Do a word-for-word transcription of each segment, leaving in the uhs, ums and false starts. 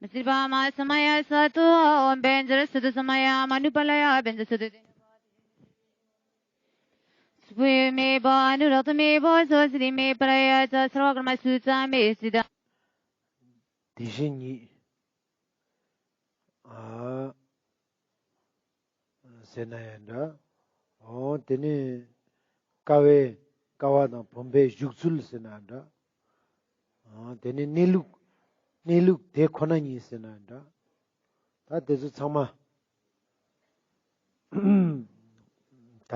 མ་སྲིད་པ་མ་སྨྲ་ཡ་སཏྭ། ཨོཾ་བཛྲ་སཏྭ་སྨྲ་ཡ། མ་ནུ་པཱ་ལ་ཡ་བཛྲ་སཏྭ། སྤྲོས་མེད་པ་ཨ་ནུ་རཀྟ་མེ་བ་སྭཱ་ཧཱ། སྲེད་མེད་པཱ་ར་ཡ་ཙ། སརྦ་ཀརྨ་སུ་ཙ་མེ་སིདྡྷ། དེ་བཞིན་ཉིད། ཨ། ཟེར་ན་ཡང་འདྲ། འོ་དེ་ནི་ཀ་བའི་ཀ་བ་དང་བུམ་པའི་བཞུགས་ཚུལ་ཟེར་ན་འདྲ། འོ་དེ་ནི་གནས་ལུགས། གནས་ལུགས་དེ་ཁོ་ན་ཉིད་ཟེར་ན་འདྲ། ད་དེ་ཚོ་ཚང་མ་ད།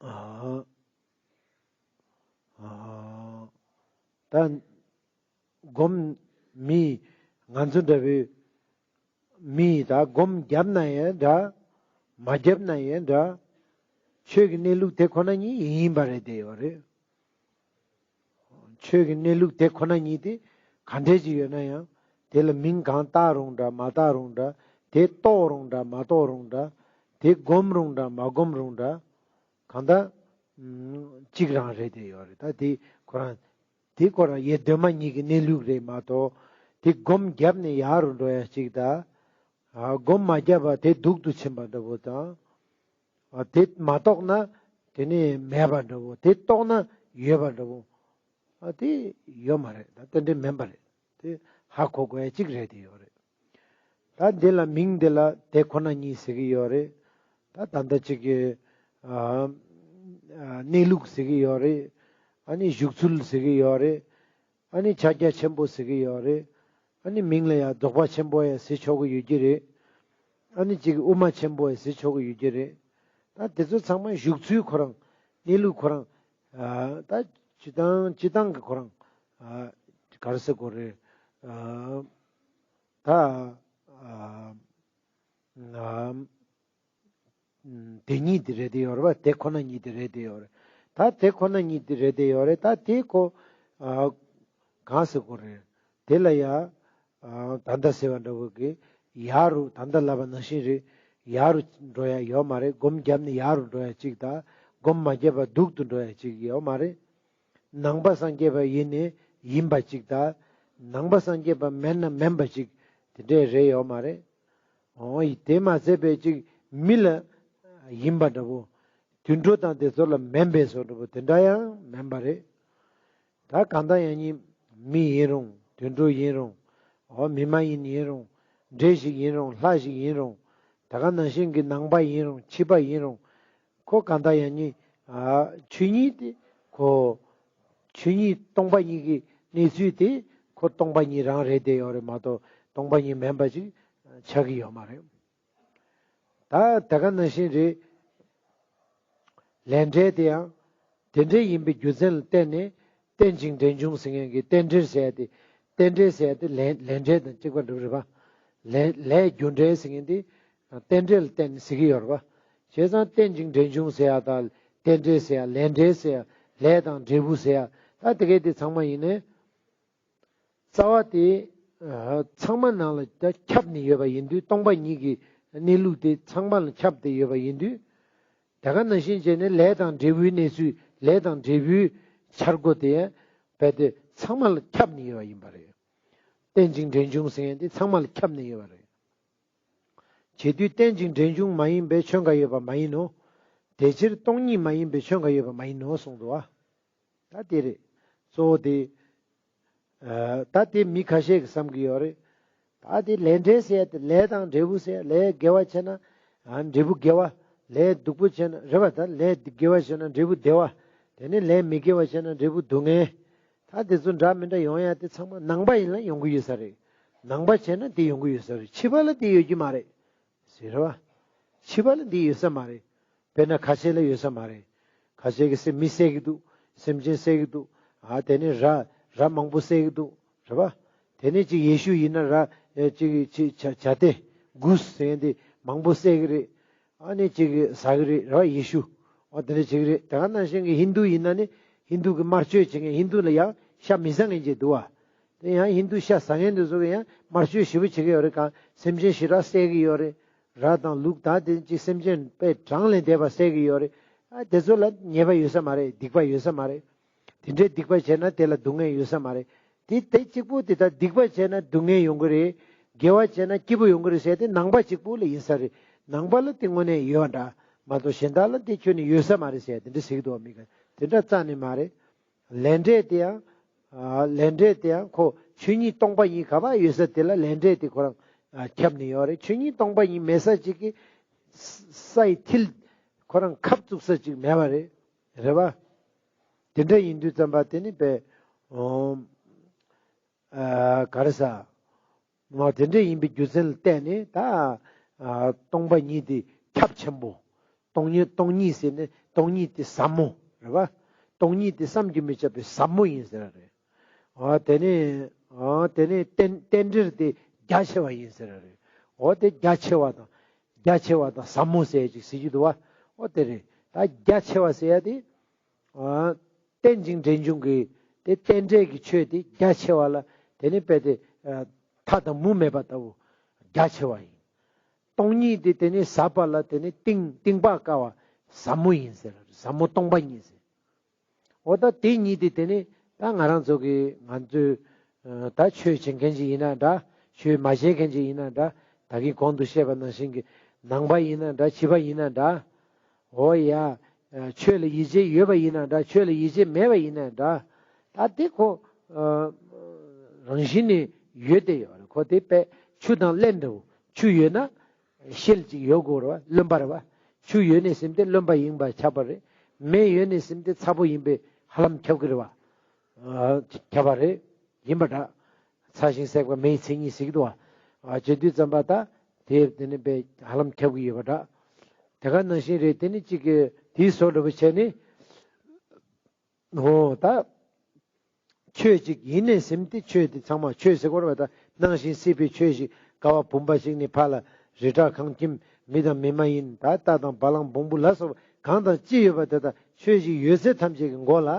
ཨ། ཨ། ད་སྒོམ། མི། ང་ཚོ་འདྲ་བའི་མི་ད་སྒོམ་བརྒྱབ་ན་ཡང་འདྲ། མ་བརྒྱབ་ན་ཡང་འདྲ། ཆོས་ཀྱི་གནས་ལུགས་དེ་ཁོ་ན་ཉིད་ཡིན་པ་རེད་དེ་ཡོད་རེད། ཆོས་ཀྱི་གནས་ལུགས་དེ་ཁོ་ན་ཉིད་དེ་ག་འདྲས་ཅིག་ཡོད་ན་ཡང་། དེ་ལ་མིང་གང་བཏགས་རུང་འདྲ་མ་བཏགས་རུང་འདྲ། དེ་རྟོགས་རུང་འདྲ་མ་རྟོགས་རུང་འདྲ། དེ་སྒོམ་རུང་འདྲ་མ་སྒོམ་རུང་འདྲ། གང་ལྟར་གཅིག་རང་རེད་དེ་ཡོད་རེད། ད་དེ་ཁོ་རང་། དེ་ཁོ་རང་ཡེ་གདོད་མ་ཉིད་ཀྱི་གནས་ལུགས་རེད་མ་གཏོགས། དེ་སྒོམ་བརྒྱབ་ནས་ཡར་རུ་འགྲོ་ཡ་གཅིག་དང་། སྒོམ་མ་བརྒྱབ་པ་དེ་སྡུག་ཏུ་ཕྱིན་པ་འདྲ་བོ་དང་། ཨ། དེ་མ་རྟོགས་ན་དེ་ནི་མེད་པ་འདྲ་བོ། དེ་རྟོགས་ན་ཡོད་པ་འདྲ་བོ། ཨ། དེ་ཡོད་མ་རེད། ད་དེ་འདྲ་མིན་པ་རེད། དེ་ཧ་གོ་དགོས་ཡ་གཅིག་རེད་དེ་ཡོད་རེད། ད་འདི་ལ་མིང་འདི་ལ་དེ་ཁོ་ན་ཉིད་ཟེར་གི་ཡོད་རེད། ད་ད་ལྟ་གཅིག་གི། ཨ། གནས་ལུགས་ཟེར་གི་ཡོད་རེད། ཨ་ནི་བཞུགས་ཚུལ་ཟེར་གི་ཡོད་རེད། ཨ་ནི་ཕྱག་རྒྱ་ཆེན་པོ་ཟེར་གི་ཡོད་རེད། ཨ་ནི་མིང་ལ་ཡང་རྫོགས་པ་ཆེན་པོ་ཡང་ཟེར་ཆོག་གི་ཡོད་ཀྱི་རེད། ཨ་ནི་གཅིག་གི་དབུ་མ་ཆེན་པོ་ཡང་ཟེར་ཆོག་གི་ཡོད་ཀྱི་རེད། ད་དེ་ཚོ་ཚང་མ་བཞུགས་ཚུལ་ཁོ་རང་། གནས་ལུགས་ཁོ་རང་། ཨ། ད་སྤྱི་བཏང་སྤྱི་བཏང་གི་ཁོ་རང་། ཨ། ག་རེ་ཟེར་དགོས་རེད། ཨ། ད། ཨ། ཨ། དེ་ཉིད་དེ་རེད་དེ་ཡོད་རེད་པ། དེ་ཁོ་ན་ཉིད་དེ་རེད་དེ་ཡོད་རེད། ད་དེ་ཁོ་ན་ཉིད་དེ་རེད་དེ་ཡོད་རེད། ད་དེ་ཁོ། ཨ། གང་ཟེར་དགོས་རེད། དེ་ལ་ཡ། ཨ། ད་ལྟ་ཟེར་བ་འདྲ་བོ་གི། ཡར་རུ་ད་ལྟ་ལབ་པ་ནང་བཞིན་རེད། ཡར་རུ་འགྲོ་ཡ་ཡོད་མ་རེད། སྒོམ་བརྒྱབ་ནས་ཡར་རུ་འགྲོ་ཡ་གཅིག་དང་། སྒོམ་མ་བརྒྱབ་པ་སྡུག་ཏུ་འགྲོ་ཡ་གཅིག་ཡོད་མ་རེད། ནང་པ་སངས་རྒྱས་པ་ཡིན་ནས་ཡིན་པ་གཅིག་དང་། ནང་པ་སངས་རྒྱས་པ་མིན་ན་མིན་པ་གཅིག་དེ་འདྲས་རེད་ཡོད་མ་རེད། འོ་ཡི་དེ་མ་ཟད་པའི་གཅིག་མི་ལ་ཡིན་པ་འདྲ་བོ། དུད་འགྲོ་དང་དེ་ཚོ་ལ་མིན་པའི་བཟོ་འདྲ་བོ་དེ་འདྲ་ཡང་མིན་པ་རེད། ད་གང་ལྟར་ཡང་ཉིད་མི་ཡིན་རུང་དུད་འགྲོ་ཡིན་རུང་། འོ་མི་མ་ཡིན་ཡིན་རུང་། འདྲེ་ཞིག་ཡིན་རུང་ལྷ་ཞིག་ཡིན་རུང་། ད་ག་ནང་བཞིན་གྱི་ནང་པ་ཡིན་རུང་ཕྱི་པ་ཡིན་རུང་། ཁོ་གང་ལྟར་ཡང་ཉིད། ཨ། ཆོས་ཉིད་དེ་ཁོ། ཆོས་ཉིད་སྟོང་པ་ཉིད་ཀྱི་གནས་ཚུལ་དེ་ཁོ་སྟོང་པ་ཉིད་རང་རེད་དེ་ཡོད་རེད་མ་གཏོགས་སྟོང་པ་ཉིད་མིན་པ་ཅིག་ཆགས་ཀྱི་ཡོད་མ་རེད། ད་ད་ག་ནང་བཞིན་རེད། ལས་འབྲས་དེ་ཡང་དེ་འདྲ་ཡིན་པའི་རྒྱུ་མཚན་ལ་བརྟེན་ནས་རྟེན་ཅིང་འབྲེལ་འབྱུང་ཟེར་མཁན་གྱི་རྟེན་འབྲེལ་ཟེར་ཡ་དེ། རྟེན་འབྲེལ་ཟེར་ཡ་དེ་ལས་ལས་འབྲས་དང་གཅིག་པ་འགྲུབ་རེད་པ། ལས་ལས་རྒྱུ་འབྲས་ཟེར་མཁན་དེ་རྟེན་འབྲེལ་ལ་བརྟེན་ནས་ཟེར་གྱི་ཡོད་རེད་པ། བྱས་ཙང་རྟེན་ཅིང་འབྲེལ་འབྱུང་ཟེར་ཡ་དང་རྟེན་འབྲེལ་ཟེར་ཡ། ལས་འབྲས་ཟེར་ཡ། ལས་དང་འབྲས་བུ་ཟེར་ཡ། ད་དེ་གས་དེ་ཚང་མ་ཡིན་ནས། རྩ་བ་དེ། ཨ། ཚང་མ་ནང་ལ་ད་ཁྱབ་ནས་ཡོད་པ་ཡིན་དུས། སྟོང་པ་ཉིད་ཀྱི་གནས་ལུགས་དེ་ཚང་མ་ལ་ཁྱབ་སྟེ་ཡོད་པ་ཡིན་དུས། ད་ག་ནང་བཞིན་བྱས་ནས་ལས་དང་འབྲས་བུའི་གནས་ཚུལ། ལས་དང་འབྲས་བུའི་འཆར་སྒོ་དེ་རྦད་དེ་ཚང་མ་ལ་ཁྱབ་ནས་ཡོད་པ་ཡིན་པ་རེད། རྟེན་ཅིང་འབྲེལ་འབྱུང་ཟེར་མཁན་དེ་ཚང་མ་ལ་ཁྱབ་ནས་ཡོད་པ་རེད། བྱེད་དུས་རྟེན་ཅིང་འབྲེལ་འབྱུང་མ་ཡིན་པའི་ཆོས་འགའ་ཡོད་པ་མ་ཡིན་ནོ། དེ་ཕྱིར་སྟོང་ཉིད་མ་ཡིན་པའི་ཆོས་འགའ་ཡོད་པ་མ་ཡིན་ནོ་གསུངས་འདུག་པ། ད་དེ་རེད། གཙོ་བོ་དེ། ཨ། ད་དེ་མི་ཁ་ཤས་ཀྱིས་བསམ་གྱི་ཡོད་རེད། ད་དེ་ལས་འབྲས་ཟེར་ཡ་དེ་ལས་དང་འབྲས་བུ་ཟེར་ཡ། ལས་དགེ་བ་བྱས་ན། ཨ། འབྲས་བུ་དགེ་བ། ལས་སྡུག་པོ་བྱས་ན་རེད་པ། ད་ལས་དགེ་བ་བྱས་ན་འབྲས་བུ་བདེ་བ། དེ་ནས་ལས་མི་དགེ་བ་བྱས་ན་འབྲས་བུ་སྡུག་བསྔལ། ད་དེ་ཚོ་འདྲ་མི་འདྲ་ཡོང་ཡ་དེ་ཚང་མ་ནང་པ་ཡིན་ན་ཡོང་གི་ཡོད་ས་རེད། ནང་པ་བྱས་ན་དེ་ཡོང་གི་ཡོད་ས་རེད། ཕྱི་པ་ལ་དེ་ཡོད་ཀྱི་མ་རེད། ཟེར་བ། ཕྱི་པ་ལ་འདི་ཡོད་ས་མ་རེད། དཔེར་ན་ཁ་ཆེ་ལ་ཡོད་ས་མ་རེད། ཁ་ཆེ་གི་སེམས་མི་བསད་ཀྱི་འདུག་སེམས་ཅན་བསད་ཀྱི་འདུག་ཨ། དེ་ནས་ར་ར་མང་པོ་བསད་ཀྱི་འདུག་རེད་པ། དེ་ནས་ཅིག་ཡེ་ཤུ་ཡིན་ན་ར། ཨེ། ཅིག་ཅིག་བྱ་བྱ་དེ་གུས་ཟེར་འདི་མང་པོ་བསད་ཀྱི་རེད། ཨ་ནི་ཅིག་ཟ་གི་རེད་ར་ཡེ་ཤུ། ཨ། དེ་འདྲ་བྱེད་ཀྱི་རེད། དེ་ག་ནང་བཞིན་གྱི་ཧིན་དུ་ཡིན་ན་ནི་ཧིན་དུ་གི་དམར་མཆོད་བྱེད་མཁན། ཧིན་དུ་ལ་ཡང་ཤ་མི་ཟ་མཁན་ཅིག་འདུག་བ། དེ་ཡང་ཧིན་དུ་ཤ་ཟ་མཁན་དེ་ཚོ་གི་ཡང་དམར་མཆོད་ཞེ་པོ་བྱེད་ཀྱི་ཡོད་རེད། གང་སེམས་ཅན་ཞེ་དྲག་བསད་ཀྱི་ཡོད་རེད། ར་དང་ལུག་དང་དེ་ཅིག་སེམས་ཅན་དཔེ་གྲངས་ལས་འདས་པ་བསད་ཀྱི་ཡོད་རེད། ཨ། དེ་ཚོ་ལ་ཉེས་པ་ཡོད་ས་མ་རེད། སྡིག་པ་ཡོད་ས་མ་རེད། དེ་འདྲའི་སྡིག་པ་བྱས་ན་དེ་ལ་སྡུག་བསྔལ་ཡོད་ས་མ་རེད། དེ་དེ་གཅིག་པོ་དེ་ད་སྡིག་པ་བྱས་ན་སྡུག་བསྔལ་ཡོང་གི་རེད། དགེ་བ་བྱས་ན་སྐྱིད་པོ་ཡོང་གི་རེད་ཟེར་དེ་ནང་པ་གཅིག་པོ་ལ་ཡིན་ས་རེད། ནང་པ་ལ་དེ་དངོས་གནས་ཡོད་འདྲ་མ་གཏོགས་གཞན་དག་ལ་དེ་ཁྱོན་ནས་ཡོད་ས་མ་རེད་ཟེར་དེ་འདྲ་ཟེར་གི་འདུག་བ། མི་ག་དེ་འདྲ་རྩ་ནས་མ་རེད། ལས་འབྲས་དེ་ཡང་། ལས་འབྲས་དེ་ཡང་ཁོ་ཆོས་ཉིད་སྟོང་པ་ཉིད་ག་པར་ཡོད་ས་དེ་ལ་ལས་འབྲས་དེ་ཁོ་རང་ཁྱབ་ནས་ཡོད་རེད། ཆོས་ཉིད་སྟོང་པ་ཉིད་མེད་ས་ཅིག་གི་ས་ཡི་མཐིལ་ཁོ་རང་ཁབ་བཙུགས་ས་ཅིག་མེད་པ་རེད། རེད་པ། དེ་འདྲ་ཡིན་དུས་ཙམ་པ་དེ་ནི་པས། ག་རེ་ཟ། ང་དེ་འདྲ་ཡིན་པའི་རྒྱུ་མཚན་ལ་བརྟེན་ནས་ད། སྟོང་པ་ཉིད་དེ་ཁྱབ་ཆེན་པོ། སྟོང་ཉིད་སྟོང་ཉིད་ཟེར་ནས་སྟོང་ཉིད་དེ་ཟབ་མོ་རེད་པ། སྟོང་ཉིད་དེ་བསམ་གྱིས་མི་ཁྱབ་པའི་ཟབ་མོ་ཡིན་ཟེར་བ་རེད། འོ་དེ་ནས་འོ་དེ་ནས་རྟེན་རྟེན་འབྲེལ་དེ་རྒྱ་ཆེ་བ་ཡིན་ཟེར་བ་རེད། འོ་དེ་རྒྱ་ཆེ་བ་དང་རྒྱ་ཆེ་བ་དང་ཟབ་མོ་ཟེར་ཅིག་ཟེར་གྱི་འདུག་བ། འོ་དེ་རེད། ད་རྒྱ་ཆེ་བ་ཟེར་ཡ་དེ། རྟེན་ཅིང་འབྲེལ་འབྱུང་གི་དེ་རྟེན་འབྲེལ་གྱི་ཆོས་དེ་རྒྱ་ཆེ་བ་ལ་དེ་ནི་དཔེ་དེ་མཐའ་དང་མུ་མེད་པ་ལྟ་བུ་རྒྱ་ཆེ་བ་ཡིན། སྟོང་ཉིད་དེ་དེ་ནི་ཟབ་པ་ལ་དེ་ནི་གཏིང་གཏིང་དཔག་དཀའ་བ་ཟབ་མོ་ཡིན་ཟེར། ཟབ་མོ་སྟོང་པ་ཉིད་ཟེར། འོ་ད་དེ་ཉིད་དེ་དེ་ནི་ད་ང་རང་ཚོ་གི་ང་ཚོས་ད་ཆོས་བྱེད་མཁན་ཅིག་ཡིན་ན་འདྲ། ཆོས་མ་བྱེད་མཁན་ཅིག་ཡིན་ན་འདྲ། ད་གིན་གོང་དུ་བཤད་པ་ནང་བཞིན་གྱི་ནང་པ་ཡིན་ན་འདྲ། ཕྱི་པ་ཡིན་ན་འདྲ། འོ་ཡ། ཆོས་ལ་ཡིད་ཆེས་ཡོད་པ་ཡིན་ན་འདྲ། ཆོས་ལ་ཡིད་ཆེས་མེད་པ་ཡིན་ན་འདྲ། ད་དེ་ཁོ་རང་བཞིན་ནས་ཡོད་དེ་ཡོད་རེད། ཁོ་དེ་དཔེ་ཆུ་དང་རླན་འདྲ་བོ། ཆུ་ཡོད་ན་ཤེལ་ཅིག་ཡོད་དགོས་རེད་བ། རློན་པ་རེད་བ། ཆུ་ཡོད་ནས་ཟིན་ཏེ་རློན་པ་ཡིན་པ་ཁྱབ་པ་རེད། མེ་ཡོད་ནས་ཟིན་ཏེ་ཚ་པོ་ཡིན་པས་ཧ་ལམ་ཁྱབ་ཀྱི་རེད་བ། ཁྱབ་པ་རེད། ཡིན་པ་འདྲ། ཚ་ཞིང་སྲེག་པ་མེའི་མཚན་ཉིད་ཟེར་གྱི་འདུག་བ། བྱེད་དུས་ཙམ་པ་ད་དེ་དེ་ནི་དཔེ་ཧ་ལམ་ཁྱབ་ཀྱི་ཡོད་པ་འདྲ། དེ་ག་ནང་བཞིན་རེད། དེ་ནི་གཅིག་གི་དེའི་བཟོ་འདྲ་པོ་བྱས་ནས། འོ་ད། ཆོས་གཅིག་ཡིན་ནས་ཟིན་ཏེ་ཆོས་དེ་ཚང་མ་ཆོས་ཟེར་དགོས་རེད་བ། ད་སྣང་ཞིང་སྲིད་པའི་ཆོས་ཤིག་ཀ་བ་བུམ་པ་ཞིག་ནས་ཕར་ལ་རི་བྲག་ཁང་ཁྱིམ་མི་དང་མི་མ་ཡིན་ད་རྟ་དང་བ་ལང་བོང་བུ་ལ་སོགས་པ་གང་དང་ཅི་ཡོད་པ་དེ་དག་ཆོས་ཤིག་ཡོད་ཚད་ཐམས་ཅད་ཀྱི་མགོ་ལ་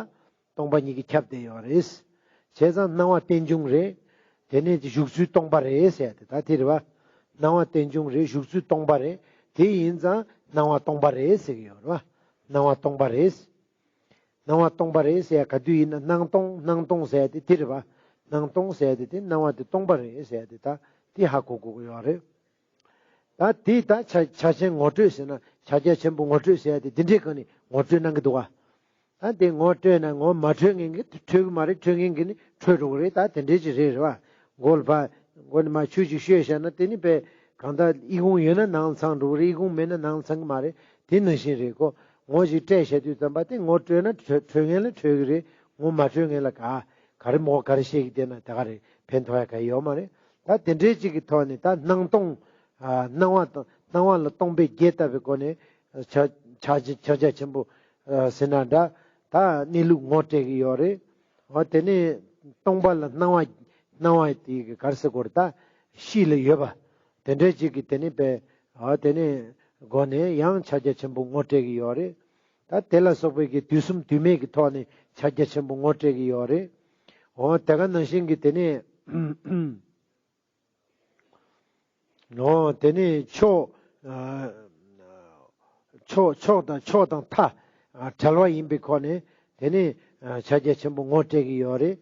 སྟོང་པ་ཉིད་ཀྱིས་ཁྱབ་བསྡད་ཡོད་རེད། བྱས་ཙང་སྣང་བ་རྟེན་འབྱུང་རེད། དེ་ནས་བཞུགས་ཚུལ་སྟོང་པ་རེད་ཟེར་ཡ་དེ་ད་དེ་རེད་བ། སྣང་བ་རྟེན་འབྱུང་རེད། བཞུགས་ཚུལ་སྟོང་པ་རེད། དེ་ཡིན་ཙང་སྣང་བ་སྟོང་པ་རེད་ཟེར་གྱི་ཡོད་རེད་བ། སྣང་བ་སྟོང་པ་རེད། སྣང་བ་སྟོང་པ་རེད་ཟེར་ཡ་ག་དུས་ཡིན་ན་སྣང་སྟོང་སྣང་སྟོང་ཟེར་ཡ་དེ་དེ་རེད་བ། སྣང་སྟོང་ཟེར་ཡ་དེ་དེ་སྣང་བ་དེ་སྟོང་པ་རེད་ཟེར་ཡ་དེ་ད་དེ་ཧ་གོ་དགོས་ཀྱི་ཡོད་རེད། ད་དེ་ད་ཕྱག་ཕྱག་ཆེན་ངོ་སྤྲོད་ཟེར་ན་ཕྱག་རྒྱ་ཆེན་པོ་ངོ་སྤྲོད་ཟེར་ཡ་དེ་འདི་འདྲའི་སྒང་ནས་ངོ་སྤྲོད་གནང་གི་འདུག་བ། ད་དེ་ངོ་སྤྲོད་ན་ངོ་མ་འཕྲོད་མཁན་གྱིས་འཕྲོད་ཀྱི་མ་རེད། འཕྲོད་མཁན་གྱིས་ནི་འཕྲོད་འགྲོ་གི་རེད། ད་དེ་འདྲའི་ཅིག་རེད་རེད་བ། མགོ་ལ་ཕར་མགོ་ནས་མར་ཆུ་ཅིག་བཤོས་བཞག་ན་དེ་ནི་དཔེ་གང་ལྟར་ཨི་ཁུང་ཡོད་ན་ནང་ལ་ཚང་འགྲོ་གི་རེད། ཨི་ཁུང་མེད་ན་ནང་ལ་ཚང་གི་མ་རེད། དེ་ནང་བཞིན་རེད་ཁོ། ངོ་ཅིག་སྤྲད་བཞག་དུས་ཙམ་པ་དེ་ངོ་སྤྲོད་ན་འཕྲོད་འཕྲོད་མཁན་ལ་འཕྲོད་ཀྱི་རེད། ངོ་མ་འཕྲོད་མཁན་ལ་ག་ག་རེ་མོ་ག་རེ་བཤད་ཀྱི་བསྡད་ན་དེ་ག་རེ་ཕན་ཐོགས་ཡ་ག་ཡོད་མ་རེད། ད་དེ་འདྲའི་ཅིག་གི་ཐོག་ནས་ད་སྣང་སྟོང་། སྣང་བ་དང་སྣང་བ་ལ་སྟོང་པའི་རྒྱས་བཏབ་པའི་སྒོ་ནས་ཕྱག་ཕྱག་ཕྱག་རྒྱ་ཆེན་པོ་ཟེར་ན་འདྲ། ད་གནས་ལུགས་ངོ་སྤྲད་ཀྱི་ཡོད་རེད། འོ་དེ་ནས་སྟོང་པ་ལ་སྣང་བ་སྣང་བ་དེ་གི་ག་རེ་ཟེར་དགོས་རེད། ད་གཤིས་ལ་ཡོད་པ་དེ་འདྲའི་ཅིག་གི་དེ་ནས་པས། འོ་དེ་ནས་སྒོ་ནས་ཡང་ཕྱག་རྒྱ་ཆེན་པོ་ངོ་སྤྲད་ཀྱི་ཡོད་རེད། ད་དེ་ལ་སོགས་པའི་གི་དུས་གསུམ་དུས་མེད་ཀྱི་ཐོག་ནས་ཕྱག་རྒྱ་ཆེན་པོ་ངོ་སྤྲད་ཀྱི་ཡོད་རེད། འོ་དེ་ག་ནང་བཞིན་གྱི་དེ་ནས། འོ་དེ་ནས་ཕྱོགས། ཕྱོགས་ཕྱོགས་དང་ཕྱོགས་དང་མཐའ། བྲལ་བ་ཡིན་པའི་ཁོ་ནས་དེ་ནས་ཕྱག་རྒྱ་ཆེན་པོ་ངོ་སྤྲད་ཀྱི་ཡོད་རེད།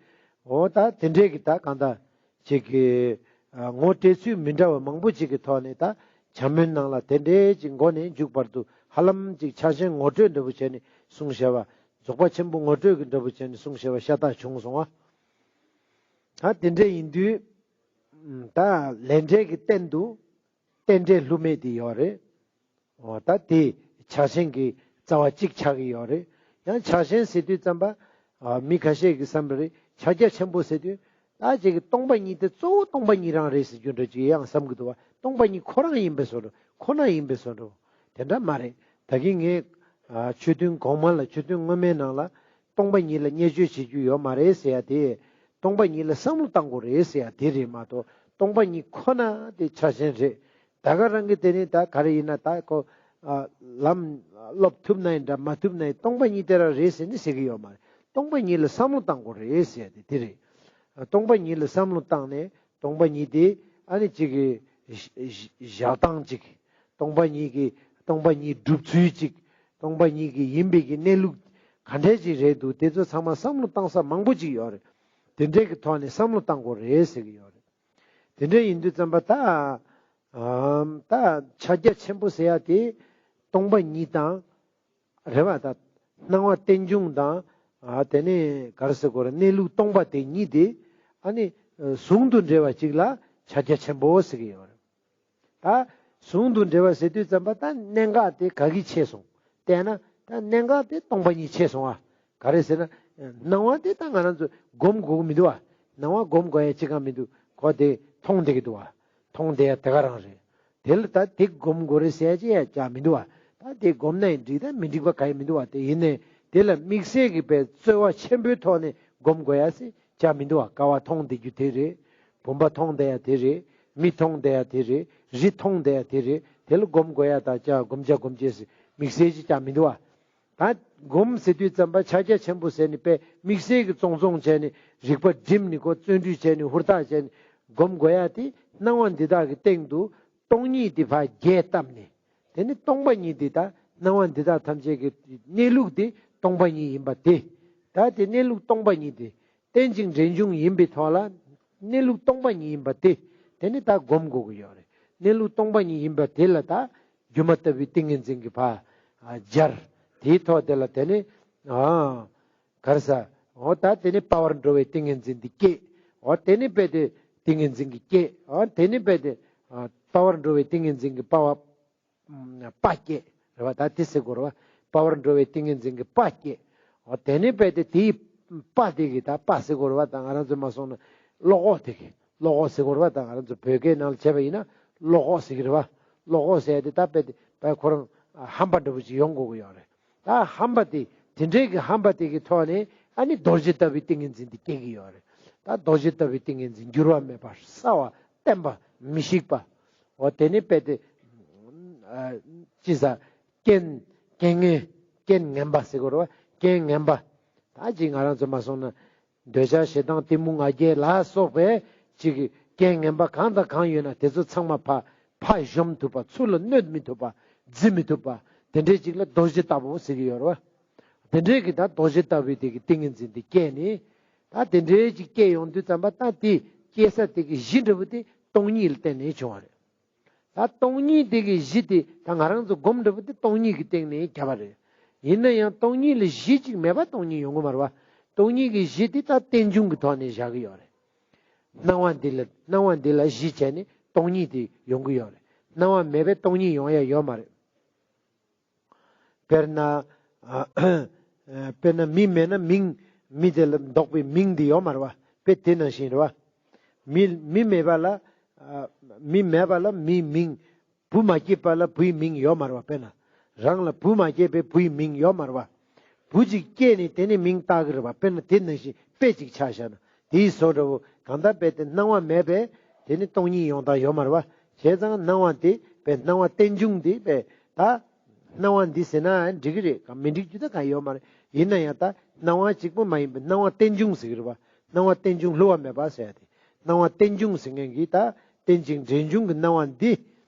འོ་ད་དེ་འདྲའི་གི་ད་གང་ལྟར་ཅིག་གི་ངོ་སྤྲད་ཚུལ་མི་འདྲ་བ་མང་པོ་ཅིག་གི་ཐོག་ནས་ད་བྱམས་སྨོན་ནང་ལ་དེ་འདྲའི་ཅིག་མགོ་ནས་མཇུག་བར་དུ་ཧ་ལམ་ཅིག་ཕྱག་ཆེན་ངོ་སྤྲོད་འདྲ་པོ་བྱས་ནས་གསུངས་བཞག་པ། རྫོགས་པ་ཆེན་པོ་ངོ་སྤྲོད་ཀྱི་འདྲ་པོ་བྱས་ནས་གསུངས་བཞག་པ་ཤ་སྟག་བྱུང་སོང་བ། ད་དེ་འདྲ་ཡིན་དུས། ད་ལས་འབྲས་ཀྱི་སྟེང་དུ་རྟེན་འབྲེལ་བསླུ་མེད་དེ་ཡོད་རེད། འོ་ད་དེ་ཕྱག་ཆེན་གྱི་རྩ་བ་གཅིག་ཆགས་ཀྱི་ཡོད་རེད། ཡང་ཕྱག་ཆེན་ཟེར་དུས་ཙམ་པ། མི་ཁ་ཤས་ཀྱིས་བསམ་པ་རེད། ཕྱག་རྒྱ་ཆེན་པོ་ཟེར་དུས་ད་ཅིག་གི་སྟོང་པ་ཉིད་དེ་གཙོ་བོ་སྟོང་པ་ཉིད་རང་རེད་ཟེར་རྒྱུ་འདྲ་ཅིག་ཡང་བསམ་གྱི་འདུག་བ། སྟོང་པ་ཉིད་ཁོ་རང་ཡིན་པའི་བཟོ་འདྲ། ཁོ་ན་ཡིན་པའི་བཟོ་འདྲ། དེ་འདྲ་མ་རེད། ད་གིན་ངས་ཆོས་ཐུན་གོང་མ་ལ་ཆོས་ཐུན་སྔོན་མའི་ནང་ལ་སྟོང་པ་ཉིད་ལ་བརྙས་བཅོས་བྱེད་རྒྱུ་ཡོད་མ་རེད་ཟེར་ཡ་དེ། སྟོང་པ་ཉིད་ལ་བསམ་བློ་བཏང་དགོས་རེད་ཟེར་ཡ་དེ་རེད་མ་གཏོགས་སྟོང་པ་ཉིད་ཁོ་ན་དེ་ཕྱག་ཆེན་རེད། ད་ག་རང་གི་དེ་ནི་ད་ག་རེ་ཡིན་ན་ད་ཁོ། ལམ་སློབ་ཐུབ་ན་ཡིན་འདྲ་མ་ཐུབ་ན་ཡིན་སྟོང་པ་ཉིད་དེ་རང་རེད་ཟེར་ནི་ཟེར་གི་ཡོད་མ་རེད། སྟོང་པ་ཉིད་ལ་བསམ་བློ་བཏང་དགོས་རེད་ཟེར་ཡ་དེ་དེ་རེད། སྟོང་པ་ཉིད་ལ་བསམ་བློ་བཏང་ནས་སྟོང་པ་ཉིད་དེ་ཨ་ནི་གཅིག་གི་བཞག་སྟངས་གཅིག་སྟོང་པ་ཉིད་ཀྱི་སྟོང་པ་ཉིད་སྒྲུབ་ཚུལ་གཅིག་སྟོང་པ་ཉིད་ཀྱི་ཡིན་པའི་གི་གནས་ལུགས་ག་འདྲས་ཅིག་རེད་འདུག་དེ་ཚོ་ཚང་མ་བསམ་བློ་བཏང་ས་མང་པོ་ཅིག་ཡོད་རེད། དེ་འདྲའི་གི་ཐོག་ནས་བསམ་བློ་བཏང་དགོས་རེད་ཟེར་གི་ཡོད་རེད། དེ་འདྲ་ཡིན་དུས་ཙམ་པ་ད་ཨམ་ད་ཕྱག་རྒྱ་ཆེན་པོ་ཟེར་ཡ་དེ་སྟོང་པ་ཉིད་དང་རེད་བ། ད་སྣང་བ་རྟེན་འབྱུང་དང་ཨ་དེ་ནས་ག་རེ་ཟེར་དགོས་རེད། གནས་ལུགས་སྟོང་པ་དེ་ཉིད་དེ་ཨ་ནི་ཟུང་དུ་འབྲེལ་བ་ཅིག་ལ་ཕྱག་རྒྱ་ཆེན་པོ་ཟེར་གི་ཡོད་རེད། ད་ཟུང་དུ་འབྲེལ་བ་ཟེར་དུས་ཙམ་པ་ད་གནད་འགག་དེ་ག་གི་ཆེ་སོང་བལྟས་ན། ད་གནད་འགག་དེ་སྟོང་པ་ཉིད་ཆེ་སོང་ཨ། ག་རེ་ཟེར་ན། སྣང་བ་དེ་ད་ང་རང་ཚོ་སྒོམ་དགོས་ཀྱི་མི་འདུག་ཨ། སྣང་བ་སྒོམ་དགོས་ཡ་ཅི་གང་མི་འདུག་ཁོ་དེ་མཐོང་བསྡད་ཀྱི་འདུག་ཨ། མཐོང་བསྡད་ཡ་དེ་ག་རང་རེད། དེ་ལ་ད་དེ་སྒོམ་དགོས་རེད་ཟེར་ཡ་ཅི་ཡ་ཅང་མི་འདུག་ཨ། ད་དེ་སྒོམ་ན་ཡང་འགྲིག་ད་མི་འགྲིག་པ་ག་ཡ་མི་འདུག་ཨ། དེ་ཡིན་ནའི་དེ་ལ་དམིགས་བསལ་གྱི་པའི་རྩོལ་བ་ཆེན་པོའི་ཐོག་ནས་སྒོམ་དགོས་ཡ་ཟེར་ཅང་མི་འདུག་ཨ། ཀ་བ་མཐོང་བསྡད་རྒྱུ་དེ་རེད། བུམ་པ་མཐོང་བསྡད་ཡ་དེ་རེད། མི་མཐོང་བསྡད་ཡ་དེ་རེད། རི་མཐོང་བསྡད་ཡ་དེ་རེད། དེ་ལ་སྒོམ་དགོས་ཡ་ད་ཅང་སྒོམ་བྱ་སྒོམ་བྱེད་ཟེར་དམིགས་བསལ་ཅི་ཅང་མི་འདུག་ཨ། ད་སྒོམ་ཟེར་དུས་ཙམ་པ་ཕྱག་རྒྱ་ཆེན་པོ་ཟེར་ནས་པས་དམིགས་བསལ་གྱི་བཙོང་བཙོང་བྱས་ནས་རིག་པ་བསྒྲིམས་ནས་ཁོ་བརྩོན་འགྲུས་བྱས་ནས་ཧུར་ཐག་བྱས་ནས་སྒོམ་དགོས་ཡ་དེ་སྣང་བ་འདི་དག་གི་སྟེང་དུ་སྟོང་ཉིད་དེ་ཕར་རྒྱས་བཏབ་ནས། དེ་ནི་སྟོང་པ་ཉིད་དེ་དག་སྣང་བ་འདི་དག་ཐམས་ཅད་ཀྱི་གནས་ལུགས་དེ་སྟོང་པ་ཉིད་ཡིན་པ་དེ། ད་དེ་གནས་ལུགས་སྟོང་པ་ཉིད་དེ་རྟེན་ཅིང་འབྲེལ་འབྱུང་ཡིན་པའི་ཐོག་ལ་གནས་ལུགས་སྟོང་པ་ཉིད་ཡིན་པ་དེ་དེ་ནི་ད་སྒོམ་དགོས་ཀྱི་ཡོད་རེད། གནས་ལུགས་སྟོང་པ་ཉིད་ཡིན་པ་དེ་ལ་ད་སྒྱུ་མ་ལྟ་བུའི་ཏིང་ངེ་འཛིན་གྱི་ཕར་སྦྱར། དེའི་ཐོག་དེ་ལ་དེ་ནི་ཨ་ག་རེ་ཟ། འོ་ད་དེ་ནི་དཔའ་བར་འགྲོ་བའི་ཏིང་ངེ་འཛིན་འདི་སྐྱེས། འོ་དེ་ནི་རྦད་དེ་ཏིང་ངེ་འཛིན་གྱི་སྐྱེས། འོ་དེ་ནི་རྦད་དེ་ཨ་དཔའ་བར་འགྲོ་བའི་ཏིང་ངེ་འཛིན་གྱི་དཔའ་བ། དཔའ་སྐྱེས་རེད་བ། ད་དེ་ཟེར་དགོས་རེད་བ། དཔའ་བར་འགྲོ་བའི་ཏིང་ངེ་འཛིན་གྱི་དཔའ་སྐྱེས། འོ་དེ་ནས་རྦད་དེ་དེའི་དཔའ་དེ་གི་ད་དཔའ་ཟེར་དགོས་རེད་བ། ད་ང་རང་ཚོ་མ་སོང་ན་བློ་ཁོག་དེ་གི་བློ་ཁོག་ཟེར་དགོས་རེད་བ། ད་ང་རང་ཚོ་བོད་སྐད་ནང་ལ་བྱས་པ་ཡིན་ན་བློ་ཁོག་ཟེར་གི་རེད་བ། བློ་ཁོག་ཟེར་ཡ་དེ་ད་རྦད་དེ་རྦད་ཁོ་རང་ཧམ་པ་འདྲ་པོ་ཅིག་ཡོང་དགོས་ཀྱི་ཡོད་རེད། ད་ཧམ་པ་དེ་དེ་འདྲའི་གི་ཧམ་པ་དེ་གི་ཐོག་ནས་ཨ་ནི་རྡོ་རྗེ་ལྟ་བུའི་ཏིང་ངེ་འཛིན་དེ་སྐྱེ་གི་ཡོད་རེད། ད་རྡོ་རྗེ་ལྟ་བུའི་ཏིང་ངེ་འཛིན་འགྱུར་བ་མེད་པ་གསལ་བ་བརྟན་པ་མི་ཤིགས་པ། འོ་དེ་ནི་རྦད་དེ་ཨ་ཅི་ཟ། རྐྱེན་རྐྱེན་ངན་རྐྱེན་ངན་པ་ཟེར་དགོས་རེད་བ། རྐྱེན་ངན་པ། ད་ཅིག་ང་རང་ཚོ་མ་སོང་ན་འདོད་ཆགས་ཞེ་སྡང་གཏི་མུག་ང་རྒྱལ་ལ་སོགས་པའི་ཅིག་གི་རྐྱེན་ངན་པ་གང་དང་གང་ཡོད་ན་དེ་ཚོ་ཚང་མ་ཕ་ཕ་གཞོམ་ཐུབ་པ། ཚུར་ལ་གནོད་མི་ཐུབ་པ། བརྫི་མི་ཐུབ་པ། དེ་འདྲའི་ཅིག་ལ་རྡོ་རྗེ་ལྟ་བུ་ཟེར་གི་ཡོད་རེད་བ། དེ་འདྲའི་གི་ད་རྡོ་རྗེ་ལྟ་བུའི་དེ་གི་ཏིང་ངེ་འཛིན་དེ་སྐྱེས་ནས། ད་དེ་འདྲའི་ཅིག་སྐྱེས་ཡོང་དུས་ཙམ་པ་ད་དེ་སྐྱེ་ས་དེ་གི་གཞི་འདྲ་བོ་དེ་སྟོང་ཉིད་ལ་བརྟེན་ནས་བྱུང་བ་རེད། ད་སྟོང་ཉིད་དེ་གི་གཞི་དེ་ད་ང་རང་ཚོ་སྒོམ་འདྲ་བོ་དེ་སྟོང་ཉིད་ཀྱི་སྟེང་ནས་བརྒྱབ་པ་རེད། ཡིན་ན་ཡང་སྟོང་ཉིད་ལ་གཞི་གཅིག་མེད་པ་སྟོང་ཉིད་ཡོང་གི་མ་རེད་བ། སྟོང་ཉིད་ཀྱི་གཞི་དེ་ད་རྟེན་འབྱུང་གི་ཐོག་ནས་བཞག་གི་ཡོད་རེད། སྣང་བ་འདི་ལ་སྣང་བ་འདི་ལ་གཞི་བྱས་ནས་སྟོང་ཉིད་དེ་ཡོང་གི་ཡོད་རེད། སྣང་བ་མེད་པའི་སྟོང་ཉིད་ཡོང་ཡ་ཡོད་མ་རེད། དཔེར་ན། ཨ་དཔེར་ན་མི་མེད་ན་མིང་། མི་དེ་ལ་འདོགས་པའི་མིང་འདི་ཡོད་མ་རེད་བ། དཔེ་དེ་ནང་བཞིན་རེད་བ། མི་མི་མེད་པ་ལ། ཨ་མི་མེད་པ་ལ་མིའི་མིང་། བུ་མ་སྐྱེས་པ་ལ་བུའི་མིང་ཡོད་མ་རེད་བ། དཔེར་ན། རང་ལ་བུ་མ་སྐྱེས་པའི་བུའི་མིང་ཡོད་མ་རེད་བ། བུ་གཅིག་སྐྱེས་ནས་དེ་ནས་མིང་བཏགས་ཀྱི་རེད་བ། དཔེར་ན་དེ་ནང་བཞིན་དཔེ་གཅིག་ཆ་བཞག་ན་དེའི་བཟོ་འདྲ་བོ་གང་ལྟར་དཔེ་དེ་སྣང་བ་མེད་པས་དེ་ནི་སྟོང་ཉིད་ཡོང་སྟངས་ཡོད་མ་རེད་བ། བྱས་ཙང་སྣང་བ་དེ་དཔེ་སྣང་བ་རྟེན་འབྱུང་དེ་དཔེ་ད། སྣང་བ་འདི་ཟེར་ན་འགྲིག་གི་རེད། ག་མི་འགྲིག་རྒྱུ་ད་ག་ཡོད་མ་རེད། ཡིན་ན་ཡང་ད་སྣང་བ་གཅིག་པུ་མ་ཡིན་པའི་སྣང་བ་རྟེན་འབྱུང་ཟེར་གི་རེད་བ། སྣང་བ་རྟེན་འབྱུང་བསླུ་བ་མེད་པ་ཟེར་ཡ་དེ། སྣང་བ་རྟེན་འབྱུང་ཟེར་མཁན་གྱི་ད་རྟེན་ཅིང་འབྲེལ་འབྱུང་གི་སྣང་བ་འདི།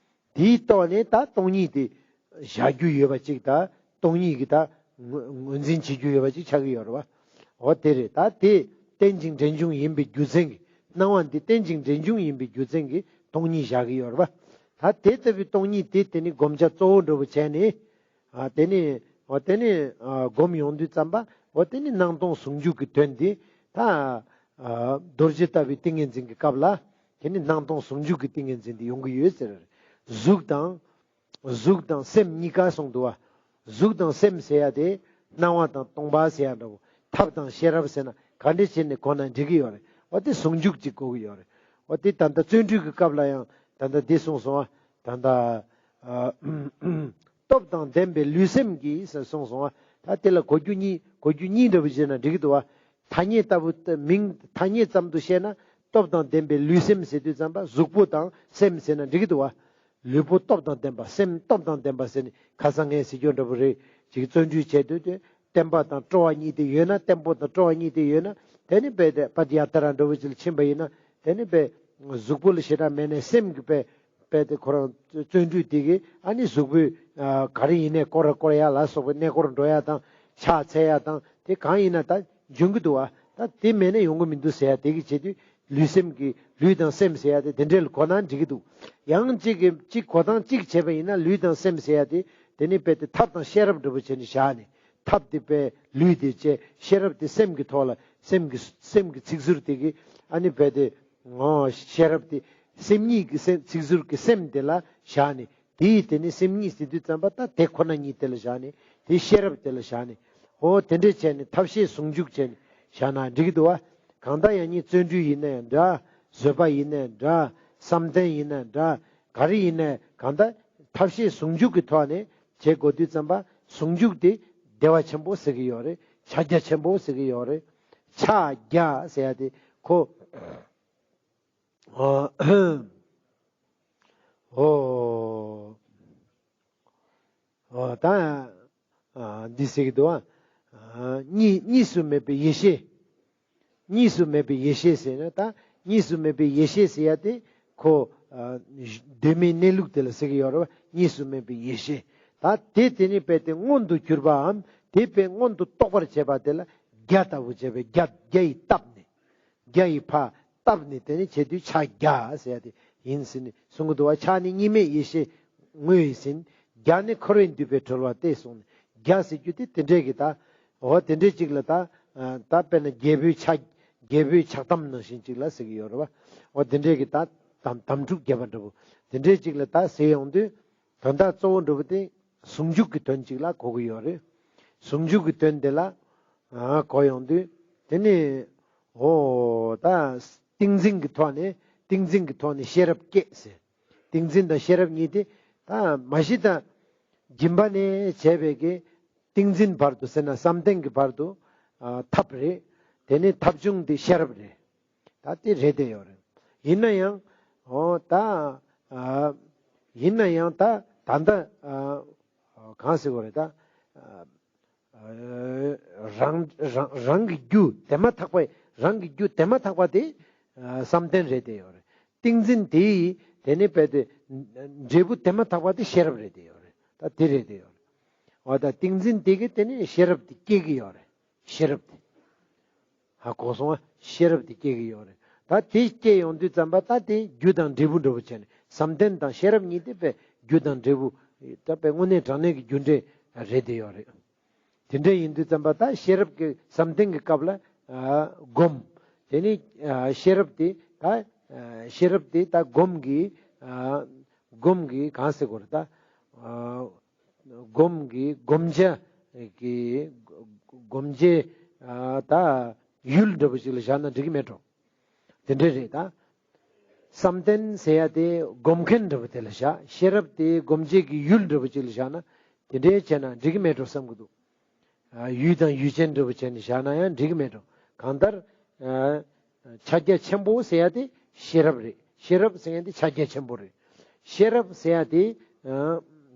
དེའི་ཐོག་ནས་ད་སྟོང་ཉིད་དེ་བཞག་རྒྱུ་ཡོད་པ་ཅིག་ད་སྟོང་ཉིད་ཀྱི་ད་ངོས་ངོས་འཛིན་བྱེད་རྒྱུ་ཡོད་པ་ཅིག་ཆགས་ཀྱི་ཡོད་རེད་བ། འོ་དེ་རེད། ད་དེ་རྟེན་ཅིང་འབྲེལ་འབྱུང་ཡིན་པའི་རྒྱུ་མཚན་གྱིས་སྣང་བ་འདི་རྟེན་ཅིང་འབྲེལ་འབྱུང་ཡིན་པའི་རྒྱུ་མཚན་གྱིས་སྟོང་ཉིད་བཞག་གི་ཡོད་རེད་བ། ད་དེ་ལྟ་བུའི་སྟོང་ཉིད་དེ་དེ་ནི་སྒོམ་བྱ་གཙོ་བོ་འདྲ་བོ་བྱས་ནས། ཨ་དེ་ནི་འོ་དེ་ནི་ཨ་སྒོམ་ཡོང་དུས་ཙམ་པ་འོ་དེ་ནི་སྣང་སྟོང་ཟུང་འཇུག་གི་དོན་དེ་ད་ཨ་རྡོ་རྗེ་ལྟ་བུའི་ཏིང་ངེ་འཛིན་གྱི་སྐབས་ལ་དེ་ནི་སྣང་སྟོང་ཟུང་འཇུག་གི་ཏིང་ངེ་འཛིན་དེ་ཡོང་གི་ཡོད་ཟེར། གཟུགས་དང་གཟུགས་དང་སེམས་གཉིས་ཀ་གསུངས་འདུག་བ། གཟུགས་དང་སེམས་ཟེར་ཡ་དེ་སྣང་བ་དང་སྟོང་པ་ཟེར་ཡ་འདྲ་བོ། ཐབས་དང་ཤེས་རབ་ཟེར་ན་ག་འདྲ་བྱས་ནས་གོ་ན་འགྲིག་གི་ཡོད་རེད། འོ་དེ་ཟུང་འཇུག་ཅིག་གོ་གི་ཡོད་རེད། འོ་དེ་ད་ལྟ་བརྩོན་འགྲུས་ཀྱི་སྐབས་ལ་ཡང་ད་ལྟ་འདི་གསུངས་སོང་བ། ད་ལྟ་ཨ་སྟོབས་དང་ལྡན་པའི་ལུས་སེམས་ཀྱིས་ཟེར་གསུངས་སོང་བ། ད་དེ་ལ་གོ་རྒྱུ་གཉིས་གོ་རྒྱུ་གཉིས་འདྲ་བོ་བྱས་ན་འགྲིག་གི་འདུག་བ། ཐ་སྙད་ལྟ་བུ་མིང་ཐ་སྙད་ཙམ་དུ་བཤད་ན་སྟོབས་དང་ལྡན་པའི་ལུས་སེམས་ཟེར་དུས་ཙམ་པ་གཟུགས་པོ་དང་སེམས་ཟེར་ན་འགྲིག་གི་འདུག་བ། ལུས་པོ་སྟོབས་དང་ལྡན་པ་སེམས་སྟོབས་དང་ལྡན་པ་ཟེར་ནས་ཁ་སང་ངས་ཟེར་རྒྱུ་འདྲ་པོ་རེད། ཅིག་བརྩོན་འགྲུས་བྱས་དུས་དེ་བརྟན་པ་དང་སྤྲོ་བ་གཉིས་དེ་ཡོད་ན་བརྟན་པོ་དང་སྤྲོ་བ་གཉིས་དེ་ཡོད་ན་དེ་ནི་དཔེ་དེ་པད་ཡ་ཏ་ར་འདྲ་བོ་ཅིག་ལ་ཕྱིན་པ་ཡིན་ན་དེ་ནི་དཔེ་གཟུགས་པོ་ལ་ཞེ་དྲག་མེད་ནས་སེམས་ཀྱི་དཔེ་དཔེ་དེ་ཁོ་རང་བརྩོན་འགྲུས་དེ་གིས་ཨ་ནི་གཟུགས་པོའི་ག་རེ་ཡིན་ནའི་སྐོར་ར་སྐོར་ཡ་ལ་སོགས་པའི་གནས་སྐོར་འགྲོ་ཡ་དང་ཕྱག་འཚལ་ཡ་དང་དེ་གང་ཡིན་ན་ད་འབྱུང་གི་འདུག་བ། ད་དེ་མེད་ན་ཡོང་གི་མི་འདུག་ཟེར་ཡ་དེ་གི་བྱེད་དུས་ལུས་སེམས་ཀྱི་ལུས་དང་སེམས་ཟེར་ཡ་དེ་དེ་འདྲས་ལ་གོ་ན་འགྲིག་གི་འདུག་ཡང་གཅིག་གི་གཅིག་གོ་སྟངས་གཅིག་བྱས་པ་ཡིན་ན་ལུས་དང་སེམས་ཟེར་ཡ་དེ་དེ་ནི་རྦད་དེ་ཐབས་དང་ཤེས་རབ་འདྲ་པོ་བྱས་ནས་བཞག་ནས་ཐབས་དེ་རྦད་ལུས་དེ་བྱས་ཤེས་རབ་དེ་སེམས་ཀྱི་ཐོག་ལ་སེམས་ཀྱི་སེམས་ཀྱི་ཚིག་ཟུར་དེ་གི་ཨ་ནི་རྦད་དེ་ངོ་ཤེས་རབ་དེ་སེམས་ཉིད་ཀྱི་སེམས་ཚིག་ཟུར་གྱི་སེམས་དེ་ལ་བཞག་ནས། དེ་ཡིས་དེ་ནི་སེམས་ཉིད་ཟེར་དུས་ཙམ་པ་ད་དེ་ཁོ་ན་ཉིད་དེ་ལ་བཞག་ནས་དེ་ཤེས་རབ་དེ་ལ་བཞག་ནས་ཨོ་དེ་འདྲས་བྱས་ནས་ཐབས་ཤེས་ཟུང་འཇུག་བྱས་ནས་བཞག་ན་འགྲིག་གི་འདུག་བ། གང་ལྟར་ཡང་སྙིང་བརྩོན་འགྲུས་ཡིན་ན་ཡང་འདྲ། བཟོད་པ་ཡིན་ན་ཡང་འདྲ། བསམ་གཏན་ཡིན་ན་ཡང་འདྲ། ག་རེ་ཡིན་ན་ཡང་གང་ལྟར་ཐབས་ཤེས་ཟུང་འཇུག་གི་ཐོག་ནས་བྱེད་དགོས་དུས་ཙམ་པ་ཟུང་འཇུག་དེ་བདེ་བ་ཆེན་པོ་ཟེར་གི་ཡོད་རེད། ཕྱག་རྒྱ་ཆེན་པོ་ཟེར་གི་ཡོད་རེད། ཕྱག་རྒྱ་ཟེར་ཡ་དེ་ཁོ། ཨོ། ཨོ། ཨོ། ད། ཨ། འདི་ཟེར་གི་འདུག་ཨ། གཉིས་གཉིས་སུ་མེད་པའི་ཡེ་ཤེས། གཉིས་སུ་མེད་པའི་ཡེ་ཤེས་ཟེར་ན་ད་གཉིས་སུ་མེད་པའི་ཡེ་ཤེས་ཟེར་ཡ་དེ་ཁོ། ཨ། གདོད་མའི་གནས་ལུགས་དེ་ལ་ཟེར་གི་ཡོད་རེད་བ། གཉིས་སུ་མེད་པའི་ཡེ་ཤེས། ད་དེ་དེ་ནི་རྦད་དེ་མངོན་དུ་གྱུར་པའམ་དེ་རྦད་མངོན་དུ་རྟོགས་པར་བྱེད་པ་དེ་ལ་རྒྱ་ལྟ་བུ་བྱས་པའི་རྒྱ་རྒྱ་ཡིས་བཏབ་ནས། རྒྱ་ཡིས་ཕར་བཏབ་ནས་དེ་ནི་བྱེད་དུས་ཕྱག་རྒྱ་ཟེར་ཡ་དེ་ཡིན་ཟེར་ནས་གསུང་གི་འདུག་བ། ཕྱག་ནི་གཉིས་མེད་ཡེ་ཤེས་དངོས་ཡིན་ཟིན། རྒྱ་ནི་འཁོར་བས་འདུས་པའི་གྲོལ་བ་སྟེ་གསུངས་ནས་རྒྱ་ཟེར་རྒྱུ་དེ་དེ་འདྲས་ཀྱི་ད། འོ་དེ་འདྲས་ཅིག་ལ་ད། ད་དཔེར་ན་རྒྱལ་པོའི་ཕྱག་རྒྱལ་པོའི་ཕྱག་དམ་ནང་བཞིན་ཅིག་ལ་ཟེར་གི་ཡོད་རེད་བ། འོ་དེ་འདྲས་ཀྱི་ད་དམ་དམ་ཕྲུག་རྒྱས་པ་འདྲ་པོ་དེ་འདྲས་ཅིག་ལ་ད་ཟེར་ཡོང་དུས། དོན་དག་གཙོ་བོ་འདྲ་པོ་དེ་ཟུང་འཇུག་གི་དོན་གཅིག་ལ་གོ་གི་ཡོད་རེད། ཟུང་འཇུག་གི་དོན་དེ་ལ་ཨ་གོ་ཡོང་དུས་དེ་ནི་འོ་ད་ཏིང་འཛིན་གྱི་ཐོག་ནས་ཏིང་འཛིན་གྱི་ཐོག་ནས་ཤེས་རབ་སྐྱེས་ཟེར། ཏིང་འཛིན་དང་ཤེས་རབ་གཉིས་དེ་ད་མ་གཞི་ད་སྦྱིན་པ་ནས་བྱས་པའི་གི་ཏིང་འཛིན་བར་དུ་ཟེར་ན་བསམ་གཏན་གྱི་བར་དུ་ཨ་ཐབས་རེད། དེ་ནི་ཐབས་བྱུང་དེ་ཤེས་རབ་རེད། ད་དེ་རེད་དེ་ཡོད་རེད། ཡིན་ན་ཡང་། འོ་ད། ཨ། ཡིན་ན་ཡང་ད་ད་ལྟ། ཨ། གང་ཟེར་དགོས་རེད་ད། ཨ། རང་རང་རང་གི་རྒྱུ་དེ་མ་ཐག་པ་རང་གི་རྒྱུ་དེ་མ་ཐག་པ་དེ། ཨ། བསམ་གཏན་རེད་དེ་ཡོད་རེད། ཏིང་འཛིན་དེ་ཡི་དེ་ནི་རྦད་དེ། འབྲས་བུ་དེ་མ་ཐག་པ་དེ་ཤེས་རབ་རེད་དེ་ཡོད་རེད། ད་དེ་རེད་དེ་ཡོད་རེད། འོ་ད་ཏིང་འཛིན་དེ་གི་དེ་ནི་ཤེས་རབ་དེ་སྐྱེ་གི་ཡོད་རེད། ཤེས་རབ་དེ། ཧ་གོ་སོང་ཨ། ཤེས་རབ་དེ་སྐྱེ་གི་ཡོད་རེད། ད་དེ་སྐྱེ་ཡོང་དུས་ཙམ་པ་ད་དེ་རྒྱུ་དང་འབྲས་བུ་འདྲ་པོ་བྱས་ནས་བསམ་གཏན་དང་ཤེས་རབ་གཉིས་དེ་དཔེ་རྒྱུ་དང་འབྲས་བུ། ད་དཔེ་དངོས་གནས་དྲང་གནས་ཀྱི་རྒྱུ་འབྲས་རེད་དེ་ཡོད་རེད། དེ་འདྲ་ཡིན་དུས་ཙམ་པ་ད་ཤེས་རབ་ཀྱི་བསམ་གཏན་གྱི་སྐབས་ལ་ཨ་སྒོམ། དེ་ནི་ཨ་ཤེས་རབ་དེ་ད་ཨ་ཤེས་རབ་དེ་ད་སྒོམ་གྱི་ཨ་སྒོམ་གྱི་གང་ཟེར་དགོས་རེད་ད། ཨ། སྒོམ་གྱི་སྒོམ་བྱ་གི་སྒོམ་བྱའི་ཨ་ད་ཡུལ་འདྲ་པོ་ཅིག་ལ་བཞག་ན་འགྲིག་གི་མེད་འགྲོ། དེ་འདྲ་རེད་ད། བསམ་གཏན་ཟེར་ཡ་དེ་སྒོམ་མཁན་འདྲ་པོ་དེ་ལ་བཞག་ཤེས་རབ་དེ་སྒོམ་བྱེད་ཀྱི་ཡུལ་འདྲ་པོ་ཅིག་ལ་བཞག་ན་དེ་འདྲའི་བྱས་ན་འགྲིག་གི་མེད་འགྲོ་བསམ་གི་འདུག་ཡུལ་དང་ཡུལ་ཅན་འདྲ་པོ་བྱས་ནས་བཞག་ན་ཡང་འགྲིག་གི་མེད་འགྲོ། གང་ལྟར། ཕྱག་རྒྱ་ཆེན་པོ་ཟེར་ཡ་དེ་ཤེས་རབ་རེད། ཤེས་རབ་ཟེར་ཡ་དེ་ཕྱག་རྒྱ་ཆེན་པོ་རེད། ཤེས་རབ་ཟེར་ཡ་དེ།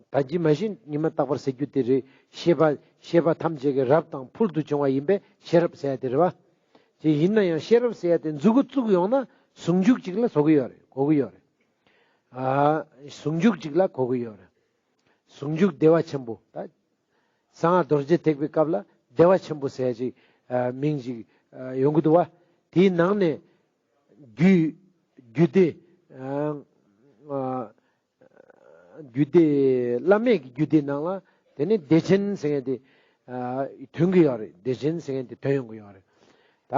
ད་ཅི་མ་གཞི་ཉི་མ་རྟག་པར་ཟེར་རྒྱུ་དེ་རེད། ཤེས་པ་ཤེས་པ་ཐམས་ཅད་ཀྱི་རབ་དང་ཕུལ་དུ་བྱུང་བ་ཡིན་པས་ཤེས་རབ་ཟེར་ཡ་དེ་རེད་བ། དེ་ཡིན་ན་ཡང་ཤེས་རབ་ཟེར་ཡ་དེ་མཛུབ་གུ་བཙུགས་ཡོང་ན་ཟུང་འཇུག་ཅིག་ལ་གོ་གི་ཡོད་རེད། གོ་གི་ཡོད་རེད། ཟུང་འཇུག་ཅིག་ལ་གོ་གི་ཡོད་རེད། ཟུང་འཇུག་བདེ་བ་ཆེན་པོ་ད། གསང་སྔགས་རྡོ་རྗེ་ཐེག་པའི་སྐབས་ལ་བདེ་བ་ཆེན་པོ་ཟེར་ཅིག་མིང་ཅིག་ཡོང་གི་འདུག་བ། དེའི་ནང་ནས་རྒྱུད་རྒྱུད་སྡེ་རྒྱུད་སྡེ་བླ་མེད་ཀྱི་རྒྱུད་སྡེ་ནང་ལ་དེ་ནས་བདེ་ཆེན་ཟེར་མཁན་དེ་ཐོན་གི་ཡོད་རེད། བདེ་ཆེན་ཟེར་མཁན་དེ་ཐོན་ཡོང་གི་ཡོད་རེད། ད་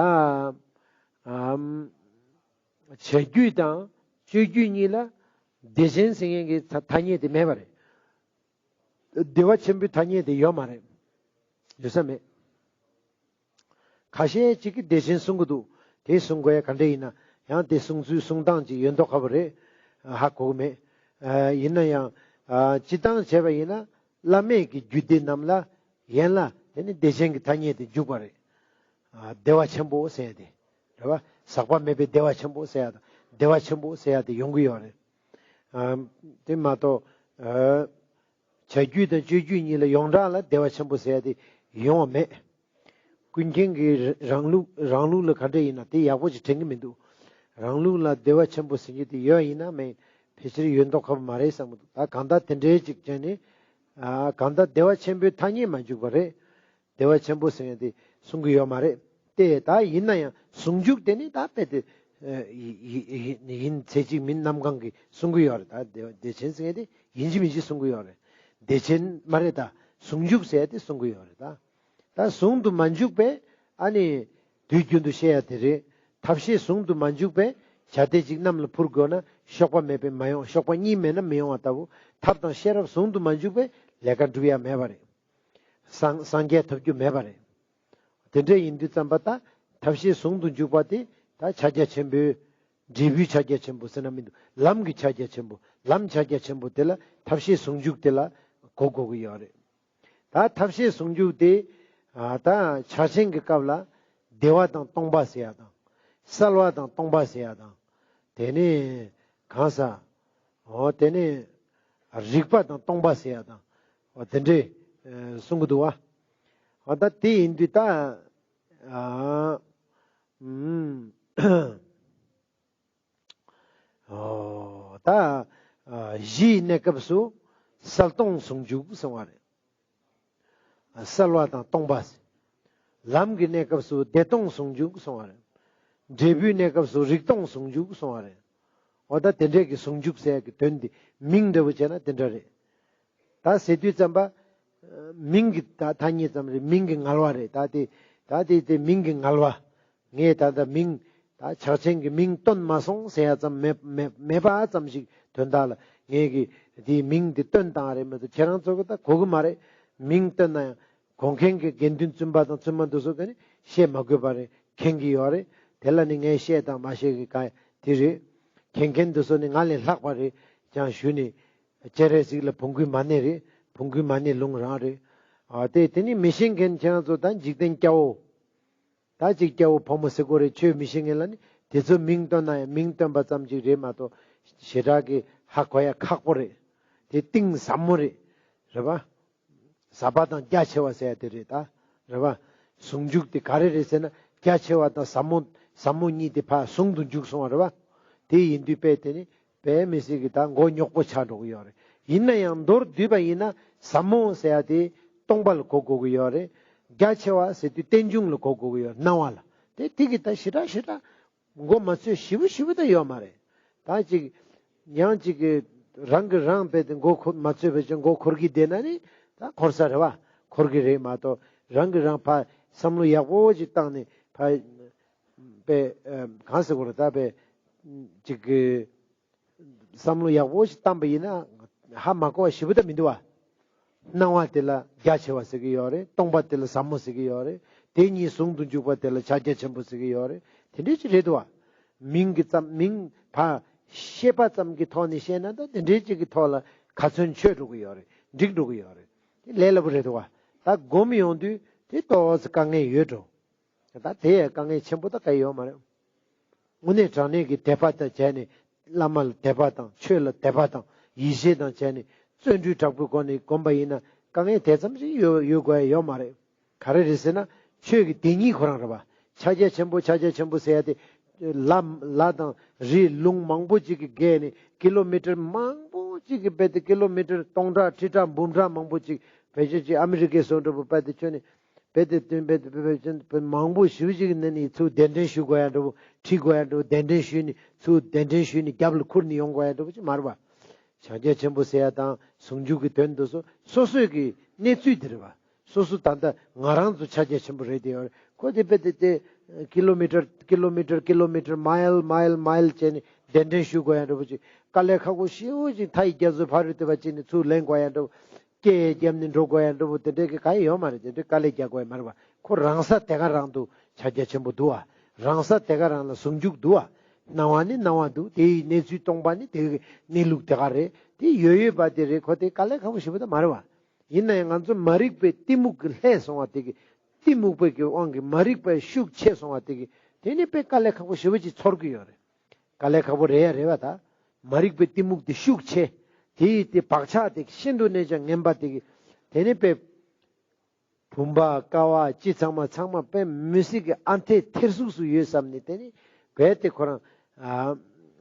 བྱ་རྒྱུད་དང་སྤྱོད་རྒྱུད་གཉིས་ལ་བདེ་ཆེན་ཟེར་མཁན་གྱི་ཐ་སྙད་དེ་མེད་པ་རེད། བདེ་བ་ཆེན་པོའི་ཐ་སྙད་དེ་ཡོད་མ་རེད། ཡོད་ས་མེད། ཁ་ཤས་ཅིག་གིས་བདེ་ཆེན་གསུང་གི་འདུག་དེ་གསུང་དགོས་ཡ་ག་འདྲ་ཡིན་ན་ཡང་དེ་གསུང་ཚུལ་གསུང་སྟངས་ཅིག་ཡོད་མདོག་ཁ་པོ་རེད། ཧ་གོ་གི་མེད། ཡིན་ན་ཡང་སྤྱི་བཏང་བྱས་པ་ཡིན་ན་བླ་མེད་ཀྱི་རྒྱུད་སྡེ་རྣམས་ལ་ཡན་ལ་དེ་ནི་བདེ་ཆེན་གྱི་ཐ་སྙད་དེ་འཇུག་པ་རེད། བདེ་བ་ཆེན་པོ་ཟེར་ཡ་དེ་རེད་བ། ཟག་པ་མེད་པའི་བདེ་བ་ཆེན་པོ་ཟེར་ཡ་དང་བདེ་བ་ཆེན་པོ་ཟེར་ཡ་དེ་ཡོང་གི་ཡོད་རེད། དེ་མ་གཏོགས། བྱ་རྒྱུད་དང་སྤྱོད་རྒྱུད་གཉིས་ལ་ཡོངས་གྲགས་ལ་བདེ་བ་ཆེན་པོ་ཟེར་ཡ་དེ་ཡོང་བ་མེད། ཀུན་མཁྱེན་གྱི་རང་ལུགས་རང་ལུགས་ལ་ག་འདྲ་ཡིན་ན་དེ་ཡག་པོ་ཅིག་དྲན་གྱི་མི་འདུག་རང་ལུགས་ལ་བདེ་བ་ཆེན་པོ་ཟེར་རྒྱུ་དེ་ཡོད་ཡིན་ན་མེད་ཕལ་ཆེར་ཡོད་མདོག་ཁ་པོ་མ་རེད་བསམ་གྱི་འདུག་ད་གང་ལྟར་དེ་འདྲའི་ཅིག་བྱས་ནས། གང་ལྟར་བདེ་བ་ཆེན་པོའི་ཐ་སྙད་མ་འཇུག་པ་རེད། བདེ་བ་ཆེན་པོ་ཟེར་ཡ་དེ་གསུང་གི་ཡོད་མ་རེད། དེ་ད་ཡིན་ན་ཡང་ཟུང་འཇུག་དེ་ནི་ད་དཔེ་དེ་ཡིན་ཚད་ཅིག་མིན་གནམ་གང་གི་གསུང་གི་ཡོད་རེད། ད་བདེ་ཆེན་ཟེར་མཁན་དེ་ཡིན་གཅིག་མིན་གཅིག་གསུང་གི་ཡོད་རེད། བདེ་ཆེན་མ་རེད། ད་ཟུང་འཇུག་ཟེར་དེ་གསུང་གི་ཡོད་རེད། ད་ད་ཟུང་དུ་མ་འཇུག་པས་ཨ་ནི་དུས་རྒྱུན་དུ་བཤད་ཡ་དེ་རེད། ཐབས་ཤེས་ཟུང་དུ་མ་འཇུག་པས་བྱ་དེ་ཅིག་གནམ་ལ་འཕུར་དགོས་ན་གཤོག་པ་མེད་པས་མ་ཡོང་། གཤོག་པ་གཉིས་མེད་ན་མི་ཡོང་བ་ལྟ་བུ། ཐབས་དང་ཤེས་རབ་ཟུང་དུ་མ་འཇུག་པས་ལས་ཀ་འགྲུབ་ཡ་མེད་པ་རེད། སངས་སངས་རྒྱས་ཐོབ་རྒྱུ་མེད་པ་རེད། དེ་འདྲ་ཡིན་དུས་ཙམ་པ་ད་ཐབས་ཤེས་ཟུང་དུ་འཇུག་པ་དེ་ད་ཕྱག་རྒྱ་ཆེན་པོའི་འབྲས་བུའི་ཕྱག་རྒྱ་ཆེན་པོ་ཟེར་ན་མི་འདུག་ལམ་གྱི་ཕྱག་རྒྱ་ཆེན་པོ། ལམ་ཕྱག་རྒྱ་ཆེན་པོ་དེ་ལ་ཐབས་ཤེས་ཟུང་འཇུག་དེ་ལ་གོ་དགོས་ཀྱི་ཡོད་རེད། ད་ཐབས་ཤེས་ཟུང་འཇུག་དེ་ད་ཕྱག་ཆེན་གྱི་སྐབས་ལ་བདེ་བ་དང་སྟོང་པ་ཟེར་ཡ་དང་། གསལ་བ་དང་སྟོང་པ་ཟེར་ཡ་དང་། དེ་ནས་གང་ཟག་འོ་དེ་ནས་རིག་པ་དང་སྟོང་པ་ཟེར་ཡ་དང་། འོ་དེ་འདྲས་གསུང་གི་འདུག་བ། འོ་ད་དེ་ཡིན་དུས་ད་ཨ་ཨུམ་འོ་ད་གཞིའི་གནས་སྐབས་སུ་གསལ་སྟོང་ཟུང་འཇུག་གསུང་བ་རེད། གསལ་བ་དང་སྟོང་པ། ལམ་གྱི་གནས་སྐབས་སུ་བདེ་སྟོང་ཟུང་འཇུག་གསུང་བ་རེད། འབྲས་བུའི་གནས་སྐབས་སུ་རིག་སྟོང་ཟུང་འཇུག་གསུང་བ་རེད། འོ་ད་དེ་འདྲས་ཀྱི་ཟུང་འཇུག་ཟེར་ཡག་གི་དོན་འདི་མིང་འདྲ་བོ་བྱས་ན་དེ་འདྲ་རེད། ད་ཟེར་དུས་ཙམ་པ། མིང་གི་ད་ཐ་སྙད་ཙམ་རེད། མིང་གི་ངལ་བ་རེད། ད་དེ་ད་དེ་དེ་མིང་གི་ངལ་བ། ངས་ད་ལྟ་མིང་ད་ཕྱག་ཆེན་གྱི་མིང་བཏོན་མ་སོང་ཟེར་ཡ་ཙམ་མེད་མེད་མེད་པ་ཙམ་ཞིག་དོན་དག་ལ་ངས་ཀྱི་དེའི་མིང་འདི་བཏོན་བཏང་རེད་མ་གཏོགས་ཁྱེད་རང་ཚོ་གི་ད་གོ་གི་མ་རེད། མིང་བཏོན་ན་ཡང་གོ་མཁན་གྱི་དགེ་འདུན་བཙུན་པ་དང་བཙུན་མ་འདི་ཚོ་ག་ནི་བཤད་མ་དགོས་པ་རེད། མཁྱེན་གྱི་ཡོད་རེད། དེ་ལ་ནི་ངས་བཤད་དང་མ་བཤད་ཀྱི་ག་དེ་རེད། མཁྱེན་མཁན་འདི་ཚོ་ནི་ང་ལས་ལྷག་པ་རེད་ཀྱང་ཞུས་ནས། སྤྱན་རས་གཟིགས་ལ་བོང་གུའི་མ་ཎི་རེད། བོང་གུའི་མ་ཎི་ལུང་རང་རེད། ཨ་དེ་དེ་ནི་མི་ཤེས་མཁན་ཁྱེད་རང་ཚོ་ད་འཇིག་རྟེན་སྐྱ་བོ། ད་ཅིག་སྐྱ་བོ་ཕོ་མོ་ཟེར་དགོས་རེད། ཆོས་མི་ཤེས་མཁན་ལ་ནི་དེ་ཚོ་མིང་བཏོན་ན་ཡང་མིང་བཏོན་པ་ཙམ་ཅིག་རེད་མ་གཏོགས་ཞེ་དྲག་གི་ཧ་གོ་ཡ་ཁག་པོ་རེད། དེ་གཏིང་ཟབ་མོ་རེད། རེད་པ། ཟབ་པ་དང་རྒྱ་ཆེ་བ་ཟེར་ཡ་དེ་རེད་ད། རེད་པ། ཟུང་འཇུག་དེ་ག་རེ་རེད་ཟེར་ན་རྒྱ་ཆེ་བ་དང་ཟབ་མོ་ཟབ་མོ་གཉིས་དེ་ཕར་ཟུང་དུ་འཇུག་སོང་བ་རེད་པ། དེ་ཡིན་དུས་དཔེ་དེ་ནི་དཔེ་མི་སྲིད་ཀྱི་ད་མགོ་རྙོག་པོ་ཆགས་འགྲོ་གི་ཡོད་རེད། ཡིན་ན་ཡང་མདོར་བསྡུས་པ་ཡིན་ན་ཟབ་མོ་ཟེར་ཡ་དེ་སྟོང་པ་ལ་གོ་དགོས་ཀྱི་ཡོད་རེད། རྒྱ་ཆེ་བ་ཟེར་དུས་རྟེན་འབྱུང་ལ་གོ་དགོས་ཀྱི་ཡོད་རེད། སྣང་བ་ལ་དེ་དེ་གི་ད་ཞེ་དྲག་ཞེ་དྲག་མགོ་མ་ཚོས་ཞེ་པོ་ཞེ་པོ་ད་ཡོད་མ་རེད། ད་ཅིག་ཡང་ཅིག་གི་རང་གི་རང་དཔེ་དེ་མགོ་འཁོར་མ་ཚོས་པའི་ཅིག་མགོ་འཁོར་གྱི་བསྡད་ན་ནི་ད་འཁོར་ས་རེད་པ། འཁོར་གྱི་རེད་མ་གཏོགས་རང་གི་རང་ཕ་བསམ་བློ་ཡག་པོ་ཅིག་བཏང་ནས་ཕ་དཔེ་གང་ཟེར་དགོས་རེད། ད་དཔེ་ཅིག་གི་བསམ་བློ་ཡག་པོ་ཞིག་བཏང་པ་ཡིན་ན་ཧ་མ་གོ་བ་ཞེ་པོ་ད་མི་འདུག་བ། སྣང་བ་དེ་ལ་རྒྱ་ཆེ་བ་ཟེར་གྱི་ཡོད་རེད། སྟོང་པ་དེ་ལ་ཟབ་མོ་ཟེར་གྱི་ཡོད་རེད། དེ་གཉིས་ཟུང་དུ་འཇུག་པ་དེ་ལ་ཕྱག་རྒྱ་ཆེན་པོ་ཟེར་གྱི་ཡོད་རེད། དེ་འདྲའི་ཅིག་རེད་འདུག་བ། མིང་གི་ཙམ་མིང་ཕ་ཤེས་པ་ཙམ་གྱི་ཐོག་ནས་བཤད་ན་ད་དེ་འདྲའི་ཅིག་གི་ཐོག་ལ་ག་ཚོད་ཆོད་འགྲོ་གི་ཡོད་རེད། འགྲིག་འགྲོ་གི་ཡོད་རེད། དེ་ལས་སླ་པོ་རེད་འདུག་བ། ད་སྒོམ་ཡོང་དུས་དེ་ཏོག་ཙམ་དཀའ་ངལ་ཡོད་འགྲོ། ད་དེ་ཡང་དཀའ་ངལ་ཆེན་པོ་ད་ག་ཡོད་མ་རེད། དངོས་གནས་དྲང་གནས་ཀྱི་དད་པ་དང་བྱས་ནས་བླ་མ་ལ་དད་པ་དང་ཆོས་ལ་དད་པ་དང་ཡིད་ཆེས་དང་བྱས་ནས་བརྩོན་འགྲུས་དྲག་པོའི་སྒོ་ནས་བསྒོམས་པ་ཡིན་ན་དཀའ་ངལ་དེ་ཙམ་ཞིག་ཡོད་ཡོད་དགོས་ཡ་ཡོད་མ་རེད། ག་རེ་རེད་ཟེར་ན་ཆོས་ཀྱི་དེ་ཉིད་ཁོ་རང་རེད་པ། ཕྱག་རྒྱ་ཆེན་པོ་ཕྱག་རྒྱ་ཆེན་པོ་ཟེར་ཡ་དེ་ལ་ལ་དང་རི་ལུང་མང་པོ་ཅིག་གི་བརྒལ་ནས་ཀི་ལོ་མི་ཊར་མང་པོ་ཅིག་གི་རྦད་དེ་ཀི་ལོ་མི་ཊར་སྟོང་ཕྲག་ཁྲི་ཕྲག་འབུམ་ཕྲག་མང་པོ་ཅིག་བེད་སྤྱོད་ཅིག་ཨ་མི་རི་ཀའི་བཟོ་འདྲ་པོ་རྦད་དེ་ཁྱོན་ནས། དཔེ་དེ་སྟོན་པའི་དཔེ་དཔེ་ཅན་དཔེ་མང་པོ་ཞེ་པོ་ཅིག་གི་ནང་ནས་ཚུར་གདན་འདྲེན་ཞུ་དགོས་ཡ་འདྲ་པོ་ཁྲིད་དགོས་ཡ་འདྲ་པོ་གདན་འདྲེན་ཞུས་ནས་ཚུར་གདན་འདྲེན་ཞུས་ནས་རྒྱབ་ལ་ཁུར་ནས་ཡོང་དགོས་ཡ་འདྲ་པོ་ཅིག་མ་རེད་པ། ཕྱག་རྒྱ་ཆེན་པོ་ཟེར་ཡ་དང་ཟུང་འཇུག་གི་དོན་དུ་སོ་སོ་སོའི་གི་གནས་ཚུལ་དེ་རེད་པ། སོ་སོ་ད་ལྟ་ང་རང་ཚོ་ཕྱག་རྒྱ་ཆེན་པོ་རེད་དེ་ཡོད་རེད། ཁོ་དེ་དཔེ་དེ་དེ་ཀི་ལོ་མི་ཊར་ཀི་ལོ་མི་ཊར་ཀི་ལོ་མི་ཊར་མའིལ་མའིལ་མའིལ་བྱས་ནས་གདན་འདྲེན་ཞུ་དགོས་ཡ་འདྲ་པོ་ཅིག་དཀའ་ལས་ཁག་པོ་ཞེ་པོ་ཅིག་མཐའ་ཡི་རྒྱ་མཚོ་ཕ་རོལ་ཏུ་ཕར་ཕྱིན་ནས་ཚུར་ལེན་དགོས་ཡ་འདྲ་པོ། སྐད་བརྒྱབ་ནས་འགྲོ་དགོས་ཡ་འདྲ་པོ་དེ་འདྲའི་གི་ག་ཡང་ཡོད་མ་རེད། དེ་འདྲའི་དཀའ་ལས་རྒྱག་དགོས་ཡ་མ་རེད་པ། ཁོ་རང་ས་དེ་ག་རང་དུ་ཕྱག་རྒྱ་ཆེན་པོ་འདུག་བ། རང་ས་དེ་ག་རང་ལ་ཟུང་འཇུག་འདུག་བ། སྣང་བ་ནི་སྣང་བ་འདུག་དེ་ཡི་གནས་ཚུལ་སྟོང་པ་ནི་དེ་གི་གནས་ལུགས་དེ་ག་རེད། དེ་ཡོད་ཡོད་པ་དེ་རེད། ཁོ་དེ་དཀའ་ལས་ཁག་པོ་ཞེ་པོ་ད་མ་རེད་བ། ཡིན་ན་ཡང་ང་ཚོ་མ་རིག་པའི་གཏི་མུག་གི་ལྷས་སོང་བ་དེ་གི་གཏི་མུག་པའི་གི་དབང་གིས་མ་རིག་པ་ཤུགས་ཆེ་སོང་བ་དེ་གི་དེ་ནི་དཔེ་དཀའ་ལས་ཁག་པོ་ཞེ་པོ་ཅིག་ཚོར་གི་ཡོད་རེད། དཀའ་ལས་ཁག་པོ་རེད་ཡ་རེད་བ། ད་མ་རིག་པའི་གཏི་མུག་དེ་ཤུགས་ཆེ། དེ་ཡི་དེ་བག་ཆགས་དེ་ཤིན་ཏུ་ནས་ཀྱང་ངན་པ་དེ་གི་དེ་ནི་དཔེ་བུམ་པ་ཀ་བ་ཅི་ཚང་མ་ཚང་མ་དཔེ་མི་སྲིད་ཀྱི་ཨ་འཐས་ཐེར་ཟུག་སུ་ཡོད་བསམ་ནས་དེ་ནི་བས་དེ་ཁོ་རང་ཨ་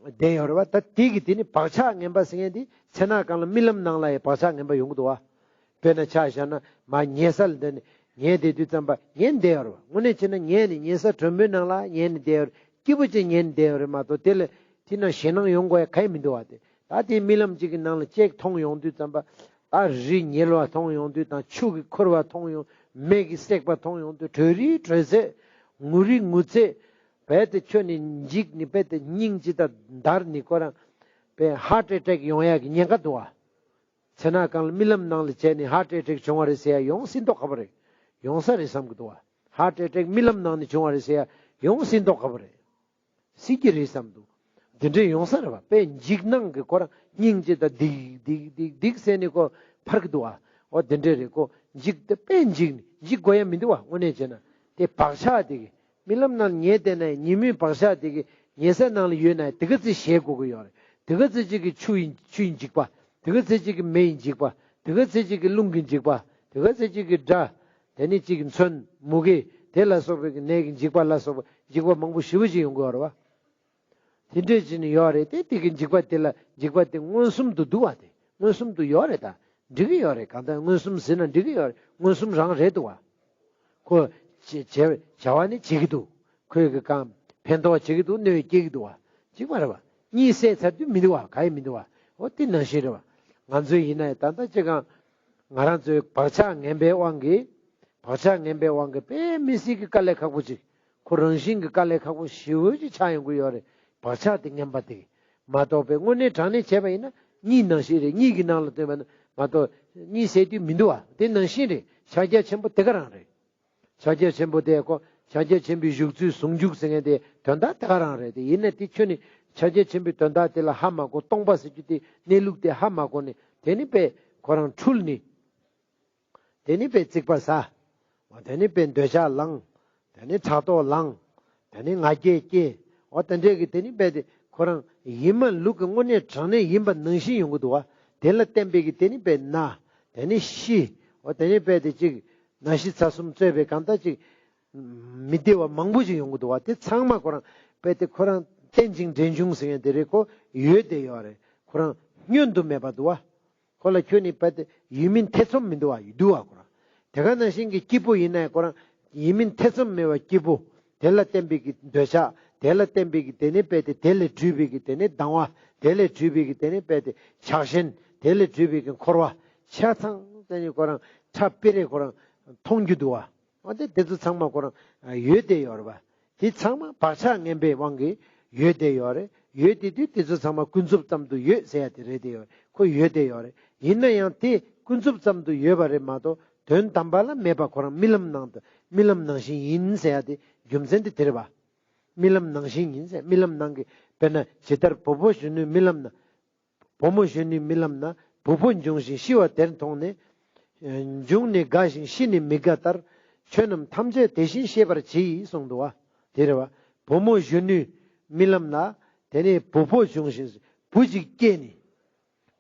བསྡད་ཡོད་རེད་བ། ད་དེ་གི་དེ་ནི་བག་ཆགས་ངན་པ་ཟེར་མཁན་དེ་མཚན་ནག་གང་ལ་རྨི་ལམ་ནང་ལ་ཡི་བག་ཆགས་ངན་པ་ཡོང་གི་འདུག་བ། དཔེར་ན་ཆ་བཞག་ན་མ་ཉལ་ས་ལ་འདི་ནི་ ཉལ་བསྡད་དུས་ཙམ་པ་ཉལ་བསྡད་ཡོད་རེད་བ། དངོས་གནས་བྱས་ན་ཉལ་ནས་ཉལ་ས་དྲོན་པོའི་ནང་ལ་ཉལ་ནས་བསྡད་ཡོད་རེད། སྐྱིད་པོ་ཅན་ཉལ་ནས་བསྡད་ཡོད་རེད་མ་གཏོགས་དེ་ལ་དེ་ན་ཞེད་སྣང་ཡོང་དགོས་ཡ་གང་ཡང་མི་འདུག་བ། དེ་ད་དེ་རྨི་ལམ་གཅིག་གི་ནང་ལ་ཅིག་མཐོང་ཡོང་དུས་ཙམ་པ། ད་རི་ཉིལ་བ་མཐོང་ཡོང་དུས་དང་ཆུ་གི་འཁོར་བ་མཐོང་ཡོང་། མེ་གི་སྲེག་པ་མཐོང་ཡོང་དུས། དྲོད་རིལ་དྲོད་ཚད། ངུ་རིལ་ངུ་ཚད། རྦད་དེ་ཁྱོན་ནས་འཇིགས་ནས་རྦད་དེ་སྙིང་ཅི་ལྟར་འདར་ནས་ཁོ་རང་རྦད་ཧརཊ་ཨེ་ཊེག་ཡོང་ཡག་གི་ཉེན་ཁ་འདུག་བ། ཚེ་ན་གང་ལ་རྨི་ལམ་ནང་ལ་བྱས་ནས་ཧརཊ་ཨེ་ཊེག་བྱུང་བ་རེད་ཟེར་ཡ་ཡོང་སྲིད་མདོག་ཁ་པོ་རེད། ཡོང་ས་རེད་བསམ་གི་འདུག་བ། ཧརཊ་ཨེ་ཊེག་རྨི་ལམ་ནང་ནས་བྱུང་བ་རེད་ཟེར་ཡ་ཡོང་སྲིད་མདོག་ཁ་པོ་རེད། སྲིད་ཀྱི་རེད་བསམ་འདུག། འདི་འདྲས་ཡོང་ས་རེད་བ། དཔེ་འཇིགས་སྣང་གི་ཁོ་རང་སྙིང་རྗེ་དང་སྡིག་སྡིག་སྡིག་སྡིག་ཟེར་ནས་ཁོ་འཕར་གི་འདུག་བ། འོ་དེ་འདྲས་རེད། ཁོ་འཇིགས་དེ་དཔེ་འཇིགས་ནས་འཇིགས་དགོས་ཡ་མི་འདུག་བ། དངོས་གནས་བྱས་ན་དེ་བག་ཆགས་དེ་གི་རྨི་ལམ་ནང་ཉལ་བསྡད་ན་ཡང་ཉིན་མོའི་བག་ཆགས་དེ་གི་ཉལ་ས་ནང་ལ་ཡོད་ན་ཡང་དེ་ག་ཚོད་ཞེད་དགོས་ཀྱི་ཡོད་རེད། དེ་ག་ཚོད་ཅིག་གི་ཆུ་ཡི་ཆུ་ཡི་འཇིགས་པ། དེ་ག་ཚོད་ཅིག་གི་མེ་ཡི་འཇིགས་པ། དེ་ག་ཚོད་ཅིག་གི་རླུང་གི་འཇིགས་པ། དེ་ག་ཚོད་ཅིག་གི་སྒྲ། དེ་ནས་ཅིག་གི་མཚོན་མུ་གེ་དེ་ལ་སོགས་པའི་གི་ནད་ཀྱི་འཇིགས་པ་ལ་སོགས་པ་འཇིགས་པ་མང་པོ་ཞེ་པོ་ཅིག་ཡོང་གི་ཡོད་རེད་བ། དེ་འདྲས་ཅིག་ནི་ཡོད་རེད་དེ། དེ་གི་འཇིགས་པ་དེ་ལ་འཇིགས་པ་དེ་མངོན་སུམ་དུ་འདུག་བ། དེ་མངོན་སུམ་དུ་ཡོད་རེད། ད་འགྲིག་གི་ཡོད་རེད། གང་ལྟར་མངོན་སུམ་ཟེར་ན་འགྲིག་གི་ཡོད་རེད། མངོན་སུམ་རང་རེད་འདུག་བ། ཁོ་བྱ་བྱ་བ་ནི་བྱེད་ཀྱི་འདུག། ཁོས་གི་གང་ཕན་ཐོགས་བྱེད་ཀྱི་འདུག། གནོད་སྐྱེལ་གྱི་འདུག་བ། གཅིག་མ་རེད་བ། གཉིད་སད་ཚར་དུས་མི་འདུག་བ། ག་ཡི་མི་འདུག་བ། འོ་དེ་ནང་བཞིན་རེད་བ། ང་ཚོའི་ཡིན་ན་ད་ལྟ་ཅི་གང་ང་རང་ཚོའི་བག་ཆགས་ངན་པའི་དབང་གིས། བག་ཆགས་ངན་པའི་དབང་གིས་དཔེ་མི་སྲིད་ཀྱི་དཀའ་ལས་ཁག་པོ་ཅིག། ཁོ་རང་བཞིན་གྱི་དཀའ་ལས་ཁག་པོ་ཞེ་པོ་ཅིག་ཆགས་ཡོང་གི་ཡོད་རེད། བག་ཆགས་དེ་ངན་པ་དེ། མ་གཏོགས་པའི་དངོས་གནས་དྲང་གནས་བྱས་པ་ཡིན་ན་གཉིད་ནང་བཞིན་རེད། གཉིད་ཀྱི་ནང་ལ་སྟོན་པ་ན་མ་གཏོགས་གཉིད་སད་དུས་མི་འདུག་བ། དེ་ནང་བཞིན་རེད། ཕྱག་རྒྱ་ཆེན་པོ་དེ་ག་རང་རེད། ཕྱག་རྒྱ་ཆེན་པོ་དེ་ཁོ་ཕྱག་རྒྱ་ཆེན་པོའི་བཞུགས་ཚུལ་ཟུང་འཇུག་ཟེར་མཁན་དེ་དོན་དག་དེ་ག་རང་རེད། དེ་ཡིན་ན་དེ་ཁྱོད་ནི་ཕྱག་རྒྱ་ཆེན་པོའི་དོན་དག་དེ་ལ་ཧ་མ་གོ། སྟོང་པ་ཟེར་རྒྱུ་དེ་གནས་ལུགས་དེ་ཧ་མ་གོ་ནས་དེ་ནི་དཔེ་ཁོ་རང་འཁྲུལ་ནས། དེ་ནི་དཔེ་རྩིག་པ་ཟ། འོ་དེ་ནི་དཔེ་འདོད་ཆགས་ལངས། དེ་ནི་ཕྲག་དོག་ལངས། དེ་ནི་ང་རྒྱལ་སྐྱེ། འོ་དེ་འདྲས་ཀྱི་དེ་ནི་དཔེ་དེ་ཁོ་རང་ཡིན་མ་ལུག་གི་དངོས་གནས་དྲང་གནས་ཡིན་པ་ནང་བཞིན་ཡོང་གི་འདུག་བ། དེ་ལ་བརྟེན་པའི་གི་དེ་ནི་དཔེ་ན། དེ་ནི་ཤི། འོ་དེ་ནི་དཔེ་དེ་གཅིག་ན་ཤི་ཚ་གསུམ་གཙོས་པའི་གང་ལྟར་གཅིག་མི་བདེ་བ་མང་པོ་ཞིག་ཡོང་གི་འདུག་བ། དེ་ཚང་མ་ཁོ་རང་དཔེ་དེ་ཁོ་རང་རྟེན་ཅིང་འབྲེལ་འབྱུང་ཟེར་མཁན་དེ་རེད། ཁོ་ཡོད་དེ་ཡོད་རེད། ཁོ་རང་བསྙོན་དུ་མེད་པ་འདུག་བ། ཁོ་ལ་ཁྱོད་ནི་རྦད་དེ་ཡིན་མིན་ཐེ་ཚོམ་མི་འདུག་བ། འདུག་བ་ཁོ་རང་། དེ་ག་ནང་བཞིན་གྱི་སྐྱིད་པོ་ཡིན་ན་ཡང་ཁོ་རང་ཡིན་མིན་ཐེ་ཚོམ་མེད་པ་སྐྱིད་པོ། དེ་ལ་བརྟེན་པའི་གི་འདོད་ཆགས། དེ་ལ་བརྟེན་པའི་གི་དེ་ནི་རྦད་དེ་དེ་ལས་གྲུབ་པའི་གི་དེ་ནི་སྡང་བ། དེ་ལས་གྲུབ་པའི་གི་དེ་ནི་རྦད་དེ་ཆགས་ཞེན། དེ་ལས་གྲུབ་པའི་གི་འཁོར་བ། ཆ་ཚང་དེ་ནི་ཁོ་རང་ཁྲ་པེ་རེ་ཁོ་རང་མཐོང་རྒྱུ་འདུག་བ། འོ་དེ་དེ་ཚོ་ཚང་མ་ཁོ་རང་ཡོད་དེ་ཡོད་རེད་བ། དེ་ཚང་མ་བག་ཆགས་ངན་པའི་དབང་གིས་ཡོད་དེ་ཡོད་རེད། ཡོད་དེ་དུས་དེ་ཚོ་ཚང་མ་ཀུན་རྫོབ་ཙམ་དུ་ཡོད་ཟེར་ཡ་དེ་རེད་དེ་ཡོད་རེད། ཁོ་ཡོད་དེ་ཡོད་རེད། ཡིན་ན་ཡང་དེ་ཀུན་རྫོབ་ཙམ་དུ་ཡོད་པ་རེད་མ་གཏོགས་དོན་དམ་པ་ལ་མེད་པ་ཁོ་རང་རྨི་ལམ་ནང་དུ་རྨི་ལམ་ནང་བཞིན་ཡིན་ཟེར་ཡ་དེ་རྒྱུ་མཚན་དེ་དེ་རེད་བ། རྨི་ལམ་ནང་བཞིན་ཡིན་ཟེར། རྨི་ལམ་ནང་གི་དཔེར་ན་ཇི་ལྟར་བུ་མོ་གཞོན་ནུའི་རྨི་ལམ་ན། བུ་མོ་གཞོན་ནུའི་རྨི་ལམ་ན་བུ་ཕོ་འབྱུང་ཞིང་ཤི་བ་དེར་མཐོང་ནས། ཨ་འབྱུང་ནས་དགའ་ཞིང་ཤི་ནས་མི་དགའ་ལྟར། ཆོས་རྣམས་ཐམས་ཅད་དེ་བཞིན་ཤེས་པར་གྱིས་གསུངས་འདུག་བ། དེ་རེད་བ། བུ་མོ་གཞོན་ནུའི་རྨི་ལམ་ལ་དེ་ནས་བུ་ཕོ་འབྱུང་ཞིང་བུ་གཅིག་སྐྱེས་ནས།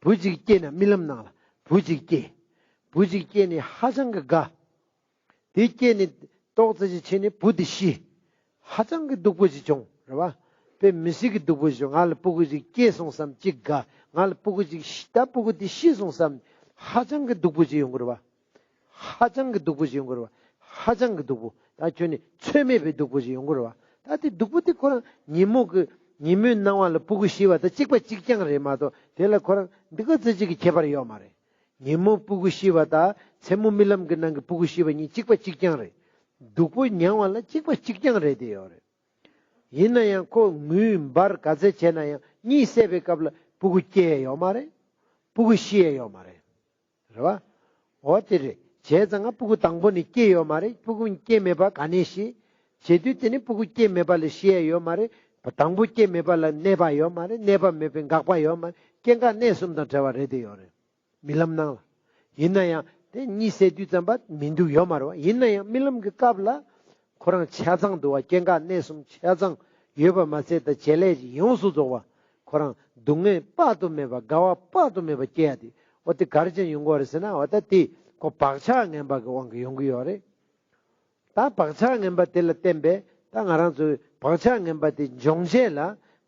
བུ་གཅིག་སྐྱེས་ན་རྨི་ལམ་ནང་ལ་བུ་གཅིག་སྐྱེས། བུ་གཅིག་སྐྱེས་ནས་ཧ་ཅང་གི་དགའ། དེ་སྐྱེས་ནས་ཏོག་ཙམ་ཅིག་ཕྱིན་ནས་བུ་དེ་ཤི། ཧ་ཅང་གི་སྡུག་པོ་ཅིག་བྱུང་རེད་བ། དཔེ་མི་སྲིད་ཀྱི་སྡུག་པོ་ཅིག་བྱུང་། ང་ལ་སྤུ་གུ་ཅིག་སྐྱེས་སོང་བསམ་ཅིག་དགའ། ང་ལ་སྤུ་གུ་ཅིག་ཤི། ད་སྤུ་གུ་དེ་ཤི་སོང་བསམ། ཧ་ཅང་གི་སྡུག་པོ་ཅིག་ཡོང་གི་རེད་བ། ཧ་ཅང་གི་སྡུག་པོ་ཅིག་ཡོང་གི་རེད་བ། ཧ་ཅང་གི་སྡུག་པོ། ད་ཁྱོད་ནི་ཚོད་མེད་པའི་སྡུག་པོ་ཅིག་ཡོང་གི་རེད་བ། ད་དེ་སྡུག་པོ་དེ་ཁོ་རང་ཉིན་མོ་གི་ཉིན་མོའི་སྣང་བ་ལ་སྤུ་གུ་ཤི་བ་དང་གཅིག་པ་གཅིག་རྐྱང་རེད་མ་གཏོགས་དེ་ལ་ཁོ་རང་འདི་ག་ཙམ་ཅིག་གི་ཁྱད་པར་ཡོད་མ་རེད། ཉིན་མོ་སྤུ་གུ་ཤི་བ་དང་མཚན་མོ་རྨི་ལམ་གྱི་ནང་གི་སྤུ་གུ་ཤི་བ་གཉིས་གཅིག་པ་གཅིག་རྐྱང་རེད། སྡུག་པོ་མྱང་བ་ལ་གཅིག་པ་གཅིག་རྐྱང་རེད་དེ་ཡོད་རེད། ཡིན་ན་ཡང་ཁོ་ངུས་འབར་ག་ཚད་བྱས་ན་ཡང་གཉིད་སད་པའི་སྐབས་ལ་སྤུ་གུ་སྐྱེ་ཡ་ཡོད་མ་རེད། སྤུ་གུ་ཤི་ཡ་ཡོད་མ་རེད། རེད་བ། འོ་དེ་རེད། བྱས་ཙང་ང་སྤུ་གུ་དང་པོ་ནི་སྐྱེ་ཡོད་མ་རེད། སྤུ་གུ་སྐྱེ་མེད་པ་ག་ནས་ཤི། བྱེད་དུས་དེ་ནི་སྤུ་གུ་སྐྱེ་མེད་པ་ལ་ཤི་ཡ་ཡོད་མ་རེད། དང་པོ་སྐྱེ་མེད་པ་ལ་གནས་པ་ཡོད་མ་རེད། གནས་པ་མེད་པའི་འགག་པ་ཡོད་མ་རེད། སྐྱེ་འགག་གནས་གསུམ་དང་བྲལ་བ་རེད་དེ་ཡོད་རེད། རྨི་ལམ་ནང་ལ། ཡིན་ན་ཡང་དེ་གཉིད་སད་དུས་ཙམ་པ་མི་འདུག་ཡོད་མ་རེད་བ། ཡིན་ན་ཡང་རྨི་ལམ་གྱི་སྐབས་ལ་ཁོ་རང་ཆ་ཚང་འདུག་བ། སྐྱེ་འགག་གནས་གསུམ་ཆ་ཚང་ཡོད་པ་མ་ཚད་ད་བྱེད་ལས་ཀྱི་ཡོངས་སུ་རྫོགས་པ་ཁོ་རང་སྡུག་བསྔལ་དཔག་ཏུ་མེད་པ་དགའ་བ་དཔག་ཏུ་མེད་པ་སྐྱེ་ཡ་དེ་འོ་དེ་ག་རེ་བྱས་ཡོང་གི་ཡོད་རེད་ཟེར་ན་འོ་ད་དེ་ཁོ་བག་ཆགས་ངན་པ་གི་དབང་གིས་ཡོང་གི་ཡོད་རེད། ད་བག་ཆགས་ངན་པ་དེ་ལ་བརྟེན་པས་ད་ང་རང་ཚོའི་བག་ཆགས་ངན་པ་དེ་འཇོམས་བྱེད་ལ་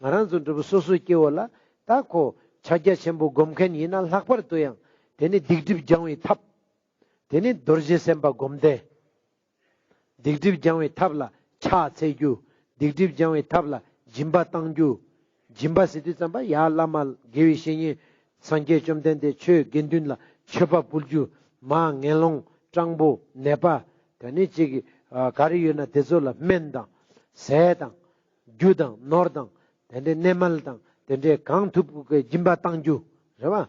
ང་རང་ཚོ་འདྲ་པོ་སོ་སོའི་སྐྱེ་བོ་ལ་ད་ཁོ་ཕྱག་རྒྱ་ཆེན་པོ་སྒོམ་མཁན་ཡིན་ན་ལྷག་པར་དུ་ཡང་དེ་ནི་སྡིག་སྒྲིབ་སྦྱང་བའི་ཐབས། དེ་ནི་རྡོ་རྗེ་སེམས་དཔའ་སྒོམ་བཟླས། སྡིག་སྒྲིབ་སྦྱང་བའི་ཐབས་ལ་ཕྱག་འཚལ་རྒྱུ། སྡིག་སྒྲིབ་སྦྱང་བའི་ཐབས་ལ་སྦྱིན་པ་གཏང་རྒྱུ། སྦྱིན་པ་ཟེར་དུས་ཙམ་པ་ཡར་བླ་མ་དགེ་བའི་བཤེས་གཉེན་སངས་རྒྱས་བཅོམ་ལྡན་འདས་ཆོས་དགེ་འདུན་ལ་མཆོད་པ་འབུལ་རྒྱུ། མར་ངན་སློང་སྤྲང་པོ་ནད་པ་དེ་ནས་ཅིག་ག་རེ་ཡོད་ན་དེ་ཚོ་ལ་སྨན་དང་ཟས་དང་། རྒྱུ་དང་ནོར་དང་། དེ་འདྲའི་གནས་མལ་དང་དེ་འདྲའི་གང་ཐུབ་ཀྱི་སྦྱིན་པ་གཏང་རྒྱུ་རེད་བ།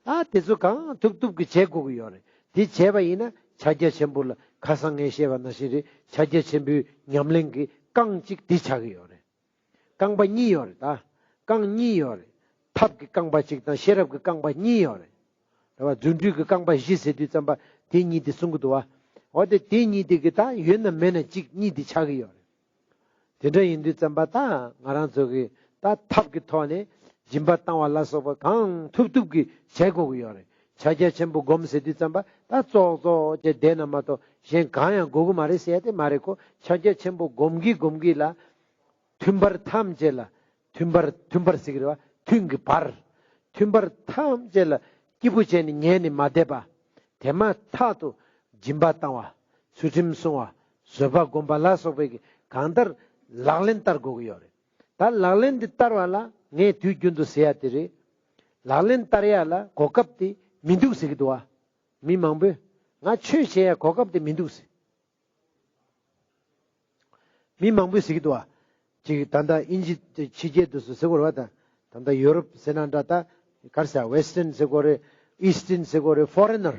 ད་དེ་ཚོ་གང་ཐུབ་ཐུབ་ཀྱི་བྱེད་དགོས་ཀྱི་ཡོད་རེད། དེ་བྱས་པ་ཡིན་ན་ཕྱག་རྒྱ་ཆེན་པོ་ལ་ཁ་སང་ངས་བཤད་པ་ནང་བཞིན་རེད། ཕྱག་རྒྱ་ཆེན་པོའི་ཉམས་ལེན་གྱི་རྐང་གཅིག་དེ་ཆགས་ཀྱི་ཡོད་རེད། རྐང་པ་གཉིས་ཡོད་རེད། ད་རྐང་གཉིས་ཡོད་རེད། ཐབས་ཀྱི་རྐང་པ་གཅིག་དང་ཤེས་རབ་ཀྱི་རྐང་པ་གཉིས་ཡོད་རེད། རེད་བ། རྫུ་འཕྲུལ་གྱི་རྐང་པ་བཞི་ཟེར་དུས་ཙམ་པ་དེ་གཉིས་དེ་གསུང་གི་འདུག་བ། འོ་དེ་དེ་གཉིས་དེ་གི་ད་ཡོད་ན་མེད་ན་གཅིག་གཉིས་དེ་ཆགས་ཀྱི་ཡོད་རེད། དེ་འདྲ་ཡིན་དུས་ཙམ་པ་ད་ང་རང་ཚོ་གི་ད་ཐབས་ཀྱི་ཐོག་ནས་སྦྱིན་པ་བཏང་བ་ལ་སོགས་པ་གང་ཐུབ་ཐུབ་ཀྱི་བྱེད་དགོས་ཀྱི་ཡོད་རེད། ཕྱག་རྒྱ་ཆེན་པོ་སྒོམ་ཟེར་དུས་ཙམ་པ་ད་ཙོག་ཙོག་བྱས་བསྡད་ན་མ་གཏོགས་གཞན་གང་ཡང་དགོས་ཀྱི་མ་རེད་ཟེར་ཡ་དེ་མ་རེད་ཁོ། ཕྱག་རྒྱ་ཆེན་པོ་སྒོམ་གྱིན་སྒོམ་གྱིན་ལ་མཐུན་པར་ཐམས་ཅད་ལ། མཐུན་པར་མཐུན་པར་ཟེར་གྱི་རེད་བ། མཐུན་གྱི་བར། མཐུན་པར་ཐམས་ཅད་ལ་སྐྱིད་པོ་བྱས་ནས་ཉལ་ནས་མ་བསྡད་པ། དེ་མ་ཐག་ཏུ་སྦྱིན་པ་བཏང་བ། ཚུལ་ཁྲིམས་སྲུང་བ། བཟོད་པ་སྒོམ་པ་ལ་སོགས་པའི་གང་ལྟར་ལག་ལེན་བསྟར་དགོས་ཀྱི་ཡོད་རེད། ད་ལག་ལེན་འདི་བསྟར་བ་ལ་ངས་དུས་རྒྱུན་དུ་ཟེར་ཡ་དེ་རེད། ལག་ལེན་བསྟར་ཡ་ལ་གོ་སྐབས་དེ་མི་འདུག་ཟེར་གྱི་འདུག་བ། མི་མང་པོས་ང་ཆོས་བྱེད་ཡ་གོ་སྐབས་དེ་མི་འདུག་ཟེར། མི་མང་པོས་ཟེར་གྱི་འདུག་བ། ཅིག་ད་ལྟ་དབྱིན་ཇི་ཕྱི་རྒྱལ་དུ་སུ་ཟེར་དགོས་རེད་བ། ད་ད་ལྟ་ཡོ་རོབ་ཟེར་ན་འདྲ། ད་ག་རེ་ཟེར། ཝེ་སི་ཊན་ཟེར་དགོས་རེད། ཨི་སི་ཊན་ཟེར་དགོས་རེད། ཕོ་རེ་ནར།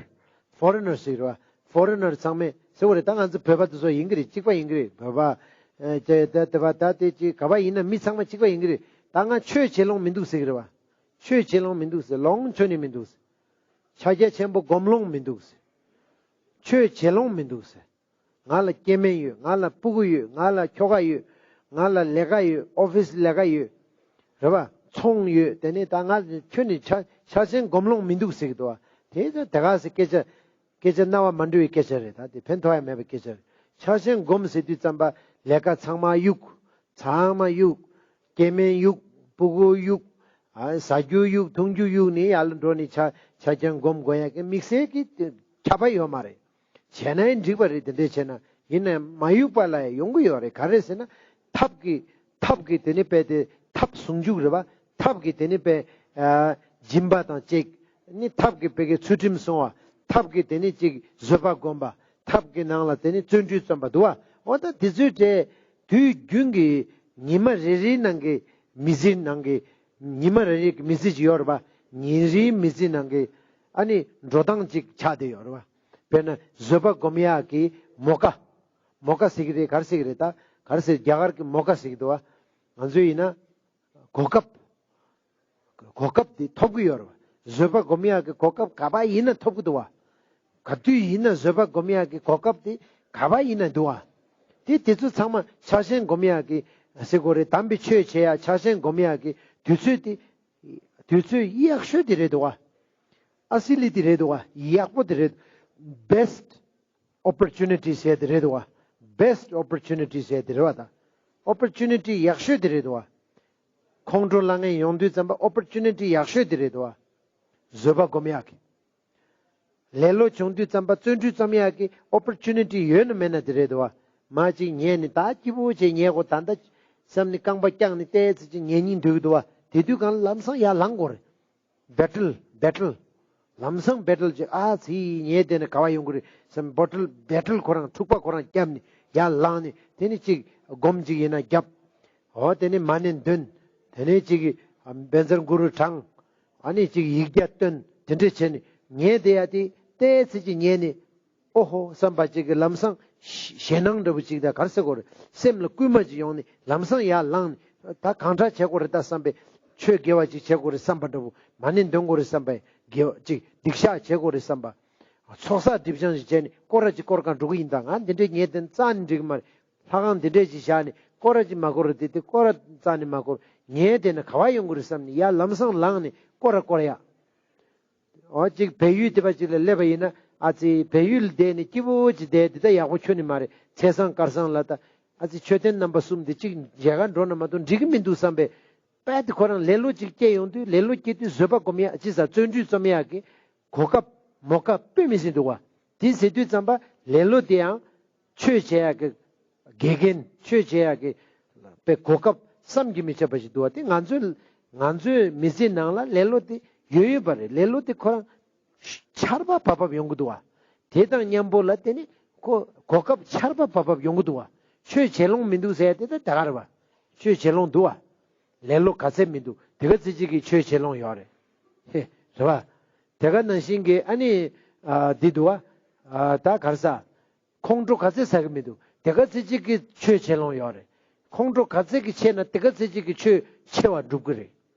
ཕོ་རེ་ནར་ཟེར་གྱི་རེད་བ། ཕོ་རེ་ནར་ཚང་མས་ཟེར་དགོས་རེད། ད་ང་ཚོ་བོད་པ་དེ་ཚོ་ཡིན་གྱི་རེད། གཅིག་པ་ཡིན་གྱི་རེད། བོད་པ་ཨེ་དེ་དེ་དེ་བ་ད་དེ་ཅིག་ག་བ་ཡིན་ན་མི་ཚང་མ་གཅིག་པ་ཡིན་གྱི་རེད། ད་ང་ཆོས་བྱེད་ལོང་མི་འདུག་ཟེར་གྱི་རེད་བ། ཆོས་བྱེད་ལོང་མི་འདུག་ཟེར། ལོང་ཆོས་ནི་མི་འདུག་ཟེར། ཕྱག་རྒྱ་ཆེན་པོ་སྒོམ་ལོང་མི་འདུག་ཟེར། ཆོས་བྱེད་ལོང་མི་འདུག་ཟེར། ང་ལ་སྐྱེ་དམན་ཡོད། ང་ལ་སྤུ་གུ་ཡོད། ང་ལ་ཁྱོ་ག་ཡོད། ང་ལ་ལས་ཀ་ཡོད། ཨོ་ཕི་སི་ལས་ཀ་ཡོད། རེད་བ། ཚོང་ཡོད། དེ་ནས་ད་ང་ཁྱོད་ནི་ཕྱག་ཕྱག་ཆེན་སྒོམ་ལོང་མི་འདུག་ཟེར་གྱི་འདུག་བ། དེ་ད་དེ་ག་སེ་སྐད་ཆ་སྐད་ཆ་རྣ་བ་མ་འགྲོ་བའི་སྐད་ཆ་རེད། ད་དེ་ཕན་ཐོགས་ཡ་མེད་པའི་སྐད་ཆ་རེད། ཕྱག་ཆེན་སྒོམ་ཟེར་དུས་ཙམ་པ་ལས་ཀ་ཚང་མ་གཡུག་ཚང་མ་གཡུག་སྐྱེ་དམན་གཡུག་སྤུ་གུ་གཡུག་ཨ་ཟ་རྒྱུ་གཡུག་འཐུང་རྒྱུ་གཡུག་ནི་ཡར་ལ་འགྲོ་ནི་ཕྱག་ཕྱག་ཆེན་སྒོམ་དགོས་ཡ་གི་དམིགས་བསལ་གྱི་ཁྱབ་པ་ཡོད་མ་རེད། བྱས་ན་ཡང་འགྲིག་པ་རེད། དེ་འདྲས་བྱས་ན། ཡིན་ན་ཡང་མ་གཡུག་པ་ལ་ཡང་ཡོང་གི་ཡོད་རེད། ག་རེ་ཟེར་ན། ཐབས་ཀྱི་ཐབས་ཀྱི་དེ་ནི་དཔེ་དེ་ཐབས་ཟུང་འཇུག་རེད་བ། ཐབས་ཀྱི་དེ་ནི་དཔེ་ཨ་སྦྱིན་པ་དང་བཅས་ནི་ཐབས་ཀྱི་དཔེ་གི་ཚུལ་ཁྲིམས་སྲུང་བ། ཐབས་ཀྱི་དེ་ནི་ཅིག་བཟོད་པ་སྒོམ་པ། ཐབས་ཀྱི་ནང་ལ་དེ་ནི་བརྩོན་འགྲུས་རྩོམ་པ་འདུག་བ། འོ་ད་དེ་ཚོའི་གྲས་དུས་རྒྱུན་གྱི་ཉི་མ་རེ་རེའི་ནང་གི་མི་ཚེའི་ནང་གི་ཉི་མ་རེ་རེའི་མི་ཚེ་ཅིག་ཡོད་རེད་བ། ཉིན་རེའི་མི་ཚེའི་ནང་གི་ཨ་ནི་འགྲོ་སྟངས་ཅིག་ཆགས་བསྡད་ཡོད་རེད་བ། དཔེར་ན་བཟོད་པ་སྒོམ་ཡག་གི་མོ་ཀ་མོ་ཀ་ཟེར་གི་རེད། ག་རེ་ཟེར་གི་རེད། ད་ག་རེ་ཟེར། རྒྱ་གར་གི་མོ་ཀ་ཟེར་གི་འདུག་བ། ང་ཚོ་ཡིན་ན་གོ་སྐབས། གོ་སྐབས་དེ་ཐོབ་གི་ཡོད་རེད་བ། བཟོད་པ་སྒོམ་ཡག་གི་གོ་སྐབས་ག་པ་ཡིན་ན་ཐོབ་གི་འདུག་བ། ག་དུས་ཡིན་ན་བཟོད་པ་སྒོམ་ཡག་གི་གོ་སྐབས་དེ་ག་པ་ཡིན་ན་འདུག་བ། དེ་དེ་ཚོ་ཚང་མ་ཕྱག་ཆེན་སྒོམ་ཡག་གི་ཟེར་དགོས་རེད། དམ་པའི་ཆོས་བྱེད་ཡག་ཕྱག་ཆེན་སྒོམ་ཡག་གི་དུས་ཚོད་དེ། དུས་ཚོད་ཡག་ཤོས་དེ་རེད་འདུག་བ། ཨ་སི་ལི་དེ་རེད་འདུག་བ། ཡག་པོ་དེ་རེད། best opportunity ཟེར་དེ་རེད་འདུག་བ། best opportunity ཟེར་དེ་རེད་བ། ད་opportunity ཡག་ཤོས་དེ་རེད་འདུག་བ། ཁོང་ཁྲོ་ལངས་ཡོང་དུས་ཙམ་པ་opportunity ཡག་ཤོས་དེ་རེད་འདུག་བ། བཟོད་པ་སྒོམ་ཡག་གི། ལེ་ལོ་བྱུང་དུས་ཙམ་པ་བརྩོན་འགྲུས་རྩོམ་ཡག་གི་opportunity ཡོད་ན་མེད་ན་དེ་རེད་འདུག་བ། མ་ཅིག་ཉལ་ནས་ད་སྐྱིད་པོ་བྱས་ཉལ་དགོས་ད་ལྟ་བསམ་ནས་རྐང་པ་བརྐྱངས་ནས་ཏོག་ཙམ་ཅིག་ཉལ་སྙིང་འདོད་ཀྱི་འདུག་བ། དེ་དུས་གང་ལ་ལམ་སང་ཡར་ལངས་དགོས་རེད། battle battle ལམ་སང་battle ཅིག་ཨ་ཙི་ཉལ་བསྡད་ན་ག་བ་ཡོང་གི་རེད་བསམ། battle battle ཁོ་རང་འཁྲུག་པ་ཁོ་རང་བརྒྱབ་ནས་ཡར་ལངས་ནས་དེ་ནས་ཅིག་སྒོམ་ཅིག་ཡིན་ན་བརྒྱབ། འོ་དེ་ནས་མ་ཎི་འདོན། དེ་ནས་ཅིག་བཛྲ་གུ་རུ་བགྲང་། ཨ་ནི་ཅིག་ཡིག་བརྒྱ་བཏོན། དེ་འདྲ་བྱས་ནས་ཉལ་བསྡད་ཡ་དེ་ཏོག་ཙམ་ཅིག་ཉལ་ནས། ཨོ་ཧོ་བསམ་པ་ཅིག་གི་ལམ་སང་ཞེད་སྣང་འདྲ་བོ་ཅིག་དང་ག་རེ་ཟེར་དགོས་རེད། སེམས་ལ་སྐུལ་མ་ཅིག་ཡོང་ནས་ལམ་སང་ཡར་ལངས་ནས་ད་གང་དྲག་བྱེད་དགོས་རེད་ད་བསམ་པའི། ཆོས་དགེ་བ་ཅིག་བྱེད་དགོས་རེད་བསམ་པ་འདྲ་བོ། མ་ཎི་འདོན་དགོས་རེད་བསམ་པའི་དགེ་བ་ཅིག་སྡིག་བཤགས་བྱེད་དགོས་རེད་བསམ་པ། ཚོགས་བསགས་སྒྲིབ་སྦྱང་ཞིག་བྱས་ནས་སྐོར་ར་ཅིག་སྐོར་གང་འགྲོ་གི་ཡིན་ད། ང་འདི་འདྲའི་ཉལ་བསྡད་རྩ་ནས་འགྲིག་གི་མ་རེད། ལྷ་ཁང་འདི་འདྲས་ཅིག་བཞག་ནས་སྐོར་ར་ཅིག་མ་སྐོར་ར་དེ་དེ་སྐོར་ར་རྩ་ནས་མ་སྐོར། ཉལ་བསྡད་ན་ག་བ་ཡོང་གི་རེད་བསམ་ནས་ཡར་ལམ་སང་ལངས་ནས་སྐོར་ར་སྐོར་ཡ། འོ་གཅིག་བལ་ཡུལ་དེ་པ་གཅིག་ལ་སླེབས་པ་ཡིན་ན་ཨ་ཙི་བལ་ཡུལ་བསྡད་ནས་སྐྱིད་པོ་ཅིག་བསྡད་དེ་ད་ཡག་པོ་ཁྱོན་ནས་མ་རེད། ཚེས་བཟང་དཀར་བཟང་ལ་ད་ཨ་ཙི་མཆོད་རྟེན་རྣམ་པ་གསུམ་དེ་གཅིག་མཇལ་ཁ་འགྲོ་ན་མ་གཏོགས་འགྲིག་གི་མི་འདུག་བསམ་པའི། དཔེ་དེ་ཁོ་རང་ལེ་ལོ་ཅིག་སྐྱེ་ཡོང་དུས་ལེ་ལོ་སྐྱེ་དུས་བཟོད་པ་སྒོམ་ཡག་ཅི་ཟེར་བརྩོན་འགྲུས་རྩོམ་ཡག་གི་གོ་སྐབས་མོ་ཀ་དཔེ་མི་སྲིད་འདུག་བ། དེ་ཟེར་དུས་ཙམ་པ་ལེ་ལོ་དེ་ཡང་ ཆོས་བྱེད་ཡག་གི་དགེ་རྒན། ཆོས་བྱེད་ཡག་གི་པའི་གོ་སྐབས་བསམ་གྱིས་མི་ཁྱབ་པ་ཞིག་འདུག་བ། དེ་ང་ཚོའི་ང་ཚོའི་མི་ཚེ་ནང་ལ་ལེ་ལོ་དེ་ཡོད་ཡོད་པ་རེད། ལེ་ལོ་དེ་ཁོ་རང་ཆར་པ་བབ་བབ་ཡོང་གི་འདུག་བ། དེ་དང་མཉམ་པོ་ལ་དེ་ནི་ཁོ་གོ་སྐབས་ཆར་པ་བབ་བབ་ཡོང་གི་འདུག་བ། ཆོས་བྱེད་ལོང་མི་འདུག་ཟེར་ཡ་དེ་ད་ད་ག་རེད་བ། ཆོས་བྱེད་ལོང་འདུག་བ། ལེ་ལོ་ག་ཚད་མི་འདུག། དེ་ག་ཚད་ཅིག་གི་ཆོས་བྱེད་ལོང་ཡོད་རེད། ཧེ། རེད་བ། དེ་ག་ནང་བཞིན་གྱི་ཨ་ནི་ཨ་འདི་འདུག་བ། ཨ་ད་ག་རེ་ཟ། ཁོང་ཁྲོ་ག་ཚད་ཟ་གི་མི་འདུག། དེ་ག་ཚད་ཅིག་གི་ཆོས་བྱེད་ལོང་ཡོད་རེད། ཁོང་ཁྲོ་ག་ཚད་ཀྱི་ཆེ་ན་དེ་ག་ཚད་ཅིག་གི་ཆོས་ཆེ་བ་འགྲུབ་གི་རེད།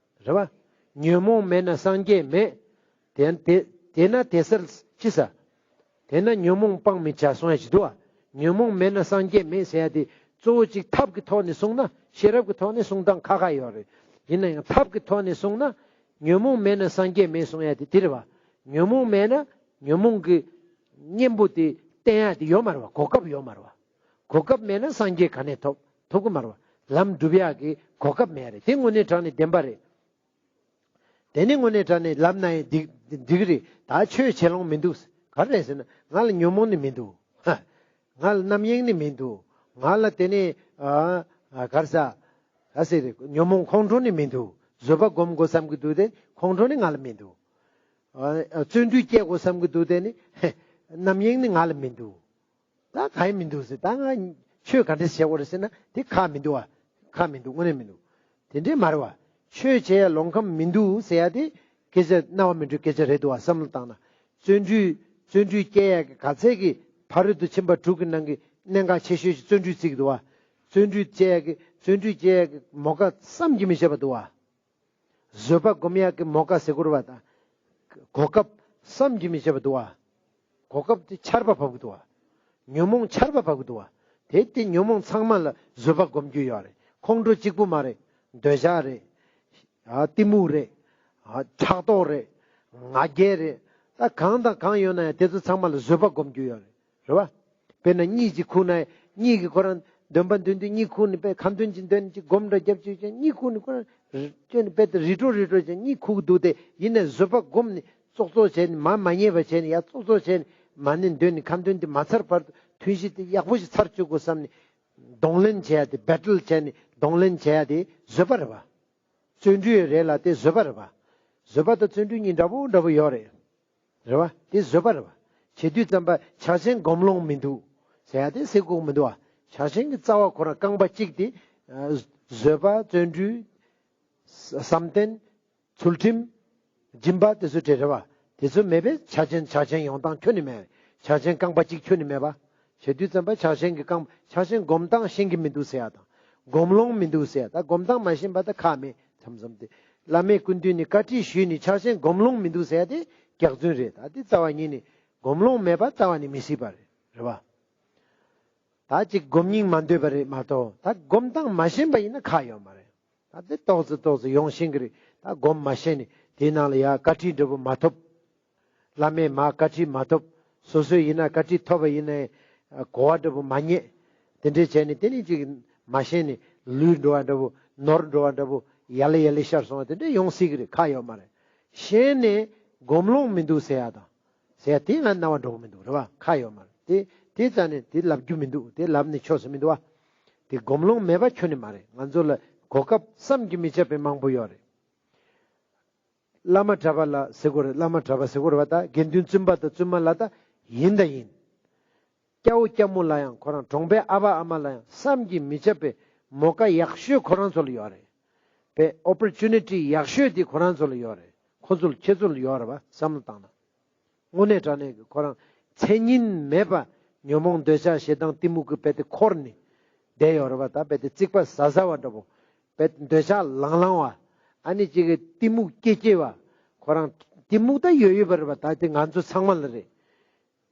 རེད་བ། ཉོན་མོངས་མེད་ན་སངས་རྒྱས་མེད། དེ་དེ་དེས་ན་དེ་སར་ཅི་ཟ། དེས་ན་ཉོན་མོངས་སྤང་མི་བྱ་གསུང་ཡ་ཞིག་འདུག་བ། ཉོན་མོངས་མེད་ན་སངས་རྒྱས་མེད་ཟེར་ཡ་དེ་གཙོ་བོ་གཅིག་ཐབས་ཀྱི་ཐོག་ནས་གསུངས་ན། ཤེས་རབ་ཀྱི་ཐོག་ནས་གསུང་སྟངས་ཁ་ཁ་ཡོད་རེད། ཡིན་ན་ཡང་ཐབས་ཀྱི་ཐོག་ནས་གསུངས་ན། ཉོན་མོངས་མེད་ན་སངས་རྒྱས་མེད་གསུང་ཡ་དེ་དེ་རེད་བ། ཉོན་མོངས་མེད་ན་ཉོན་མོངས་ཀྱི་གཉེན་པོ་དེ་བསྟེན་ཡ་དེ་ཡོད་མ་རེད་བ། གོ་སྐབས་ཡོད་མ་རེད་བ། གོ་སྐབས་མེད་ན་སངས་རྒྱས་ག་ནས་ཐོབ། ཐོབ་གི་མ་རེད་བ། ལམ་སྒྲུབ་ཡག་གི་གོ་སྐབས་མེད་རེད། དེ་དངོས་གནས་དྲང་ནས་བདེན་པ་རེད། དེ་ནི་དངོས་གནས་དྲང་ནས་ལབ་ན་ཡང་འགྲིག་འགྲིག་གི་རེད། ད་ཆོས་བྱེད་ལོང་མི་འདུག། ག་རེ་རེད་ཟེར་ན། ང་ལ་ཉོན་མོངས་ནི་མི་འདུག། ང་ལ་རྣམ་གཡེང་ནི་མི་འདུག། ང་ལ་དེ་ནི་ཨ་ཨ་ག་རེ་ཟ། ག་ཟེར་རེད། ཉོན་མོངས་ཁོང་ཁྲོ་ནི་མི་འདུག། བཟོད་པ་སྒོམ་དགོས་བསམ་གི་འདུག་སྟེ་ཁོང་ཁྲོ་ནི་ང་ལ་མི་འདུག། ཨ་ཨ་བརྩོན་འགྲུས་སྐྱེ་དགོས་བསམ་གི་འདུག་སྟེ་ནི་རྣམ་གཡེང་ནི་ང་ལ་མི་འདུག། ད་གང་ཡང་མི་འདུག་ཟེར། ད་ང་ཆོས་ག་འདྲ་བྱེད་དགོས་རེད་ཟེར་ན་དེ་ཁག་མི་འདུག་བ། ཁག་མི་འདུག། དངོས་གནས་མི་འདུག། དེ་འདྲས་མ་རེད་བ། ཆོས་བྱེད་ཡ་ལོང་ཁམས་མི་འདུག་ཟེར་ཡ་དེ་སྐད་ཆ་རྣ་བ་མི་འགྲོ་སྐད་ཆ་རེད་འདུག་བ། བསམ་བློ་བཏང་ན། བརྩོན་འགྲུས་བརྩོན་འགྲུས་སྐྱེ་ཡ་གི་ག་ཚད་ཀྱི་ཕ་རོལ་ཏུ་ཕྱིན་པ་དྲུག་གི་ནང་གི་གནད་འགག་ཆེ་ཤོས་ཤིག་བརྩོན་འགྲུས་བརྩི་གི་འདུག་བ། བརྩོན་འགྲུས་བྱེད་ཡ་གི་བརྩོན་འགྲུས་བྱེད་ཡ་གི་མོ་ཁ་བསམ་གྱིས་མི་ཁྱབ་པ་འདུག་བ། བཟོད་པ་སྒོམ་ཡག་གི་མོ་ཁ་ཟེར་དགོས་རེད་བ། ད་གོ་སྐབས་བསམ་གྱིས་མི་ཁྱབ་པ་འདུག་བ། གོ་སྐབས་དེ་ཆར་པ་བབས་ཀྱི་འདུག་བ། ཉོན་མོངས་ཆར་པ་བབས་ཀྱི་འདུག་བ། དེ་དེ་ཉོན་མོངས་ཚང་མ་ལ་བཟོད་པ་སྒོམ་རྒྱུ་ཡོད་རེད། ཁོང་ཁྲོ་གཅིག་པུ་མ་རེད། འདོད་ཆགས་རེད། ཨ་གཏི་མུག་རེད། ཨ་ཕྲག་དོག་རེད། ང་རྒྱལ་རེད། ད་གང་དང་གང་ཡོད་ན་ཡང་དེ་ཚོ་ཚང་མ་ལ་བཟོད་པ་སྒོམ་རྒྱུ་ཡོད་རེད། རེད་བ། དཔེར་ན་གཉིད་ཅིག་ཁུག་ན་གཉིད་ཀྱི་ཁོ་རང་འདོན་པ་འདོན་དུས་གཉིད་ཁུག་ནས་དཔེ་ཁ་འདོན་ཅིག་འདོན་ནས་ཅིག་སྒོམ་འདྲ་རྒྱབ་ཅིག་ཅིག་གཉིད་ཁུག་ནས་ཁོ་རང་རི་ཅོ་ནས་དཔེ་དེ་རི་ཀྲོ་རི་ཀྲོ་ཅིག་གཉིད་ཁུག་འདུག་སྟེ། ཡིན་ནའི་བཟོད་པ་བསྒོམས་ནས་ཙོག་ཙོག་བྱས་ནས་མར་མ་ཉལ་བ་བྱས་ནས་ཡར་ཙོག་ཙོག་བྱས་ནས་མར་ནས་འདོན་ནས་ཁ་འདོན་དེ་མ་ཚར་བར་དུ་ཐུན་བཞི་དེ་ཡག་པོ་ཞིག་ཚར་བཅུག་དགོས་བསམ་ནས་གདོང་ལེན་བྱས་ཏེ་བེ་ཊལ་བྱས་ནས་གདོང་ལེན་བྱས་ཏེ་བཟོད་པ་རེད་བ། བརྩོན་འགྲུས་རེད་ལ་དེ་བཟོད་པ་རེད་བ། བཟོད་པ་དང་བརྩོན་འགྲུས་གཉིས་འདྲ་པོ་འདྲ་པོ་ཡོད་རེད། རེད་བ། དེ་བཟོད་པ་རེད་བ། བྱེད་དུས་ཙམ་པ་ཕྱག་ཆེན་སྒོམ་ལོང་མི་འདུག་ཟེར་ཡ་དེ་ཟེར་དགོས་མི་འདུག་བ། ཕྱག་ཆེན་གྱི་རྩ་བ་ཁོ་རང་རྐང་པ་གཅིག་དེ་ཨ་བཟོད་པ། བརྩོན་འགྲུས། བསམ་གཏན། ཚུལ་ཁྲིམས། སྦྱིན་པ་དེ་ཚོ་དེ་རེད་བ། དེ་ཚོ་མེད་པའི་ཕྱག་ཆེན་ཕྱག་ཆེན་ཡོང་སྟངས་ཁྱོན་ནས་མེད། ཕྱག་ཆེན་རྐང་པ་གཅིག་ཁྱོན་ནས་མེད་པ། བྱེད་དུས་ཙམ་པ་ཕྱག་ཆེན་གྱི་རྐང་ཕྱག་ཆེན་སྒོམ་སྟངས་ཤེས་ཀྱི་མི་འདུག་ཟེར་ཡ་དང་། སྒོམ་ལོང་མི་འདུག་ཟེར་ཡ། ད་སྒོམ་སྟངས་མ་ཤེས་པ་ད་ཁག་མེད་མཚམས་མཚམས་དེ། བླ་མའི་སྐུ་མདུན་ནས་བཀའ་ཁྲིད་ཞུས་ནས་ཕྱག་ཆེན་སྒོམ་ལོང་མི་འདུག་ཟེར་ཡ་དེ་རྒྱག་རྫུན་རེད། ད་དེ་རྩ་བ་ཉིད་ནས་སྒོམ་ལོང་མེད་པ་རྩ་བ་ནས་མི་སྲིད་པ་རེད། རེད་བ། ད་ཅིག་སྒོམ་སྙིང་མ་འདོད་པ་རེད་མ་གཏོགས། ད་སྒོམ་སྟངས་མ་ཤེས་པ་ཡིན་ན་ཁག་ཡོད་མ་རེད། ད་དེ་ཏོག་ཙེ་ཏོག་ཙེ་ཡོང་ཤེས་ཀྱི་རེད། ད་སྒོམ་མ་ཤེས་ནས་དེའི་ནང་ལ་ཡ་བཀའ་ཁྲིད་འདྲ་པོ་མ་ཐོབ། བླ་མས་མར་བཀའ་ཁྲིད་མ་ཐོབ། སོ་སོས་ཡིན་ན་བཀའ་ཁྲིད་ཐོབ་པ་ཡིན་ནའི་གོ་བ་འདྲ་པོ་མ་རྙེད། དེ་འདྲས་བྱས་ནས་དེ་ནི་ཅིག་མ་ཤེས་ནས་ལུས་འགྲོ་བ་འདྲ་པོ། ནོར་འགྲོ་བ་འདྲ་པོ། ཡ་ལེ་ཡ་ལེ་ཤར་སོང་བ་དེ་འདྲས་ཡོང་སྲིད་ཀྱི་རེད། ཁག་ཡོད་མ་རེད། ཤེས་ནས་སྒོམ་ལོང་མི་འདུག་ཟེར་ཡ་དང་། ཟེར་ཡ་དེ་ང་རྣ་བ་འགྲོ་གི་མི་འདུག། རེད་བ། ཁག་ཡོད་མ་རེད། དེ་དེ་རྩ་ནས་དེ་ལབ་རྒྱུ་མི་འདུག། དེ་ལབ་ནས་ཆོག་ས་མི་འདུག་བ། དེ་སྒོམ་ལོང་མེད་པ་ཁྱོན་ནས་མ་རེད། ང་ཚོ་ལ་གོ་སྐབས་བསམ་གྱིས་མི་ཁྱབ་པའི་མང་པོ་ཡོད་རེད། བླ་མ་གྲྭ་པ་ལ་ཟེར་དགོས་རེད། བླ་མ་གྲྭ་པ་ཟེར་དགོས་རེད་བ། ད་དགེ་འདུན་བཙུན་པ་དང་བཙུན་མ་ལ་ད་ཡིན་ད་ཡིན། སྐྱ་བོ་སྐྱ་མོ་ལ་ཡང་ཁོ་རང་གྲོང་པའི་ཨ་ཕ་ཨ་མ་ལ་ཡང་བསམ་གྱིས་མི་ཁྱབ་པའི་མོ་ཀ་ཡག་ཤོས་ཁོ་རང་ཚོ་ལ་ཡོད་རེད། པའི་ཨོ་པོར་ཅུ་ནི་ཊི་ཡག་ཤོས་དེ་ཁོ་རང་ཚོ་ལ་ཡོད་རེད། ཁོ་ཚོ་ལ་ཁྱེད་ཚོ་ལ་ཡོད་རེད་བ། བསམ་བློ་བཏང་ན། དངོས་གནས་དྲང་གནས་ཀྱི་ཁོ་རང་མཚན་ཉིད་མེད་པ་ཉོན་མོངས་འདོད་ཆགས་ཞེ་སྡང་གཏི་མུག་གི་རྦད་དེ་འཁོར་ནས་བསྡད་ཡོད་རེད་བ། ད་རྦད་དེ་རྩིག་པ་ཟ་ཟ་བ་འདྲ་པོ། རྦད་དེ་འདོད་ཆགས་ལང་ལང་བ། ཨ་ནི་ཅིག་གི་གཏི་མུག་སྐྱེ་སྐྱེ་བ། ཁོ་རང་གཏི་མུག་ད་ཡོད་ཡོད་པ་རེད་བ། ད་དེ་ང་ཚོ་ཚང་མ་ལ་རེད།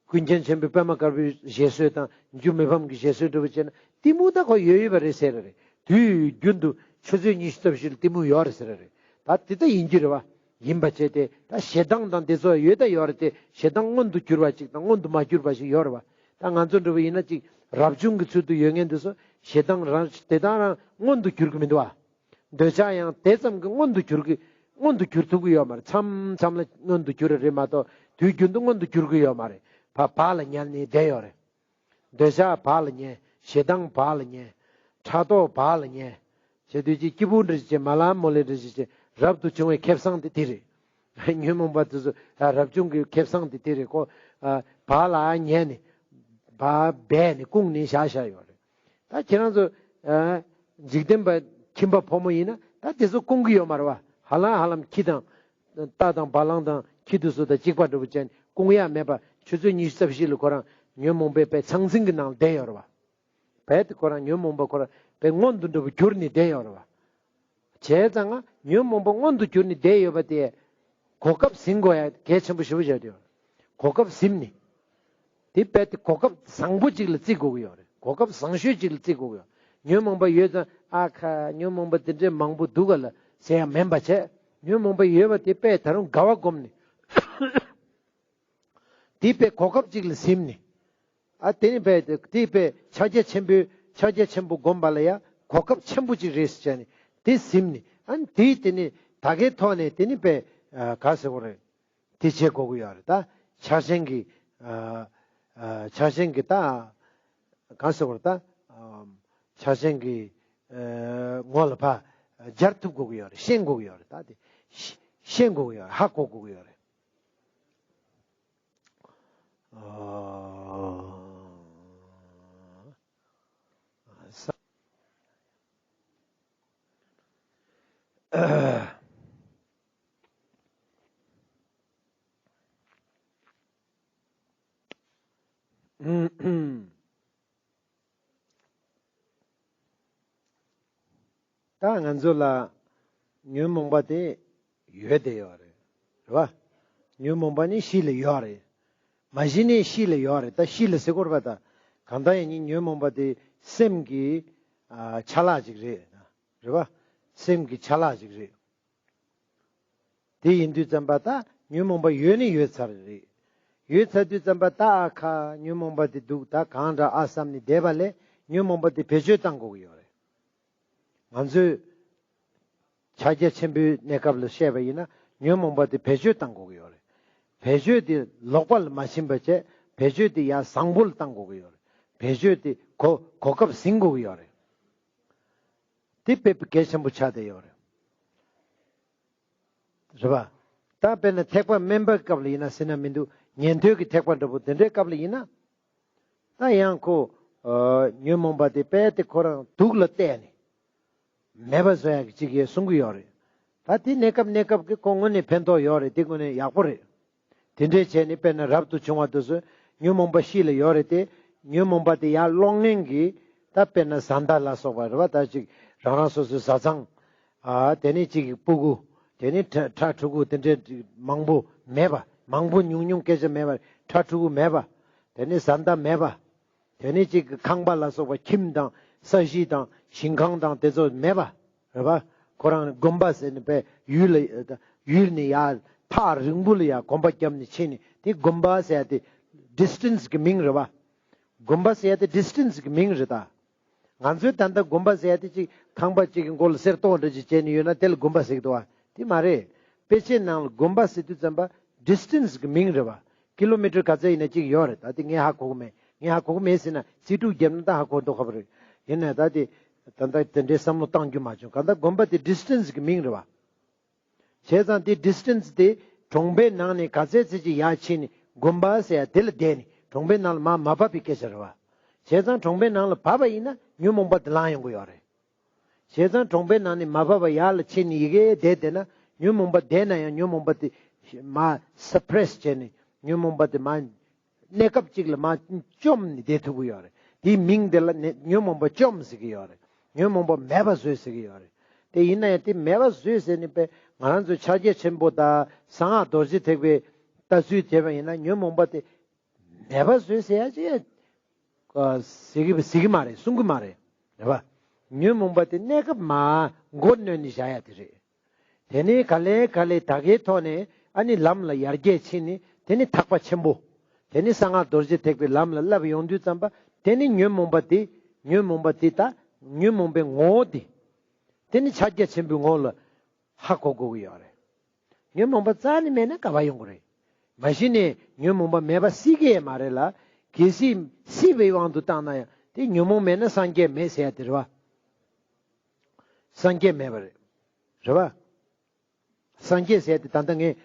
ཀུན་མཁྱེན་ཆེན་པོའི་པདྨ་དཀར་པོའི་བཞེད་སྲོལ་དང་འཇུ་མི་ཕམ་གྱི་བཞེད་སྲོལ་འདྲ་པོ་བྱས་ན་གཏི་མུག་ད་ཁོ་ཡོད་ཡོད་པ་རེད་ཟེར་རེད། དུས་རྒྱུན་དུ་ཆུ་ཚོད་ཉི་ཤུ་རྩ་བཞི་ལ་གཏི་མུག་ཡོད་རེད་ཟེར་རེད། ད་དེ་ད་ཡིན་གྱི་རེད་བ། ཡིན་པ་བྱས་ཏེ་ད་ཞེ་སྡང་དང་དེ་ཚོ་ཡོད་ད་ཡོད་རེད་དེ། ཞེ་སྡང་མངོན་དུ་གྱུར་བ་ཅིག་དང་མངོན་དུ་མ་གྱུར་བ་ཞིག་ཡོད་རེད་བ། ད་ང་ཚོ་འདྲ་པོ་ཡིན་ན་ཅིག་རབ་བྱུང་གི་ཚུལ་དུ་ཡོད་མཁན་དེ་ཚོ་ཞེ་སྡང་རང་དེ་དང་རང་མངོན་དུ་གྱུར་གི་མི་འདུག་བ། འདོད་ཆགས་ཡང་དེ་ཙམ་གྱིས་མངོན་དུ་གྱུར་གྱི་མངོན་དུ་གྱུར་ཐུབ་ཀྱི་ཡོད་མ་རེད། མཚམས་མཚམས་ལ་མངོན་དུ་གྱུར་རེད་མ་གཏོགས་དུས་རྒྱུན་དུ་མངོན་དུ་གྱུར་གྱི་ཡོད་མ་རེད། བ་བག་ལ་ཉལ་ནས་བསྡད་ཡོད་རེད། འདོད་ཆགས་བག་ལ་ཉལ། ཞེ་སྡང་བག་ལ་ཉལ། ཕྲག་དོག་བག་ལ་ཉལ། བྱས་དུས་ཀྱི་སྐྱིད་པོ་འདྲ་ཅིག་བྱས། མ་ལ་མོ་ལེ་འདྲ་ཅིག་བྱས། རབ་ཏུ་བྱུང་བའི་ཁེ་བཟང་དེ་དེ་རེད། ཉོན་མོངས་པ་དེ་ཚོ་རབ་བྱུང་གི་ཁེ་བཟང་དེ་དེ་རེད་ཁོ། བག་ལ་ཉལ་ནས། བག་སྦས་ནས་བསྐུངས་ནས་བཞག་བཞག་ཡོད་རེད། ད་ཁྱེད་རང་ཚོ། འཇིག་རྟེན་པ་ཁྱིམ་པ་ཕོ་མོ་ཡིན་ན་ད་དེ་ཚོ་སྐུང་གི་ཡོད་མ་རེད་བ། ཧ་ལམ་ཧ་ལམ་ཁྱི་དང་། རྟ་དང་བ་ལང་དང་ཁྱི་དེ་ཚོ་དང་གཅིག་པ་འདྲ་པོ་བྱས་ནས་སྐུང་ཡག་མེད་པ། ཆུ་ཚོད་ཉི་ཤུ་རྩ་བཞི་ལ་ཁོ་རང་ཉོན་མོངས་པའི་དཔེ་ཚང་ཚིང་གི་ནང་བསྡད་ཡོད་རེད་བ། རྦད་དེ་ཁོ་རང་ཉོན་མོངས་པ་ཁོ་རང་དཔེ་མངོན་དུ་འགྲོ་བ་གྱུར་ནས་བསྡད་ཡོད་རེད་བ། བྱས་ཙང་ང་ཉོན་མོངས་པ་མངོན་དུ་གྱུར་ནས་བསྡད་ཡོད་པ་དེ། གོ་སྐབས་ཟིན་དགོས་ཡ་གལ་ཆེན་པོ་ཞེ་པོ་ཅིག་ཡོད་རེད། གོ་སྐབས་ཟིན་ནས། དེ་རྦད་དེ་གོ་སྐབས་བཟང་པོ་ཅིག་ལ་བརྩི་དགོས་ཀྱི་ཡོད་རེད། གོ་སྐབས་བཟང་ཤོས་ཅིག་ལ་བརྩི་དགོས་ཀྱི་ཡོད། ཉོན་མོངས་པ་ཡོད་ཙང་ཨ་ཁ་ཉོན་མོངས་པ་དེ་འདྲའི་མང་པོ་འདུག་ག་ལ་ཟེར་ཡ་མིན་པ་བྱས། ཉོན་མོངས་པ་ཡོད་པ་དེ་རྦད་ད་རུང་དགའ་བ་སྒོམ་ནས། དེ་རྦད་གོ་སྐབས་ཅིག་ལ་ཟིན་ནས། ཨ་དེ་ནི་རྦད་དེ་དེ་རྦད་ཕྱག་རྒྱ་ཆེན་པོའི་ཕྱག་རྒྱ་ཆེན་པོ་སྒོམ་པ་ལ་ཡ་གོ་སྐབས་ཆེན་པོ་ཅིག་རེད་ཟེར་བྱས་ནས་དེ་ཟིན་ནས། ཨ་ནི་དེ་དེ་ནི་ད་གའི་ཐོག་ནས་དེ་ནི་རྦད་ག་ཟེར་དགོས་རེད། དེ་བྱེད་དགོས་ཀྱི་ཡོད་རེད། ད་ཕྱག་ཆེན་གྱི་ཨ་ཨ་ཕྱག་ཆེན་གྱི་ད་གང་ཟེར་བར་ད་ཨ་ཕྱག་ཆེན་གྱི་ཨ་ངོ་ལ་ཕར་སྦྱར་ཐུབ་དགོས་ཀྱི་ཡོད་རེད། ཤེས་དགོས་ཀྱི་ཡོད་རེད། ད་དེ་ཤེས་དགོས་ཀྱི་ཡོད་རེད། ཧ་གོ་དགོས་ཀྱི་ཡོད་རེད། ཨ་ས། ད་ང་ཚོ་ལ་ཉོན་མོངས་པ་དེ་ཡོད་དེ་ཡོད་རེད། རེད་བ། ཉོན་མོངས་པ་ནི་གཤིས་ལ་ཡོད་རེད། མ་གཞི་ནས་གཤིས་ལ་ཡོད་རེད། ད་གཤིས་ལ་ཟེར་དགོས་རེད་པ། ད་གང་ལྟར་ཡིན་ནའི་ཉོན་མོངས་པ་དེ་སེམས་ཀྱི་ཨ་ཆ་ལག་ཅིག་རེད། རེད་བ། སེམས་ཀྱི་ཆ་ལག་ཅིག་རེད། དེ་ཡིན་དུས་ཙམ་པ་ད་ཉོན་མོངས་པ་ཡོད་ནི་ཡོད་ཚར་རེད། ཡོད་ཚར་དུས་ཙམ་པ་ད་ཨ་ཁ་ཉོན་མོངས་པ་དེ་འདུག་ད་གང་འདྲ་ཨ་བསམ་ནས་བསྡད་པ་ལས་ཉོན་མོངས་པ་དེ་བེད་སྤྱོད་བཏང་དགོས་ཀྱི་ཡོད་རེད། ང་ཚོས་ཕྱག་རྒྱ་ཆེན་པོའི་གནས་སྐབས་ལ་བཤད་པ་ཡིན་ན་ཉོན་མོངས་པ་དེ་བེད་སྤྱོད་བཏང་དགོས་ཀྱི་ཡོད་རེད། བེད་སྤྱོད་དེ་ལོག་པ་ལ་མ་ཕྱིན་པ་བྱས། བེད་སྤྱོད་དེ་ཡང་བཟང་པོ་ལ་བཏང་དགོས་ཀྱི་ཡོད་རེད། བེད་སྤྱོད་དེ་གོ་གོ་སྐབས་ཟིན་དགོས་ཀྱི་ཡོད་རེད། དེ་དཔེ་གལ་ཆེན་པོ་ཆགས་བསྡད་ཡོད་རེད། རེད་པ། ད་དཔེར་ན་ཐེག་པ་དམན་པའི་སྐབས་ལ་ཡིན་ན་ཟེར་ན་མི་འདུག་ཉན་ཐོས་ཀྱི་ཐེག་པ་འདྲ་པོ་དེ་འདྲའི་སྐབས་ལ་ཡིན་ན། ད་ཡང་ཁོ། ཨ་ཉོན་མོངས་པ་དེ་རྦད་དེ་ཁོ་རང་དུག་ལ་བལྟས་ནས། མེད་པ་བཟོ་ཡག་གི་ཅིག་ཡས་གསུང་གི་ཡོད་རེད། ད་དེ་གནས་སྐབས་གནས་སྐབས་ཀྱི་ཁོ་དངོས་གནས་ཕན་ཐོགས་ཡོད་རེད། དེ་དངོས་གནས་ཡག་པོ་རེད། དེ་འདྲས་བྱས་ནས་དཔེར་ན་རབ་ཏུ་བྱུང་བ་དེ་ཚོས་ཉོན་མོངས་པ་གཤིས་ལ་ཡོད་རེད་དེ། ཉོན་མོངས་པ་དེ་ཡར་སློང་མཁན་གྱི་ད་དཔེར་ན་བཟའ་ཟླ་ལ་སོགས་པ་རེད་པ། ད་ཅིག་རང་རང་སོ་སོའི་བཟའ་ཚང་། ཨ་དེ་ནས་ཅིག་སྤུ་གུ། དེ་ནས་ཕྲ་ཕྲ་ཕྲུ་གུ་དེ་འདྲས་མང་པོ་མེད་པ། མང་པོ་ཉུང་ཉུང་སྐད་ཆ་མེད་པ། ཕྲ་ཕྲུ་གུ་མེད་པ། དེ་ནས་བཟའ་ཟླ་མེད་པ། དེ་ནས་ཅིག་ཁང་པ་ལ་སོགས་པ་ཁྱིམ་དང་ས་གཞི་དང་ཞིང་ཁང་དང་དེ་ཚོ་མེད་པ། རེད་པ། ཁོ་རང་དགོན་པ་ཟེར་ནས་པའི་ཡུལ་ལ་ཡུལ་ནས་ཡར་ཐག་རིང་པོ་ལ་ཡར་གོམ་པ་བརྒྱབ་ནས་ཕྱིན་ནས་དེ་དགོན་པ་ཟེར་ཡ་དེ་distance་གི་མིང་རེད་པ། དགོན་པ་ཟེར་ཡ་དེ་distance་གི་མིང་རེད་ད། ང་ཚོའི་ད་ལྟ་དགོན་པ་ཟེར་ཡ་དེ་ཅིག་ཁང་པ་ཅིག་གི་མགོ་ལ་གསེར་ཏོག་འདྲ་ཅིག་བྱས་ནས་ཡོད་ན་དེ་ལ་དགོན་པ་ཟེར་གི་འདུག་པ། དེ་མ་རེད། དཔེ་ཆའི་ནང་ལ་དགོན་པ་ཟེར་དུས་ཙམ་པ་distance་གི་མིང་རེད་པ། ཀི་ལོ་མི་ཊར་ག་ཚད་ཡིན་ན་གཅིག་ཡོད་རེད། ད་དེ་ངས་ཧ་གོ་གི་མེད། ངས་ཧ་གོ་གི་མེད་ཟེར་ན་རྩིས་སྤྲོད་བརྒྱབ་ན་ད་ཧ་གོ་མདོག་ཁ་པོ་རེད། ཡིན་ན་ད་དེ་ད་ལྟ་དེ་འདྲའི་བསམ་བློ་བཏང་རྒྱུ་མ་བྱུང་། གང་ལྟར་དགོན་པ་དེ་distance་གི་མིང་རེད་པ། བྱས་ཙང་དེ་distance་དེ་གྲོང་པའི་ནང་ནས་ག་ཚད་ཚད་ཅིག་ཡར་ཕྱིན་ནས་དགོན་པ་ཟེར་ཡ་དེ་ལ་བསྡད་ནས་གྲོང་པའི་ནང་ལ་མར་མ་བབས་པའི་སྐད་ཆ་རེད་པ། བྱས་ཙང་གྲོང་པའི་ནང་ལ་བབས་པ་ཡིན་ན་ཉོན་མོངས་པ་དེ་ལངས་ཡོང་གི་ཡོད་རེད། བྱས་ཙང་གྲོང་པའི་ནང་ནས་མ་བབས་པ་ཡར་ལ་ཕྱིན་ནས་ཡི་གེ་བསྡད་བསྡད་ན་ཉོན་མོངས་པ་བསྡད་ན་ཡང་ཉོན་མོངས་པ་དེ་མར་suppress་བྱས་ནས་ཉོན་མོངས་པ་དེ་མར་གནས་སྐབས་གཅིག་ལ་མར་བཅོམ་ནས་བསྡད་ཐུབ་ཀྱི་ཡོད་རེད། དེའི་མིང་དེ་ལ་ནི་ཉོན་མོངས་པ་བཅོམ་ཟེར་གྱི་ཡོད་རེད། ཉོན་མོངས་པ་མེད་པ་བཟོས་ཟེར་གྱི་ཡོད་རེད། དེ་ཡིན་ན་ཡང་དེ་མེད་པ་བཟོས་ཟེར་ནས་པས་ང་རང་ཚོ་ཕྱག་རྒྱ་ཆེན་པོ་དང་གསང་སྔགས་རྡོ་རྗེ་ཐེག་པའི་ལྟ་ཚུལ་བྱས་པ་ཡིན་ན་ཉོན་མོངས་པ་དེ་མེད་པ་བཟོས་ཟེར་ཡ་ཅི་ཟེར་གྱི་ཟེར་གྱི་མ་རེད། གསུང་གི་མ་རེད། རེད་པ། ཉོན་མོངས་པ་དེ་གནས་སྐབས་མར་མགོ་གནོན་ནས་བཞག་ཡ་དེ་རེད། དེ་ནས་ག་ལེ་ག་ལེ་ད་གའི་ཐོག་ནས་ཨ་ནི་ལམ་ལ་ཡར་རྒྱས་ཕྱིན་ནས་དེ་ནི་ཐེག་པ་ཆེན་པོ། དེ་ནི་གསང་སྔགས་རྡོ་རྗེ་ཐེག་པའི་ལམ་ལ་བསླབ་ཡོང་དུས་ཙམ་པ་དེ་ནི་ཉོན་མོངས་པ་དེ་ཉོན་མོངས་པ་དེ་ད་ཉོན་མོངས་པའི་ངོ་བོ་དེ། དེ་ནི་ཕྱག་རྒྱ་ཆེན་པོའི་ངོ་ལ་ཧ་གོ་དགོས་ཀྱི་ཡོད་རེད། ཉོན་མོངས་པ་རྩ་ནས་མེད་ན་ག་པར་ཡོང་གི་རེད། མ་གཞི་ནས་ཉོན་མོངས་པ་མེད་པ་སྲིད་ཀྱི་ཡང་མ་རེད་ལ། གལ་སྲིད་སྲིད་པའི་དབང་དུ་བཏང་ན་ཡང་དེ་ཉོན་མོངས་མེད་ན་སངས་རྒྱས་མེད་ཟེར་ཡ་དེ་རེད་བ། སངས་རྒྱས་མེད་པ་རེད། རེད་བ། སངས་རྒྱས་ཟེར་ཏེ་ད་ལྟ་ངས་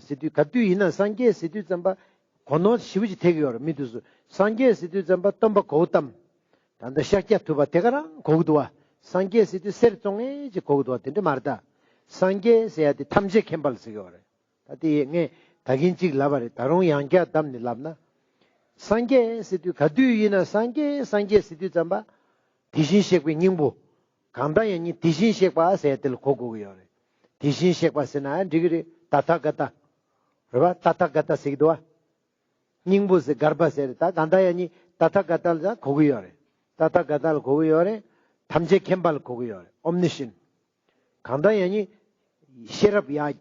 ཟེར་དུས་ག་དུས་ཡིན་ན་སངས་རྒྱས་ཟེར་དུས་ཙམ་པ་གོ་ནོར་ཞེ་པོ་ཅིག་ཐེབས་ཀྱི་ཡོད་རེད། མི་དེ་ཚོ་སངས་རྒྱས་ཟེར་དུས་ཙམ་པ་སྟོན་པ་གོའུ་ཏམ། ད་ལྟ་ཤཱཀྱ་ཐུབ་པ་དེ་ག་རང་གོ་གི་འདུག་བ། སངས་རྒྱས་ཟེར་དུས་གསེར་བཙོང་མཁན་ཅིག་གོ་གི་འདུག་བ། དེ་འདྲ་མ་རེད་ད། སངས་རྒྱས་ཟེར་ཡ་དེ་ཐམས་ཅད་མཁྱེན་པ་ལ་ཟེར་གྱི་ཡོད་རེད། ད་དེ་ངས་ད་གིན་གཅིག་ལབ་པ་རེད། ད་རུང་ཡང་བསྐྱར་བདམས་ནས་ལབ་ན། སངས་རྒྱས་ཟེར་དུས་ག་དུས་ཡིན་ན་སངས་རྒྱས་སངས་རྒྱས་ཟེར་དུས་ཙམ་པ། དེ་བཞིན་གཤེགས་པའི་སྙིང་པོ། གང་ལྟར་ཡང་ནི་དེ་བཞིན་གཤེགས་པ་ཟེར་དེ་ལ་གོ་དགོས་ཀྱི་ཡོད་རེད། དེ་བཞིན་གཤེགས་པ་ཟེར་ན་འགྲིག་གི་རེད། ཏ་ཐཱ་ག་ཏ། རེད་བ། ཏ་ཐཱ་ག་ཏ་ཟེར་གྱི་འདུག་བ། སྙིང་པོ་ཟེར་གརྦྷ་ཟེར་རེད། ད་གང་ལྟར་ཡང་ནི་ཏ་ཐཱ་ག་ཏ་ལ་ད་གོ་གི་ཡོད་རེད། ཏ་ཐཱ་ག་ཏ་ལ་གོ་གི་ཡོད་རེད། ཐམས་ཅད་མཁྱེན་པ་ལ་གོ་གི་ཡོད་རེད། ཨོམ་ནི་ཤེན། གང་ལྟར་ཡང་ནི་ཤེས་རབ་ཡ།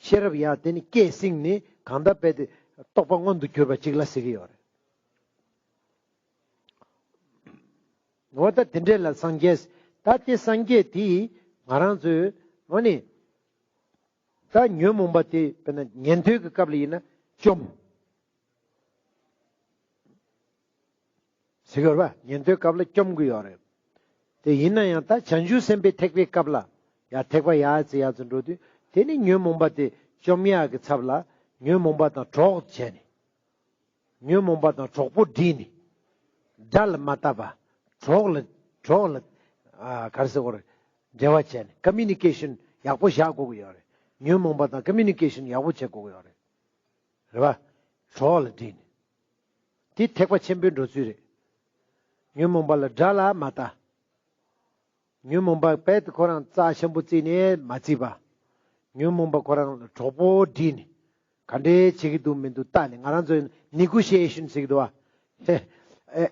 ཤེས་རབ་ཡ་དེ་ནི་སྐད་སྲིང་ནི་གང་ལྟར་རྦད་དེ་རྟོགས་པ་མངོན་དུ་གྱུར་པ་ཅིག་ལ་ཟེར་གྱི་ཡོད་རེད། འོ་ད་དེ་འདྲས་ལ་སངས་རྒྱས། ད་དེ་སངས་རྒྱས་དེ་ང་རང་ཚོས་འོ་ནི་ད་ཉོན་མོངས་པ་དེ་དཔེར་ན་ཉན་ཐོས་ཀྱི་སྐབས་ལ་ཡིན་ན་བཅོམ། ཟེར་གྱི་ཡོད་རེད་པ། ཉན་ཐོས་སྐབས་ལ་བཅོམ་གྱི་ཡོད་རེད། དེ་ཡིན་ན་ཡང་ད་བྱང་ཆུབ་སེམས་དཔའི་ཐེག་པའི་སྐབས་ལ་ཡང་ཐེག་པ་ཡར་ཚེ་ཡར་ཚེ་འགྲོ་དུས་དེ་ནི་ཉོན་མོངས་པ་དེ་བཅོམ་ཡག་གི་ཚབ་ལ་ཉོན་མོངས་པ་དང་གྲོགས་བྱས་ནས། ཉོན་མོངས་པ་དང་གྲོགས་པོ་བསྒྲིགས་ནས། དགྲ་ལ་མ་བལྟ་བར་གྲོགས་ལ་གྲོགས་ལ་ཨ་ག་རེ་ཟེར་དགོས་རེད། འབྲེལ་བ་བྱས་ནས་ཀ་མུ་ནི་ཀེ་ཤན་ཡག་པོ་བཞག་དགོས་ཀྱི་ཡོད་རེད། ཉོན་མོངས་པ་དང་ཀ་མུ་ནི་ཀེ་ཤན་ཡག་པོ་བྱེད་དགོས་ཀྱི་ཡོད་རེད། རེད་པ། གྲོགས་ལ་བསྒྲིགས་ནས། དེ་ཐེག་པ་ཆེན་པོའི་འགྲོ་ཚུལ་རེད། ཉོན་མོངས་པ་ལ་དགྲ་ལ་མ་ལྟ། ཉོན་མོངས་པ་རྦད་དེ་ཁོ་རང་རྩ་ཆེན་པོ་བརྩིས་ནས་མ་བརྩིས་པ། ཉོན་མོངས་པ་ཁོ་རང་ལ་གྲོགས་པོ་བསྒྲིགས་ནས། ག་འདྲས་བྱེད་ཀྱི་འདུག་མི་འདུག་བལྟས་ནས། ང་རང་ཚོས་ནེ་གོ་ཤི་ཨེ་ཤན་ཟེར་གྱི་འདུག་བ། ཧེ།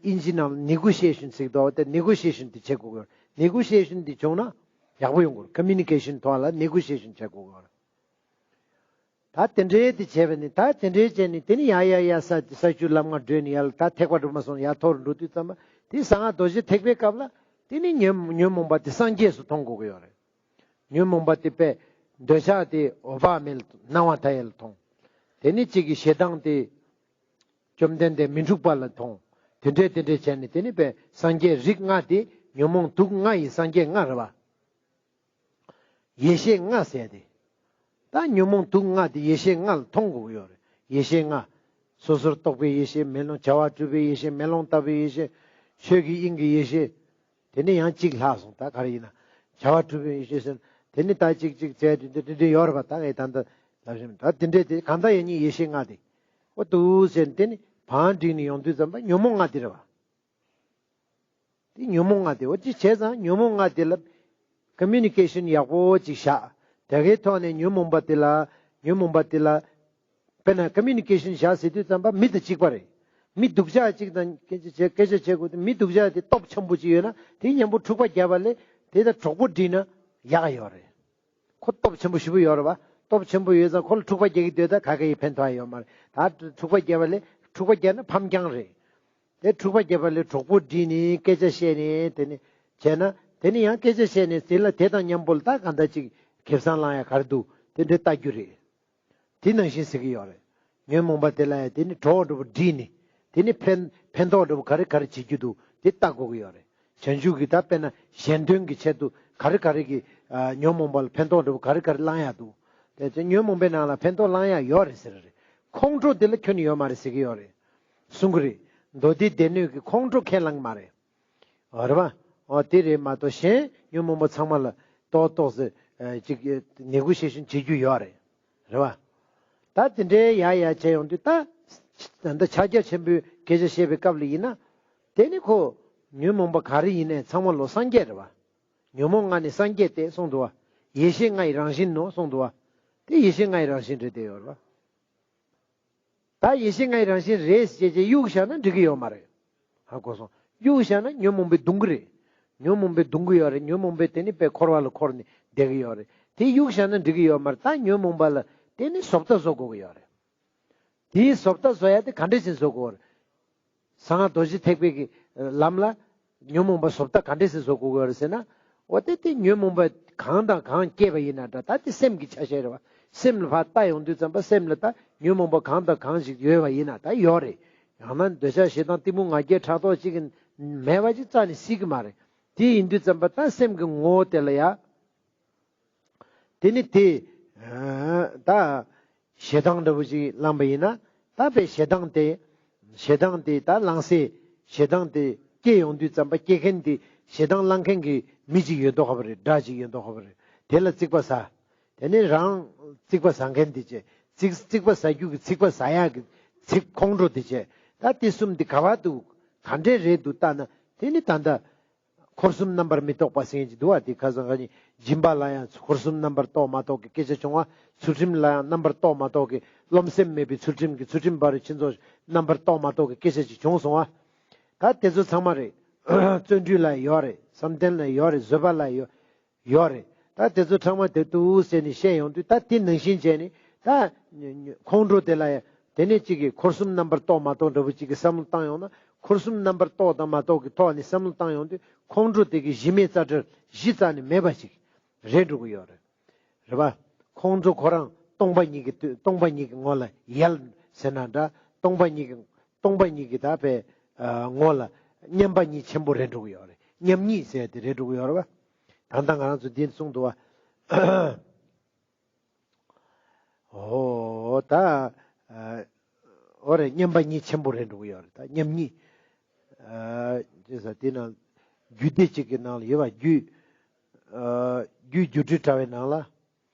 ཨིན་ཇི་ནང་ནེ་གོ་ཤི་ཨེ་ཤན་ཟེར་གྱི་འདུག་བ། དེ་ནེ་གོ་ཤི་ཨེ་ཤན་དེ་བྱེད་དགོས་ཀྱི་ཡོད། ནེ་གོ་ཤི་ཨེ་ཤན་དེ་བྱུང་ན་ཡག་པོ་ཡོང་གི་ཡོད། ཀ་མུ་ནི་ཀེ་ཤན་ཐོག་ལ་ནེ་གོ་ཤི་ཨེ་ཤན་བྱེད་དགོས་ཀྱི་ཡོད། ད་དེ་འདྲའི་དེ་བྱས་པ་ནི། ད་དེ་འདྲའི་བྱས་ནི་དེ་ནི་ཡ་ཡ་ཡ་ས་ས་བཅུ་ལམ་ལྔ་བགྲོད་ནི་ཡ་ལ་ད་ཐེག་པ་སྒྲུབ་མ་སོང་ཡ་མཐོ་རུ་འགྲོ་དུས་ཙམ་པ་དེ་གསང་སྔགས་རྡོ་རྗེ་ཐེག་པའི་སྐབས་ལ་དེ་ནི་ཉོན་ཉོན་མོངས་པ་དེ་སངས་རྒྱས་སུ་མཐོང་དགོས་ཀྱི་ཡོད་རེད། ཉོན་མོངས་པ་དེ་པས་འདོད་ཆགས་དེ་འོད་དཔག་མེད་ལ་སྣང་བ་མཐའ་ཡས་ལ་མཐོང་། དེ་ནི་གཅིག་གི་ཞེ་སྡང་དེ་བཅོམ་ལྡན་འདས་མི་འཁྲུགས་པ་ལ་མཐོང་། དེ་འདྲའི་དེ་འདྲའི་བྱས་ནི་དེ་ནི་པས་སངས་རྒྱས་རིགས་ལྔ་དེ་ཉོན་མོངས་དུག་ལྔ་ཡི་སངས་རྒྱས་ལྔ་རེད་བ། ཡེ་ཤེས་ལྔ་ཟེར་ཏེ། ད་ཉོན་མོངས་དུག་ལྔ་དེ་ཡེ་ཤེས་ལྔ་ལ་མཐོང་དགོས་ཀྱི་ཡོད་རེད། ཡེ་ཤེས་ལྔ། སོ་སོར་རྟོག་པའི་ཡེ་ཤེས། མེ་ལོང་བྱ་བ་གྲུབ་པའི་ཡེ་ཤེས། མེ་ལོང་ལྟ་བུའི་ཡེ་ཤེས། ཆོས་ཀྱི་དབྱིངས་ཀྱི་ཡེ་ཤེས། དེ་ནས་ཡང་གཅིག་ལྷག་སོང་། ད་ག་རེ་ཡིན་ན། བྱ་བ་གྲུབ་པའི་ཡེ་ཤེས་ཟེར། དེ་ནི་ད་གཅིག་གཅིག་བྱས་དེ་འདྲ་འདྲ་ཡོད་རེད་པ། ད་ངས་ད་ལྟ་ལབ་བཞིན། ད་དེ་འདྲས་དེ་གང་ལྟར་ཡང་ནི་ཡེ་ཤེས་ལྔ་དེ། འོ་འདུག་ཟེར་ནས་དེ་ནི་བང་བསྒྲིགས་ནས་ཡོང་དུས་ཙམ་པ་ཉོན་མོངས་ལྔ་དེ་རེད་པ། དེ་ཉོན་མོངས་ལྔ་དེ། འོ་ཅི་བྱས་ཙང་ཉོན་མོངས་ལྔ་དེ་ལ་ཀ་མུ་ནི་ཀེ་ཤན་ཡག་པོ་ཅིག་བཞག་དེ་གའི་ཐོག་ནས་ཉོན་མོངས་པ་དེ་ལ། ཉོན་མོངས་པ་དེ་ལ། དཔེར་ན་ཀ་མུ་ནི་ཀེ་ཤན་བཞག་ཟེར་དུས་ཙམ་པ་མི་དང་གཅིག་པ་རེད། མི་སྡུག་ཅག་ཅིག་དང་སྐད་ཆ་བྱེད་སྐད་ཆ་བྱེད་དགོས་དུས་མི་སྡུག་ཅག་དེ་སྟོབས་ཆེན་པོ་ཅིག་ཡོད་ན་དེའི་མཉམ་པོ་འཁྲུག་པ་བརྒྱབ་པ་ལས་དེ་དང་གྲོགས་པོ་བསྒྲིགས་ན་ཡག་ཡོད་རེད། ཁོ་སྟོབས་ཆེན་པོ་ཞེ་པོ་ཡོད་རེད་པ། སྟོབས་ཆེན་པོ་ཡོད་ཙང་ཁོ་ལ་འཁྲུག་པ་རྒྱག་གི་སྡོད་ད་ག་གེ་ཡི་ཕན་ཐོགས་ཡོད་མ་རེད། ད་འཁྲུག་པ་རྒྱག་པ་ལས་འཁྲུག་པ་རྒྱག་ན་ཕམ་རྐྱང་རེད། དེ་འཁྲུག་པ་རྒྱག་པ་ལས་གྲོགས་པོ་བསྒྲིགས་ནས་སྐད་ཆ་བཤད་ནས་དེ་ནས་བྱས་ན་དེ་ནས་ཡང་སྐད་ཆ་བཤད་ནས་དེ་ལ་དེ་དང་མཉམ་པོ་ལ་ད་གང་ལྟར་ཅིག་ཁེ་བཟང་བླང་ཡ་ག་རེ་འདུག་དེ་འདྲ་ལྟ་རྒྱུ་རེད། དེ་ནང་བཞིན་ཟེར་གྱི་ཡོད་རེད། ཉོན་མོངས་པ་དེ་ལ་ཡང་དེ་ནི་གྲོགས་འདྲ་པོ་བསྒྲིགས་ནས་དེ་ནི་ཕན་ཕན་ཐོགས་འདྲ་པོ་ག་རེ་ག་རེ་བྱེད་རྒྱུ་འདུག་དེ་ལྟ་དགོས་ཀྱི་ཡོད་རེད། བྱང་ཆུབ་ཀྱི་ད་དཔེར་ན་གཞན་དོན་གྱི་ཆེད་དུ་ག་རེ་ག་རེ་གི་ཨ་ཉོན་མོངས་པ་ལ་ཕན་ཐོགས་འདྲ་པོ་ག་རེ་ག་རེ་བླང་ཡག་འདུག་དེ་ཚོ་ཉོན་མོངས་པའི་ནང་ལ་ཕན་ཐོགས་བླང་ཡག་ཡོད་རེད་ཟེར་རེད། ཁོང་ཁྲོ་དེ་ལ་ཁྱོན་ནས་ཡོད་མ་རེད་ཟེར་གྱི་ཡོད་རེད། གསུང་གི་རེད། མདོ་སྡེ་སྡེ་སྣོད་ཀྱི་ཁོང་ཁྲོ་ཁས་བླངས་མ་རེད། རེད་པ། འོ་དེ་རེད་མ་གཏོགས་གཞན་ཉོན་མོངས་པ་ཚང་མ་ལ་ཏོག་ཏོག་ཙེ་ཅིག་ནེ་གོ་ཤི་ཨེ་ཤན་བྱེད་རྒྱུ་ཡོད་རེད། རེད་པ། ད་དེ་འདྲའི་ཡ་ཡ་བྱས་ཡོང་དུས་ད་ད་ཕྱག་རྒྱ་ཆེན་པོའི་སྐད་ཆ་བཤད་པའི་སྐབས་ལ་ཡིན་ན། དེ་ནི་ཁོ་ཉོན་མོངས་པ་ག་རེ་ཡིན་ནའི་ཚང་མ་ལོ་སངས་རྒྱས་རེད་པ། ཉོན་མོངས་ལྔ་ནི་སངས་རྒྱས་ཏེ་གསུངས་འདུག་པ། ཡེ་ཤེས་ལྔ་ཡི་རང་བཞིན་ནོ་གསུངས་འདུག་པ། དེ་ཡེ་ཤེས་ལྔ་ཡི་རང་བཞིན་རེད་དེ་ཡོད་རེད་པ། ད་ཡེ་ཤེས་ལྔ་ཡི་རང་བཞིན་རེད་ཟེར་བྱས་གཡུག་བཞག་ན་འགྲིག་གི་ཡོད་མ་རེད། ཧ་གོ་སོང་། གཡུག་བཞག་ན་ཉོན་མོངས་པས་གདུང་གི་རེད། ཉོན་མོངས་པས་གདུང་གི་ཡོད་རེད། ཉོན་མོངས་པས་དེ་ནི་དཔེ་འཁོར་བ་ལ་འཁོར་ནས་བསྡད་ཀྱི་ཡོད་རེད། དེ་གཡུག་བཞག་ན་འགྲིག་གི་ཡོད་མ་རེད། ད་ཉོན་མོངས་པ་ལ་དེ་ནི་བཟོ་ལྟ་བཟོ་དགོས་ཀྱི་ཡོད་རེད། དེའི་བཟོ་ལྟ་བཟོ་ཡ་དེ་ག་འདྲས་ཞིག་བཟོ་དགོས་རེད། གསང་སྔགས་རྡོ་རྗེ་ཐེག་པའི་གི་ལམ་ལ་ཉོན་མོངས་པ་བཟོ་ལྟ་ག་འདྲས་སེ་བཟོ་དགོས་ཀྱི་ཡོད་རེད་ཟེར་ན། འོ་དེ་དེ་ཉོན་མོངས་པ་གང་དང་གང་སྐྱེས་པ་ཡིན་ན་འདྲ། ད་དེ་སེམས་ཀྱི་ཆ་ཤས་རེད་བ། སེམས་ལ་ཕར་ལྟ་ཡོང་དུས་ཙམ་པ་སེམས་ལ་ད་ཉོན་མོངས་པ་གང་དང་གང་ཞིག་ཡོད་པ་ཡིན་ན་ད་ཡོད་རེད། ཡང་ན་འདོད་ཆགས་ཞེ་སྡང་གཏི་མུག་ང་རྒྱལ་ཕྲག་དོག་ཅིག་གི་མེད་པ་ཅིག་རྩ་ནས་སྲིད་ཀྱི་མ་རེད། དེ་ཡིན་དུས་ཙམ་པ་ད་སེམས་ཀྱི་ངོ་བོ་དེ་ལ་ཡ། དེ་ནི་དེ། ད། ཞེ་སྡང་འདྲ་བོ་ཞིག་བླངས་པ་ཡིན་ན། ད་དཔེ་ཞེ་སྡང་དེ། ཞེ་སྡང་དེ་ད་བླངས་སའི། ཞེ་སྡང་དེ་སྐྱེ་ཡོང་དུས་ཙམ་པ་སྐྱེ་མཁན་དེ། ཞེ་སྡང་བླངས་མཁན་གྱི་མི་ཅིག་ཡོད་མདོག་ཁ་པོ་རེད། དགྲ་ཅིག་ཡོད་མདོག་ཁ་པོ་རེད། དེ་ལ་རྩིག་པ་ཟ། དེ་ནས་རང་རྩིག་པ་ཟ་མཁན་དེ་བྱས། རྩིག་རྩིག་པ་ཟ་རྒྱུ་གི་རྩིག་པ་ཟ་ཡག་གི་ཚིག་ཁོང་ཁྲོ་དེ་བྱས། ད་དེ་གསུམ་དེ་ག་བ་འདུག་ག་འདྲས་རེད་འདུག་ལྟ་ན། དེ་ནི་ད་ལྟ། འཁོར་གསུམ་རྣམ་པར་མི་རྟོག་པ་ཟེར་གྱི་འདུག་བ། དེ་ཁ་སང་ཁ་ཉིན་སྦྱིན་པ་ལ་ཡང་འཁོར་གསུམ་རྣམ་པར་རྟོག་མ་རྟོག་གི་སྐད་ཆ་བྱུང་བ། ཚུལ་ཁྲིམས་ལ་ཡང་རྣམ་པར་རྟོག་མ་རྟོག་གི། རློམ་སེམས་མེད་པའི་ཚུལ་ཁྲིམས་ཀྱི་ཚུལ་ཁྲིམས་འབའ་རུ་ཕྱིན་ཚོགས་རྣམ་པར་རྟོག་མ་རྟོག་གི་སྐད་ཆ་ཅིག་བྱུང་སོང་བ། ད་དེ་ཚོ་ཚང་མ་རེད། བརྩོན་འགྲུས་ལ་ཡོད་རེད། བསམ་གཏན་ལ་ཡོད་རེད། བཟོད་པ་ལ་ཡོད། ཡོད་རེད། ད་དེ་ཚོ་ཚང་མ་དེ་འདུག་ཟེར་ནས་བཤད་ཡོང་དུས། ད་དེ་ནང་བཞིན་བྱས་ནས་ད་ཁོང་ཁྲོ་དེ་ལ་ཡང་དེ་ནས་གཅིག་གིས་འཁོར་གསུམ་རྣམ་པར་རྟོག་མ་རྟོག་འདྲ་བོ་གཅིག་གི་བསམ་བློ་བཏང་ཡོང་ན། འཁོར་གསུམ་རྣམ་པར་རྟོག་དང་མ་རྟོག་གི་ཐོག་ནས་བསམ་བློ་བཏང་ཡོང་དུས། ཁོང་ཁྲོ་དེ་གི་གཞི་མེད་རྩ་བྲལ་གཞི་རྩ་ནས་མེད་པ་ཞིག་རེད་འགྲོ་གི་ཡོད་རེད། རེད་པ། ཁོང་ཁྲོ་ཁོ་རང་སྟོང་པ་ཉིད་ཀྱི་དུས། སྟོང་པ་ཉིད་ཀྱི་ངོ་ལ་ཡལ་ཟེར་ན་འདྲ། སྟོང་པ་ཉིད་ཀྱི། སྟོང་པ་ཉིད་ཀྱི་ད་དཔེ་ངོ་ལ་མཉམ་པ་ཉིད་ཆེན་པོ་རེད་འགྲོ་གི་ཡོད་རེད། མཉམ་ཉིད་ཟེར་དེ་རེད་འགྲོ་གི་ཡོད་རེད་པ། ད་ལྟ་ང་རང་ཚོ་འདི་གསུངས་འདུག་བ། འོ་ད། འོ་རེད། མཉམ་པ་ཉིད་ཆེན་པོ་རེད་འགྲོ་གི་ཡོད་རེད། ད་མཉམ་ཉིད། ཅེས་དེ་ནང་རྒྱུད་སྡེ་གཅིག་གི་ནང་ལ་ཡོད་པ། རྒྱུད། རྒྱུད་སྒྱུ་འཕྲུལ་དྲ་བའི་ནང་ལ།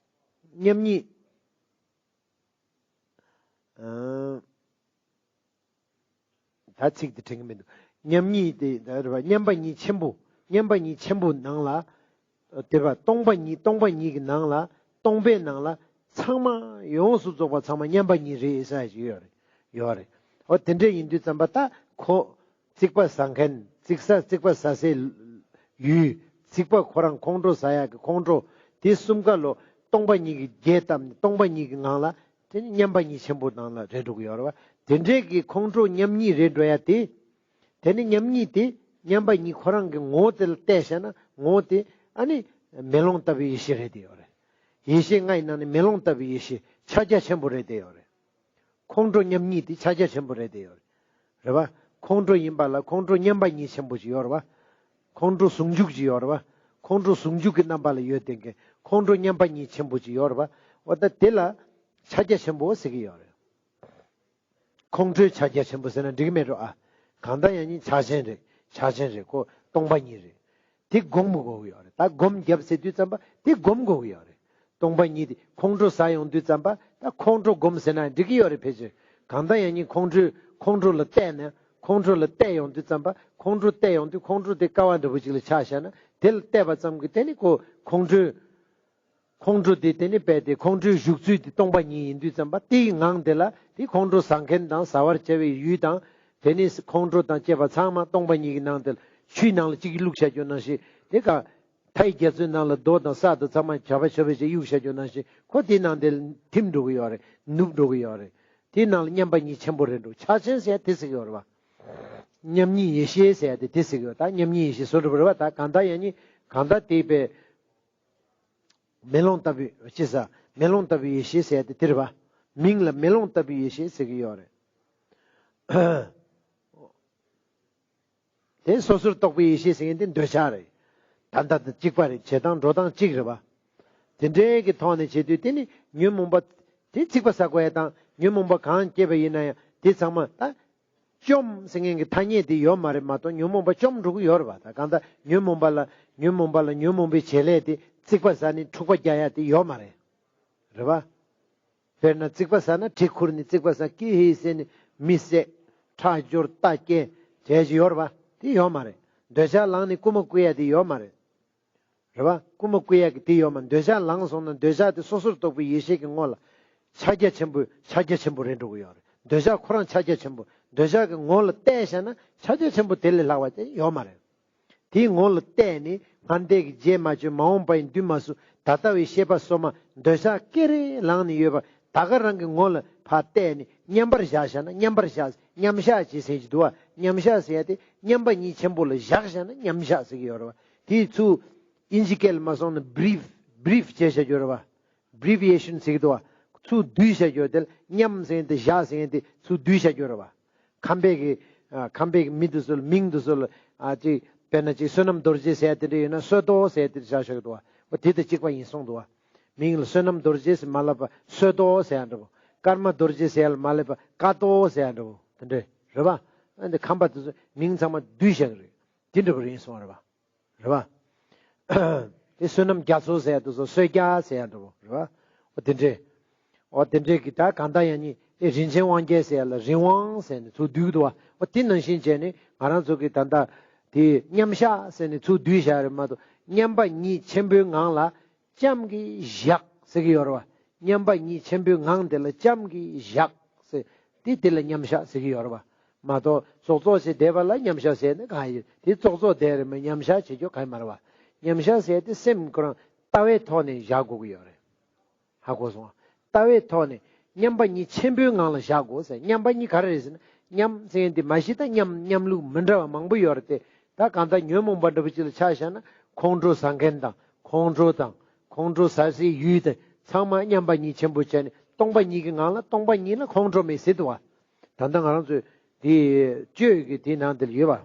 མཉམ་ཉིད། ད་ཚིག་དེ་དྲན་གྱི་མི་འདུག་མཉམ་ཉིད་དེ་ད་རེད་པ། མཉམ་པ་ཉིད་ཆེན་པོ། མཉམ་པ་ཉིད་ཆེན་པོ་ནང་ལ། དེ་བ་སྟོང་པ་ཉིད། སྟོང་པ་ཉིད་ཀྱི་ནང་ལ། སྟོང་པའི་ནང་ལ་ཚང་མ་ཡོངས་སུ་རྫོགས་པ་ཚང་མ་མཉམ་པ་ཉིད་རེད་ཟེར་ཞིག་ཡོད་རེད། ཡོད་རེད། འོ་དེ་འདྲ་ཡིན་དུས་ཙམ་པ། ད་ཁོ་རྩིག་པ་ཟ་མཁན། རྩིག་ས། རྩིག་པ་ཟ་སའི་ཡུལ། རྩིག་པ་ཁོ་རང་ཁོང་ཁྲོ་ཟ་ཡག་གི་ཁོང་ཁྲོ་དེ་གསུམ་ཀ་ལོ། སྟོང་པ་ཉིད་ཀྱི་རྒྱས་བཏབ་ནས། སྟོང་པ་ཉིད་ཀྱི་ངང་ལ། དེ་ནི་མཉམ་པ་ཉིད་ཆེན་པོ་ནང་ལ་རེད་འགྲོ་གི་ཡོད་རེད་བ། དེ་འདྲའི་གི་ཁོང་ཁྲོ་མཉམ་ཉིད་རེད་འགྲོ་ཡ་དེ། དེ་ནི་མཉམ་ཉིད་དེ་མཉམ་པ་ཉིད་ཁོ་རང་གི་ངོ་བོ་དེ་ལ་བལྟས་བྱས་ན། ངོ་བོ་དེ་ཨ་ནི་མེ་ལོང་ལྟ་བུའི་ཡེ་ཤེས་རེད་དེ་ཡོད་རེད། ཡེ་ཤེས་ལྔ་ཡི་ནང་ནས་མེ་ལོང་ལྟ་བུའི་ཡེ་ཤེས་ཕྱག་རྒྱ་ཆེན་པོ་རེད་དེ་ཡོད་རེད། ཁོང་ཁྲོ་མཉམ་ཉིད་དེ་ཕྱག་རྒྱ་ཆེན་པོ་རེད་དེ་ཡོད་རེད། རེད་བ། ཁོང་ཁྲོ་ཡིན་པ་ལ་ཁོང་ཁྲོ་མཉམ་པ་ཉིད་ཆེན་པོ་ཅིག་ཡོད་རེད་བ། ཁོང་ཁྲོ་ཟུང་འཇུག་ཅིག་ཡོད་རེད་བ། ཁོང་ཁྲོ་ཟུང་འཇུག་གི་རྣམ་པ་ལ་ཡོད་བསྡད་མཁན་ཁོང་ཁྲོ་མཉམ་པ་ཉིད་ཆེན་པོ་ཅིག་ཡོད་རེད་བ། འོ་ད་དེ་ལ་ཕྱག་རྒྱ་ཆེན་པོ་ཟེར་གྱི་ཡོད་རེད། ཁོང་ཁྲོའི་ཕྱག་རྒྱ་ཆེན་པོ་ཟེར་ན་འགྲིག་གི་མེད་འགྲོ་ཨ། གང་ལྟར་ཡང་ཉིད་ཕྱག་ཆེན་རེད། ཕྱག་ཆེན་རེད། ཁོ་སྟོང་པ་ཉིད་རེད། དེ་སྒོམ་དགོས་ཀྱི་ཡོད་རེད། ད་སྒོམ་བརྒྱབ་ཟེར་དུས་ཙམ་པ་དེ་སྒོམ་དགོས་ཀྱི་ཡོད་རེད། སྟོང་པ་ཉིད་དེ་ཁོང་ཁྲོ་ཟ་ཡོང་དུས་ཙམ་པ་ད་ཁོང་ཁྲོ་སྒོམ་ཟེར་ན་འགྲིག་གི་ཡོད་རེད། ཕལ་ཆེར་གང་ལྟར་ཡང་ཉིད་ཁོང་ཁྲོའི་ཁོང་ཁྲོ་ལ་བལྟས་ནས་ཁོང་ཁྲོ་ལ་བལྟས་ཡོང་དུས་ཙམ་པ་ཁོང་ཁྲོ་བལྟས་ཡོང་དུས་ཁོང་ཁྲོ་དེ་ཀ་བ་འདྲ་བོ་ཅིག་ལ་ཆ་བཞག་ན་དེ་ལ་བལྟས་པ་ཙམ་གྱིས་དེ་ནི་ཁོ་ཁོང་ཁྲོའི་ཁོང་ཁྲོ་དེ་དེ་ནི་རྦད་དེ་ཁོང་ཁྲོའི་བཞུགས་ཚུལ་དེ་སྟོང་པ་ཉིད་ཡིན་དུས་ཙམ་པ་དེའི་ངང་དེ་ལ་དེ་ཁོང་ཁྲོ་ཟ་མཁན་དང་ཟ་བར་བྱ་བའི་ཡུལ་དང་དེ་ནི་ཁོང་ཁྲོ་དང་བཅས་པ་ཚང་མ་སྟོང་པ་ཉིད་ཀྱི་ནང་དེ་ལ་ཆུའི་ནང་ལ་གཅིག་བླུགས་བྱ་རྒྱུ་ནང་བཞིན་དེ་ག་མཐའི་རྒྱ་མཚོའི་ནང་ལ་རྡོ་དང་ས་དང་ཚང་མ་བྱ་བ་བྱ་བའི་ཆ་གཡུགས་བྱ་རྒྱུ་ནང་བཞིན་ཁོ་དེའི་ནང་དེ་ལ་ཐིམ་འགྲོ་གི་ཡོད་རེད། ནུབ་འགྲོ་གི་ཡོད་རེད། དེའི་ནང་ལ་མཉམ་པ་ཉིད་ཆེན་པོ་རེད་འགྲོ། ཕྱག་ཆེན་ཟེར་ཡ་དེ་ཟེར་གི་ཡོད་རེད་བ། མཉམ་ཉིད་ཡེ་ཤེས་ཟེར་ཡ་དེ་དེ་ཟེར་གི་ཡོད། ད་མཉམ་ཉིད་ཡེ་ཤེས་བཟོ་འགྲོ་བ་རེད་བ། ད་གང་ལྟར་ཡང་ཉིད་གང་ལྟར་དེ་པའི་མེ་ལོང་ལྟ་བུའི་ཅི་ཟ། མེ་ལོང་ལྟ་བུའི་ཡེ་ཤེས་ཟེར་ཡ་དེ་དེ་རེད་བ། མིང་ལ་མེ་ལོང་ལྟ་བུའི་ཡེ་ཤེས་ཟེར་གི་ཡོད་རེད། དེ་སོ་སོར་རྟོག་པའི་ཡེ་ཤེས་ཟེར་མཁན་དེ་འདོད་ཆགས་རེད། ད་ལྟ་དང་གཅིག་པ་རེད། བྱེད་སྟངས་འགྲོ་སྟངས་གཅིག་རེད་བ། དེ་འདྲའི་གི་ཐོག་ནས་བྱེད་དུས་དེ་ནི་ཉོན་མོངས་པ་དེ་རྩིག་པ་ཟ་དགོས་ཡ་དང་ཉོན་མོངས་པ་གང་སྐྱེས་པ་ཡིན་ན་ཡང་དེ་ཚང་མ་ད་བཅོམ་ཟེར་མཁན་གྱི་ཐ་སྙད་དེ་ཡོད་མ་རེད་མ་གཏོགས་ཉོན་མོངས་པ་བཅོམ་འགྲོ་གི་ཡོད་རེད་བ། ད་གང་ལྟར་ཉོན་མོངས་པ་ལ་ཉོན་མོངས་པ་ལ་ཉོན་མོངས་པའི་བྱེད་ལས་དེ་རྩིག་པ་ཟ་ནས་འཁྲུག་པ་རྒྱག་ཡ་དེ་ཡོད་མ་རེད། རེད་བ། དཔེར་ན་རྩིག་པ་ཟ་ན་གྲི་ཁུར་ནས་རྩིག་པ་ཟ། ཀི་ཧི་ཟེར་ནས་མི་བསད། ཁྲག་སྦྱོར་རྟ་སྐྱེ་བྱས་ཀྱི་ཡོད་རེད་བ། དེ་ཡོད་མ་རེད། འདོད་ཆགས་ལངས་ནས་རྐུན་མ་རྐུ་ཡ་དེ་ཡོད་མ་རེད། རེད་བ། རྐུན་མ་རྐུ་ཡ་གི་དེ་ཡོད་མ་རེད། འདོད་ཆགས་ལངས་སོང་ན་འདོད་ཆགས་དེ་སོ་སོར་རྟོག་པའི་ཡེ་ཤེས་ཀྱི་ངོ་ལ་ཕྱག་རྒྱ་ཆེན་པོ་ཕྱག་རྒྱ་ཆེན་པོ་རེད་འགྲོ་གི་ཡོད་རེད། འདོད་ཆགས་ཁོ་རང་ཕྱག་རྒྱ་ཆེན་པོ། འདོད་ཆགས་ཀྱི་ངོ་ལ་བལྟས་བཞག་ན་ཕྱག་རྒྱ་ཆེན་པོ་དེ་ལས་ལྷག་པ་དེ་ཡོད་མ་རེད། དེའི་ངོ་ལ་བལྟས་ནས་སྔར་འདས་ཀྱི་རྗེས་མ་ཆོད། མ་འོངས་པ་ཡི་འདུན་མ་བསུ། ད་ལྟ་བའི་ཤེས་པ་སོ་མ། འདོད་ཆགས་ཀེ་རེ་ལངས་ནས་ཡོད་པ་ད་ག་རང་གི་ངོ་ལ་ཕར་བལྟས་ནས་མཉམ་པར་བཞག་བཞག་ན། མཉམ་པར་བཞག་མཉམ་བཞག་ཅེས་ཟེར་གྱི་འདུག་བ། མཉམ་བཞག་ཟེར་ཡ་དེ་མཉམ་པ་ཉིད་ཆེན་པོ་ལ་བཞག་བཞག་ན་མཉམ་བཞག་ཟེར་གྱི་ཡོད་རེད་བ། དེའི་ཚུལ་ཨིན་ཇི་སྐད་ལ་མ་སོང་ན་བྷི་རིཕ་བྷི་རིཕ་བྱས་བཞག་རྒྱུ་རེད་བ། བྷི་རིཕ་ཡེ་ཤན་ཟེར་གྱི་འདུག་བ། ཚུལ་བསྡུས་བཞག་རྒྱུ་དེ་ལ་མཉམ་ཟེར་ཡ་དེ་བཞག་ཟེར་ཡ་དེ་ཚུལ་བསྡུས་བཞག་རྒྱུ་རེད་བ། ཁམས་པའི་གི་ཨ་ཁམས་པའི་གི་མི་དེ་ཚོ་ལ་མིང་དེ་ཚོ་ལ་ཨ་ཅིག་དཔེར་ན་ཅིག་བསོད་ནམས་རྡོ་རྗེ་ཟེར་དེ་འདྲ་ཡོད་ན་བསོད་རྡོ་ཟེར་དེ་འདྲ་བཞག་བཞག་འདུག་བ། འོ་དེ་དང་གཅིག་པ་ཡིན་གསུངས་འདུག་བ། མིང་ལ་བསོད་ནམས་རྡོ་རྗེ་ཟེར་མ་ལབ་པ་བསོད་རྡོ་ཟེར་ཡ་འདྲ་བོ། ཀརྨ་རྡོ་རྗེ་ཟེར་ཡ་ལ་མ་ལབ་པ་ཀ་རྡོ་ཟེར་ཡ་འདྲ་བོ་དེ་འདྲ་རེད་བ། ཨ་འདི་ཁམས་པ་དེ་ཚོ་མིང་ཚང་མ་བསྡུས་བཞག་གི་རེད། དེ་འདྲ་བོ་རེད་གསུངས་རེད་བ། རེད་བ། དེ་བསོད་ནམས་རྒྱ་མཚོ་ཟེར་ཡ་དེ་ཚོ་བསོད་རྒྱ་ཟེར་ཡ་འདྲ་བོ་རེད་བ། འོ་དེ་འདྲས། འོ་དེ་འདྲས་ཀྱི་ད་གང་ལྟར་ཡང་ནི་ཨེ་རིན་ཆེན་དབང་རྒྱལ་ཟེར་ཡ་ལ་རིན་དབང་ཟེར་ནས་ཚུར་བསྡུས་འདུག་བ། འོ་དེ་ནང་བཞིན་བྱས་ནས་ང་རང་ཚོ་གི་ད་ལྟ་དེ་མཉམ་བཞག་ཟེར་ནས་ཚུར་བསྡུས་བཞག་རེད་མ་གཏོགས་མཉམ་པ་ཉིད་ཆེན་པོའི་ངང་ལ་ཅམ་གྱིས་བཞག་ཟེར་གྱི་ཡོད་རེད་བ། མཉམ་པ་ཉིད་ཆེན་པོའི་ངང་དེ་ལ་ཅམ་གྱིས་བཞག་ཟེར། དེ་དེ་ལ་མཉམ་བཞག་ཟེར་གྱི་ཡོད་རེད་བ། མ་གཏོགས་ཙོག་ཙོག་བྱས་བསྡད་པ་ལ་མཉམ་བཞག་ཟེར་ནས་གང་ཡོད། དེ་ཙོག་ཙོག་བསྡད་རེད་མ་མཉམ་བཞག་བྱེད་རྒྱུ་གང་ཡང་མ་རེད་བ། མཉམ་བཞག་ཟེར་དེ་སེམས་ཁོ་རང་ལྟ་བའི་ཐོག་ནས་བཞག་དགོས་ཀྱི་ཡོད་རེད། ཧ་གོ་སོང་ང་། ལྟ་བའི་ཐོག་ནས་མཉམ་པ་ཉིད་ཆེན་པོའི་ངང་ལ་བཞག་དགོས་ཟེར། མཉམ་པ་ཉིད་ག་རེ་རེད་ཟེར་ན་མཉམ་ཟེར་མཁན་དེ་མ་གཞི་ད་མཉམ་མཉམ་ལུགས་མི་འདྲ་བ་མང་པོ་ཡོད་རེད་དེ། ད་གང་ལྟར་ཉོན་མོངས་པ་འདྲ་པོ་ཅིག་ལ་ཆ་བཞག་ན་ཁོང་ཁྲོ་ཟ་མཁན་དང་ཁོང་ཁྲོ་དང་ཁོང་ཁྲོ་ཟ་སའི་ཡུལ་དེ་ཚང་མ་མཉམ་པ་ཉིད་ཆེན་པོ་བྱས་ནས་སྟོང་པ་ཉིད་ཀྱི་ངང་ལ་སྟོང་པ་ཉིད་ལ་ཁོང་ཁྲོ་མེད་ཟེར་འདུག་བ། ད་ལྟ་ང་རང་ཚོས་དེ་གཅོད་ཀྱི་དེ་ནང་དེ་ལ་ཡོད་པ།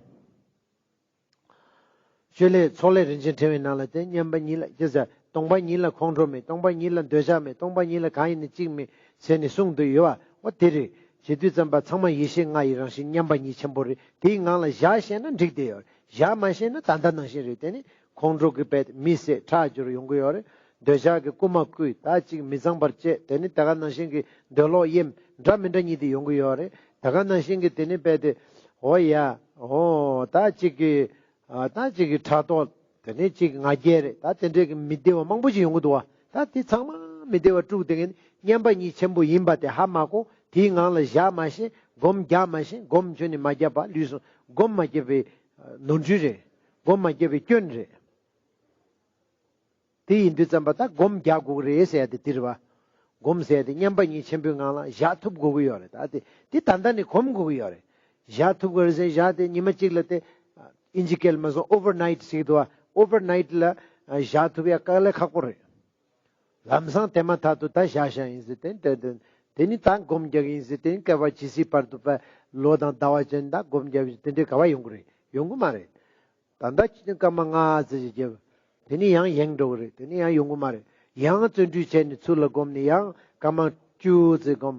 བཅོས་ལས་ཚོགས་ལས་རིན་ཆེན་ཕྲེང་བའི་ནང་ལ་དེ་མཉམ་པ་ཉིད་ལ་ཅི་ཟེར། སྟོང་པ་ཉིད་ལ་ཁོང་ཁྲོ་མེད། སྟོང་པ་ཉིད་ལ་འདོད་ཆགས་མེད། སྟོང་པ་ཉིད་ལ་གང་ཡིན་ནི་གཅིག་མེད་ཟེར་ནས་གསུངས་འདུག་ཡོད་པ། འོ་དེ་རེད། བྱེད་དུས་ཙམ་པ་ཚང་མ་ཡེ་ཤེས་ལྔ་ཡི་རང་བཞིན་མཉམ་པ་ཉིད་ཆེན་པོ་རེད། དེའི་ངང་ལ་བཞག་ཤེས་ན་འགྲིག་བསྡད་ཡོད་རེད། བཞག་མ་ཤེས་ན་ད་ལྟ་ནང་བཞིན་རེད། དེ་ནི་ཁོང་ཁྲོ་གི་དཔེ་མི་བསད་ཁྲག་སྦྱོར་ཡོང་གི་ཡོད་རེད། འདོད་ཆགས་ཀྱི་རྐུ་མ་རྐུས་ད་ཅིག་མི་ཚངས་པར་སྤྱད། དེ་ནི་ད་ག་ནང་བཞིན་གྱི་འདོད་ལོག་གཡེམ་འདྲ་མི་འདྲ་གཉིས་དེ་ཡོང་གི་ཡོད་རེད། ད་ག་ནང་བཞིན་གྱི་དེ་ནི་དཔེ་དེ་འོ་ཡ་འོ་ད་ཅིག་གི་ཨ་ད་ཅིག་གི་ཕྲག་དོག་དེ་ནས་ཅིག་ང་རྒྱལ་རེད། ད་དེ་འདྲའི་གི་མི་བདེ་བ་མང་པོ་ཞིག་ཡོང་གི་འདུག་བ། ད་དེ་ཚང་མ་མི་བདེ་བ་དཀྲུགས་དེ་ངས་མཉམ་པ་ཉིད་ཆེན་པོ་ཡིན་པ་དེ་ཧ་མ་གོ། དེའི་ངང་ལ་བཞག་མ་ཤེས། སྒོམ་རྒྱག་མ་ཤེས། སྒོམ་ཁྱོན་ནས་མ་བརྒྱབ་པ་ལུས་སོང་། སྒོམ་མ་བརྒྱབ་པའི་ནོར་འཁྲུལ་རེད། སྒོམ་མ་བརྒྱབ་པའི་སྐྱོན་རེད། དེ་ཡིན་དུས་ཙམ་པ་ད་སྒོམ་རྒྱག་དགོས་ཀྱི་རེད་ཟེར་ཡ་དེ་དེ་རེད་བ། སྒོམ་ཟེར་ཡ་དེ་མཉམ་པ་ཉིད་ཆེན་པོའི་ངང་ལ་བཞག་ཐུབ་དགོས་ཀྱི་ཡོད་རེད། ད་དེ་དེ་ད་ལྟ་ནས་གོམས་དགོས་ཀྱི་ཡོད་རེད། བཞག་ཐུབ་དགོས་རེད་ཟེར། བཞག་དེ་ཉི་མ་གཅིག་ལ་དེ་ཨིན་ཇི་སྐད་ལ་མ་སོང་ཨོ་ཝར་ནའིཊ་ཟེར་གྱི་འདུག་བ། ཨོ་ཝར་ནའིཊ་ལ་བཞག་ཐུབ་ཡ་དཀའ་ལས་ཁག་པོ་རེད། ལམ་སང་དེ་མ་ཐག་ཏུ་ད་བཞག་བཞག་ཡིན་ཟེར། དེ་དེ་དེ་དེ་ནི་ད་སྒོམ་རྒྱག་ཡིན་ཟེར། དེ་ནི་བསྐལ་པ་ཇི་སྲིད་བར་དུ་པ་ལོ་དང་ཟླ་བ་ཅན་ད་སྒོམ་རྒྱག་དེ་འདྲའི་ག་བ་ཡོང་གི་རེད། ཡོང་གི་མ་རེད། ད་ལྟ་ཅི་ནས་སྐར་མ་ལྔ་ཙམ་ཞིག་བརྒྱབ། དེ་ནས་ཡང་ཡེངས་འགྲོ་གི་རེད། དེ་ནས་ཡང་ཡོང་གི་མ་རེད། ཡང་བརྩོན་འགྲུས་བྱས་ནས་ཚུར་ལ་སྒོམ་ནས་ཡང་སྐར་མ་བཅུ་ཙམ་སྒོམ།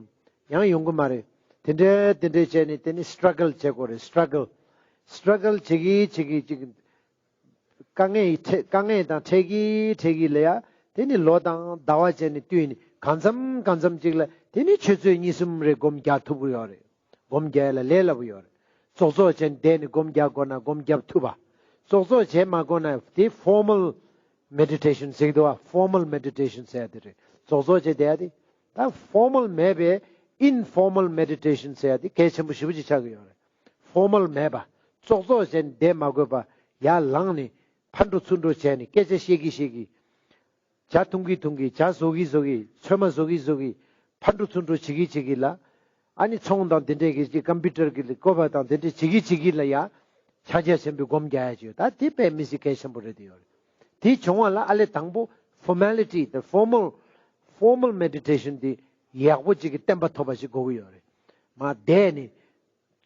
ཡང་ཡོང་གི་མ་རེད། དེ་འདྲ་དེ་འདྲ་བྱས་ནས་དེ་ནས་སི་ཊྲ་གལ་བྱེད་དགོས་རེད། སི་ཊྲ་གལ། སི་ཊྲ་གལ་བྱེད་ཀྱི་བྱེད་ཀྱི་ཅིག་དཀའ་ངལ་འཕྲད། དཀའ་ངལ་དང་འཕྲད་ཀྱི་འཕྲད་ཀྱི་ལ་ཡ། དེ་ནས་ལོ་དང་ཟླ་བ་བྱས་ནས་བསྟུད་ནས་གང་འཚམ་གང་འཚམ་ཅིག་ལ་དེ་ནས་ཆུ་ཚོད་གཉིས་གསུམ་རེ་སྒོམ་རྒྱག་ཐུབ་ཀྱི་ཡོད་རེད། སྒོམ་རྒྱག་ཡ་ལ་ལས་སླ་པོ་ཡོད་རེད། ཙོག་ཙོག་བྱས་ནས་བསྡད་ནས་སྒོམ་རྒྱག་དགོས་ན་སྒོམ་རྒྱབ་ཐུབ་པ། ཙོག་ཙོག་བྱས་མ་དགོས་ན་དེ་ཕོར་མལ་མེ་ཌི་ཊེ་ཤན་ཟེར་གྱི་འདུག་བ། ཕོར་མལ་མེ་ཌི་ཊེ་ཤན་ཟེར་ཡ་དེ་རེད། ཙོག་ཙོག་བྱས་བསྡད་ཡ་དེ། ད་ཕོར་མལ་མེད་པའི་ཨིན་ཕོར་མལ་མེ་ཌི་ཊེ་ཤན་ཟེར་ཡ་དེ་གལ་ཆེན་པོ་ཞེ་པོ་ཅིག་ཆགས་ཀྱི་ཡོད་རེད། ཕོར་མལ་མེད་པ། ཙོག་ཙོག་བྱས་ནས་བསྡད་མ་དགོས་པ། ཡར་ལངས་ནས་ཕར་འགྲོ་ཚུར་འགྲོ་བྱས་ནས་སྐད་ཆ་བཤད་ཀྱི་བཤད་ཀྱི། ཇ་འཐུང་གི་འཐུང་གི། ཇ་བཟོ་གི་བཟོ་གི། ཚོད་མ་བཟོ་གི་བཟོ་གི། ཕར་འགྲོ་ཚུར་འགྲོ་བྱེད་ཀྱི་བྱེད་ཀྱི་ལ། ཨ་ནི་ཚོང་དང་དེ་འདྲས་ཀྱི་ཀམ་པུ་ཊར་གྱི་བཀོད་པ་དང་དེ་འདྲས་བྱེད་ཀྱི་བྱེད་ཀྱི་ལ་ཡ། ཕྱག་རྒྱ་ཆེན་པོའི་སྒོམ་རྒྱག་ཡ་ཅིག་ཡོད། ད་དེ་དཔེ་མི་སྲིད་གལ་ཆེན་པོ་རེད་དེ་ཡོད་རེད། དེ་བྱུང་བ་ལ་ཨ་ལས་དང་པོ་ཕོར་མལ་ཊི་དང་ཕོར་མལ། ཕོར་མལ་མེ་ཌི་ཊེ་ཤན་དེ་ཡག་པོ་ཅིག་གི་བརྟན་པ་ཐོབ་པ་ཞིག་དགོས་ཀྱི་ཡོད་རེད། མ་བསྡད་ནས།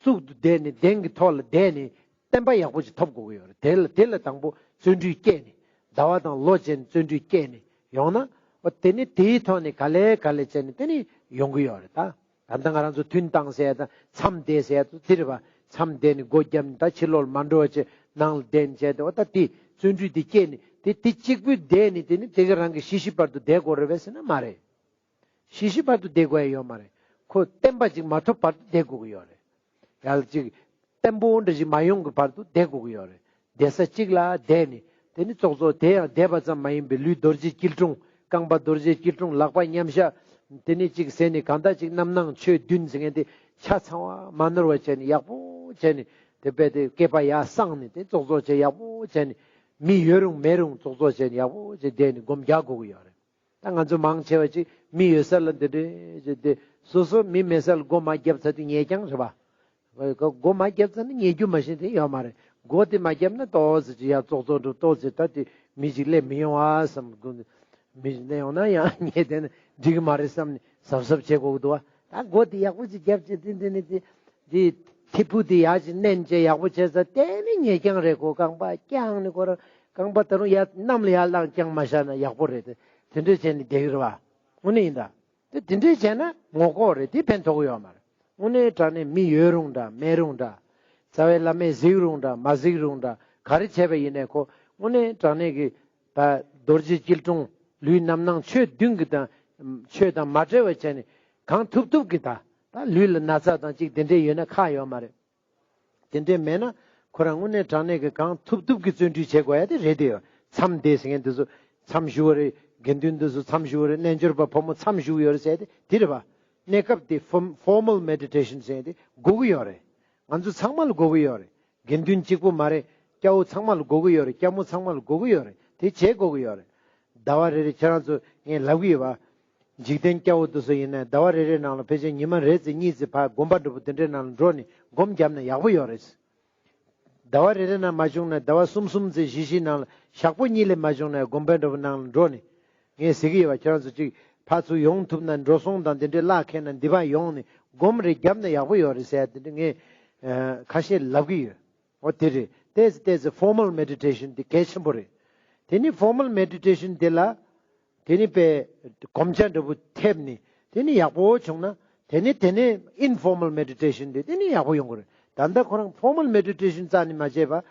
གཙུག་ཏུ་བསྡད་ནས་གདེང་གི་ཐོག་ལ་བསྡད་ནས་བརྟན་པ་ཡག་པོ་ཅིག་ཐོབ་དགོས་ཀྱི་ཡོད་རེད། དེ་ལ་དེ་ལ་དང་པོ་བརྩོན་འགྲུས་བསྐྱེད་ནས། ཟླ་བ་དང་ལོ་བྱས་ནས་བརྩོན་འགྲུས་བསྐྱེད་ནས་ཡོང་ན། འོ་དེ་ནི་དེའི་ཐོག་ནས་ག་ལེ་ག་ལེ་བྱས་ནས་དེ་ནི་ཡོང་གི་ཡོད་རེད་ད། ད་ལྟ་ང་རང་ཚོ་ཐུན་བཏང་ཟེར་ཡ་དང་མཚམས་བསྡད་ཟེར་ཡ་ཚོ་དེ་རེད་པ། མཚམས་བསྡད་ནས་སྒོ་བརྒྱབ་ནས་ད་ཕྱི་ལོགས་ལ་མ་འགྲོ་བ་བྱས་ནང་ལ་བསྡད་ནས་བྱས་ཏེ། འོ་ད་དེ་བརྩོན་འགྲུས་དེ་བསྐྱེད་ནས་དེ་དེ་གཅིག་པུས་བསྡད་ནས་དེ་ནི་དེ་ག་རང་གི་ཤི་ཤི་བར་དུ་བསྡད་དགོས་རེད་པས་ཟེར་ན་མ་རེད། ཤི་ཤི་བར་དུ་བསྡད་དགོས་ཡ་ཡོད་མ་རེད། ཁོ་བརྟན་པ་ཅིག་མ་ཐོབ་བར་དུ་བསྡད་དགོས་ཀྱི་ཡོད་རེད། ཡར་ཅིག་བརྟན་པོ་འདྲ་ཞིག་མ་ཡོང་གི་བར་དུ་བསྡད་དགོས་ཀྱི་ཡོད་རེད། བསྡད་ས་གཅིག་ལ་བསྡད་ནས་དེ་ནི་ཙོག་ཙོག་དེ་ཡང་བསྡད་པ་ཙམ་མ་ཡིན་པའི་ལུས་རྡོ་རྗེ་སྐྱིལ་ཀྲུང་། རྐང་པ་རྡོ་རྗེ་སྐྱིལ་ཀྲུང་། ལག་པ་མཉམ་བཞག་དེ་ནི་ཅིག་ཟེར་ནས་གང་ལྟར་ཅིག་རྣམ་སྣང་ཆོས་བདུན་ཟེར་མཁན་དེ་ཆ་ཚང་བ་མ་ནོར་བ་བྱས་ནས་ཡག་པོ་བྱས་ནས་དེ་བས་དེ་སྐེད་པ་ཡར་བསྲིངས་ནས་དེ་ཙོག་ཙོག་བྱས་ཡག་པོ་བྱས་ནས་མི་ཡོད་རུང་མེད་རུང་ཙོག་ཙོག་བྱས་ནས་ཡག་པོ་བྱས་བསྡད་ནས་སྒོམ་རྒྱག་དགོས་ཀྱི་ཡོད་རེད། ད་ང་ཚོ་མང་ཆེ་བ་ཅིག་མི་ཡོད་ས་ལ་འདི་འདྲས་ཅིག་དེ་སོ་སོ་མི་མེད་ས་ལ་སྒོ་མ་བརྒྱབ་ཚར་དུས་ཉལ་རྐྱང་རེད་པ། སྒོ་མ་བརྒྱབ་ཚར་ན་ཉལ་རྒྱུ་མ་གཏོགས་དེ་ཡོད་མ་རེད། སྒོ་དེ་མ་བརྒྱབ་ན་ཏོག་ཙམ་ཅིག་ཡར་ཙོག་ཙོག་འགྲོ་ཏོག་ཙམ་ད་དེ་མི་ཅིག་སླེབས་མི་ཡོང་ཨ་བསམ། མི་ཅིག་སླེབས་ཡོང་ན་ཡང་ཉལ་བསྡད་ན་འགྲིག་གི་མ་རེད་བསམ་ནས་གཟབ་གཟབ་བྱེད་དགོས་ཀྱི་འདུག་བ། ད་སྒོ་དེ་ཡག་པོ་ཅིག་བརྒྱབ་བྱས་དེ་འདི་ནི་དེ་དེ། ཐིག་ཕུ་དེ་ཡར་ཅིག་མནན་བྱས་ཡག་པོ་བྱས་ཙང་བལྟས་ནས་ཉེ་རྐྱང་རེད་གོ། རྐང་པ་བརྐྱངས་ནས་ཁོ་རང་རྐང་པ་ད་རུང་ཡར་གནམ་ལ་ཡར་བླངས་བརྐྱངས་མ་བཞག་ན་ཡག་པོ་རེད་དེ། དེ་འདྲས་བྱས་ནས་བསྡད་ཀྱི་རེད་བ། དངོས་གནས་ཡིན་ད། དེ་དེ་འདྲས་བྱས་ན་ངོ་ལྐོག་རེད། དེ་ཕན་ཐོགས་ཀྱི་ཡོད་མ་རེད། དངོས་གནས་དྲང་གནས་མི་ཡོད་རུང་འདྲ་མེད་རུང་འདྲ། རྩ་བའི་བླ་མས་གཟིགས་རུང་འདྲ་མ་གཟིགས་རུང་འདྲ། ག་རེ་བྱས་པ་ཡིན་ནའི་ཁོ་དངོས་གནས་དྲང་གནས་ཀྱི་ད་རྡོ་རྗེ་སྐྱིལ་ཀྲུང་ལུས་རྣམ་སྣང་ཆོས་བདུན་གྱི་དང་ཆོས་དང་མ་བྲལ་བ་བྱས་ནས་གང་ཐུབ་ཐུབ་ཀྱི་ད་ད་ལུས་ལ་ན་ཚ་དང་ཅིག་དེ་འདྲས་ཡོད་ན་ཁག་ཡོད་མ་རེད། དེ་འདྲས་མེད་ན་ཁོ་རང་དངོས་གནས་དྲང་གནས་ཀྱི་གང་ཐུབ་ཐུབ་ཀྱི་བརྩོན་འགྲུས་བྱེད་དགོས་ཡ་དེ་རེད་དེ་ཡོད། མཚམས་བསྡད་ཟེར་མཁན་དེ་ཚོ་མཚམས་བཞུགས་པ་རེད། དགེ་འདུན་དེ་ཚོ་མཚམས་བཞུགས་པ་རེད། རྣལ་འབྱོར་པ་ཕོ་མོ་མཚམས་བཞུགས་ཡོད་རེད་ཟེར་ཡ་དེ་དེ་རེད་པ། གནས་སྐབས་དེ་ཕོར་མལ་མེ་ཌི་ཊེ་ཤན་ཟེར་ཡ་དེ་དགོས་ཀྱི་ཡོད་རེད། ང་ཚོ་ཚང་མ་ལ་དགོས་ཀྱི་ཡོད་རེད། དགེ་འདུན་གཅིག་པུ་མ་རེད། སྐྱ་བོ་ཚང་མ་ལ་དགོས་ཀྱི་ཡོད་རེད། སྐྱ་མོ་ཚང་མ་ལ་དགོས་ཀྱི་ཡོད་རེད། དེ་བྱེད་དགོས་ཀྱི་ཡོད་རེད། ཟླ་བ་རེ་རེ་ཁྱེད་རང་ཚོ་ངས་ལབ་ཀྱི་ཡོད་པ། འཇིག་རྟེན་སྐྱ་བོ་དེ་ཚོ་ཡིན་ན་ཟླ་བ་རེ་རེ་ནང་ལ་ཕལ་ཆེར་ཉི་མ་རེ་ཙམ་གཉིས་ཙམ་ཕར་དགོན་པ་འདྲ་པོ་དེ་འདྲའི་ནང་ལ་འགྲོ་ནས་སྒོམ་བརྒྱབ་ན་ཡག་པོ་ཡོད་རེད། ཟླ་བ་རེ་རེ་ནང་མ་བྱུང་ན་ཟླ་བ་གསུམ་གསུམ་ཙམ་བཞི་བཞི་ནང་ལ་ཞག་པོ་གཉིས་ལས་མ་བྱུང་ན་དགོན་པ་འདྲ་པོ་ནང་ལ་འགྲོ་ནས། ངས་ཟེར་གྱི་ཡོད་པ། ཁྱེད་རང་ཚོ་གཅིག་ཕར་ཚུར་ཡོང་ཐུབ་ན་འགྲོ་སོང་དང་དེ་འདྲའི་གླ་འཁེལ་ན་འདི་པར་ཡོང་ནས་སྒོམ་རེ་བརྒྱབ་ན་ཡག་པོ་ཡོད་རེད་ཟེར་ཡ་དེ་འདྲ་ངས་ཨ་ཁ་ཤས་ལབ་ཀྱི་ཡོད། འོ་དེ་རེད། ཏོག་ཙམ་ཏོག་ཙམ་ཕོར་མལ་མེ་ཌི་ཊེ་ཤན་དེ་གལ་ཆེན་པོ་རེད། དེ་ནི་ཕོར་མལ་མེ་ཌི་ཊེ་ཤན་དེ་ལ་དེ་ནི་དཔེ་གོམས་ཆ་འདྲ་པོ་ཐེབས་ནས་དེ་ནི་ཡག་པོ་བྱུང་ན་དེ་ནི་དེ་ནི་ཨིན་ཕོར་མལ་མེ་ཌི་ཊེ་ཤན་དེ་དེ་ནི་ཡག་པོ་ཡོང་གི་རེད། ད་ལྟ་ཁོ་རང་ཕོར་མལ་མེ་ཌི་ཊེ་ཤན་རྩ་ནས་མ་བྱས་པ་